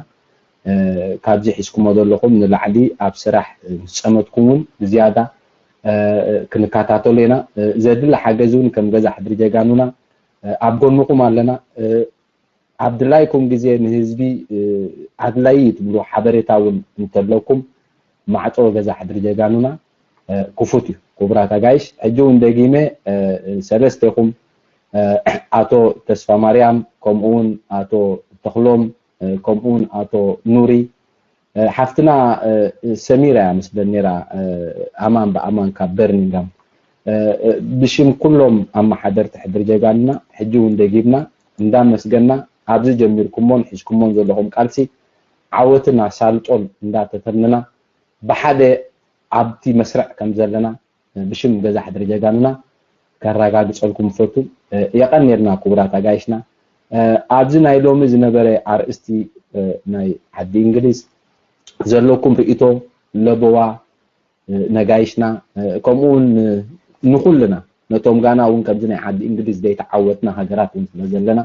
ካብዚ ሒዝኩሞ ዘለኹም ንላዕሊ ኣብ ስራሕ ምስ ፀመትኩም እውን ብዝያዳ ክንከታተሎ ኢና። ዘድሊ ሓገዝ እውን ከም ገዛ ሕድሪ ጀጋኑና ኣብ ጎንኹም ኣለና። ኣብ ድላይኩም ግዜ ንህዝቢ ኣድላይ እዩ ትብሉ ሓበሬታ እውን እንተለኩም ማዕፆ ገዛ ሕድሪ ጀጋኑና ክፉት እዩ። ክቡራት ኣጋይሽ፣ ሕጂ እውን ደጊመ ሰለስቴኹም ኣቶ ተስፋ ማርያም፣ ከምኡ እውን ኣቶ ተኽሎም፣ ከምኡ እውን ኣቶ ኑሪ፣ ሓፍትና ሰሚራ እያ መስለን ነይራ፣ ኣማን ብኣማን ካብ በርሚንጋም። ብሽም ኩሎም ኣመሓደርቲ ሕድሪ ጀጋንና ሕጂ እውን ደጊምና እንዳመስገና ኣብዚ ጀሚርኩሞን ሒዝኩሞን ዘለኹም ቃልሲ ዓወትን ኣሳልጦን እንዳተተመና ብሓደ ኣብቲ መስርዕ ከም ዘለና ብሽም ገዛ ሕድሪ ጀጋንና ከረጋግፀልኩም ፈቱ። የቐንየልና ክቡራት ኣጋይሽና። ኣብዚ ናይ ሎሚ ዝነበረ ኣርእስቲ ናይ ዓዲ እንግሊዝ ዘለኩም ርእቶ ለበዋ ነጋይሽና፣ ከምኡ እውን ንኩልና ነቶም ጋና እውን ከምዚ ናይ ዓዲ እንግሊዝ ዘይተዓወትና ሃገራት እውን ስለ ዘለና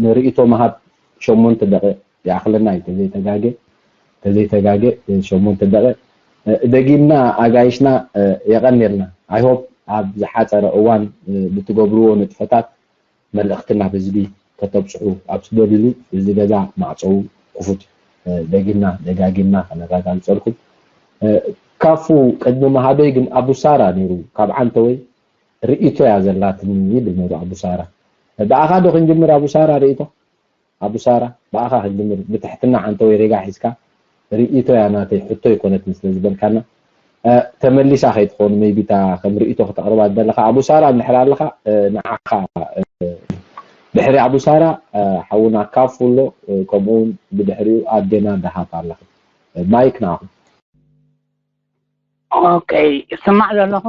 ንርእይቶ ምሃብ ሸሞንተ ደቂቕ ይኣኽለና እዩ። ተዘይተጋገ ተዘይተጋገ ሸሞንተ ደቂቕ ደጊምና ኣጋይሽና የቐንየልና። I hope ኣብ ዝሓፀረ እዋን ብትገብርዎ ንጥፈታት መልእኽቲ ናብ ህዝቢ ከተብፅሑ ኣብ ትደልዩሉ እዚ ገዛ ማዕፀው ክፉት ደጊምና ደጋጊምና ከነረጋግፀልኩም። ካፉ ቅድሚ ምሃበይ ግን ኣቡሳራ ነይሩ ካብ ዓንተወይ ርእይቶ እያ ዘላትኒ ይብል ነይሩ ኣቡሳራ። ብኣኻ ዶ ክንጅምር ኣቡሳራ ርእይቶ? ኣቡሳራ ብኣኻ ክንጅምር ብትሕትና ዓንተወይ ሬጋ ሒዝካ ርእይቶ እያ ናተይ ሕቶ ኣይኮነትን ስለ ዝበልካና ተመሊሳ ከይትኾን maybe እታ ከም ርእይቶ ክተቕርባ ዝደለኻ ኣቡሳራ እንድሕር ኣለኻ ንዓኻ ድሕሪ ኣቡሳራ ሓውና ካፉ ኣሎ ከምኡውን ብድሕሪኡ ኣዴና ደሃብ ኣለኻ ማይክ ንዓኹም okay ይስማዕ ዘለኹ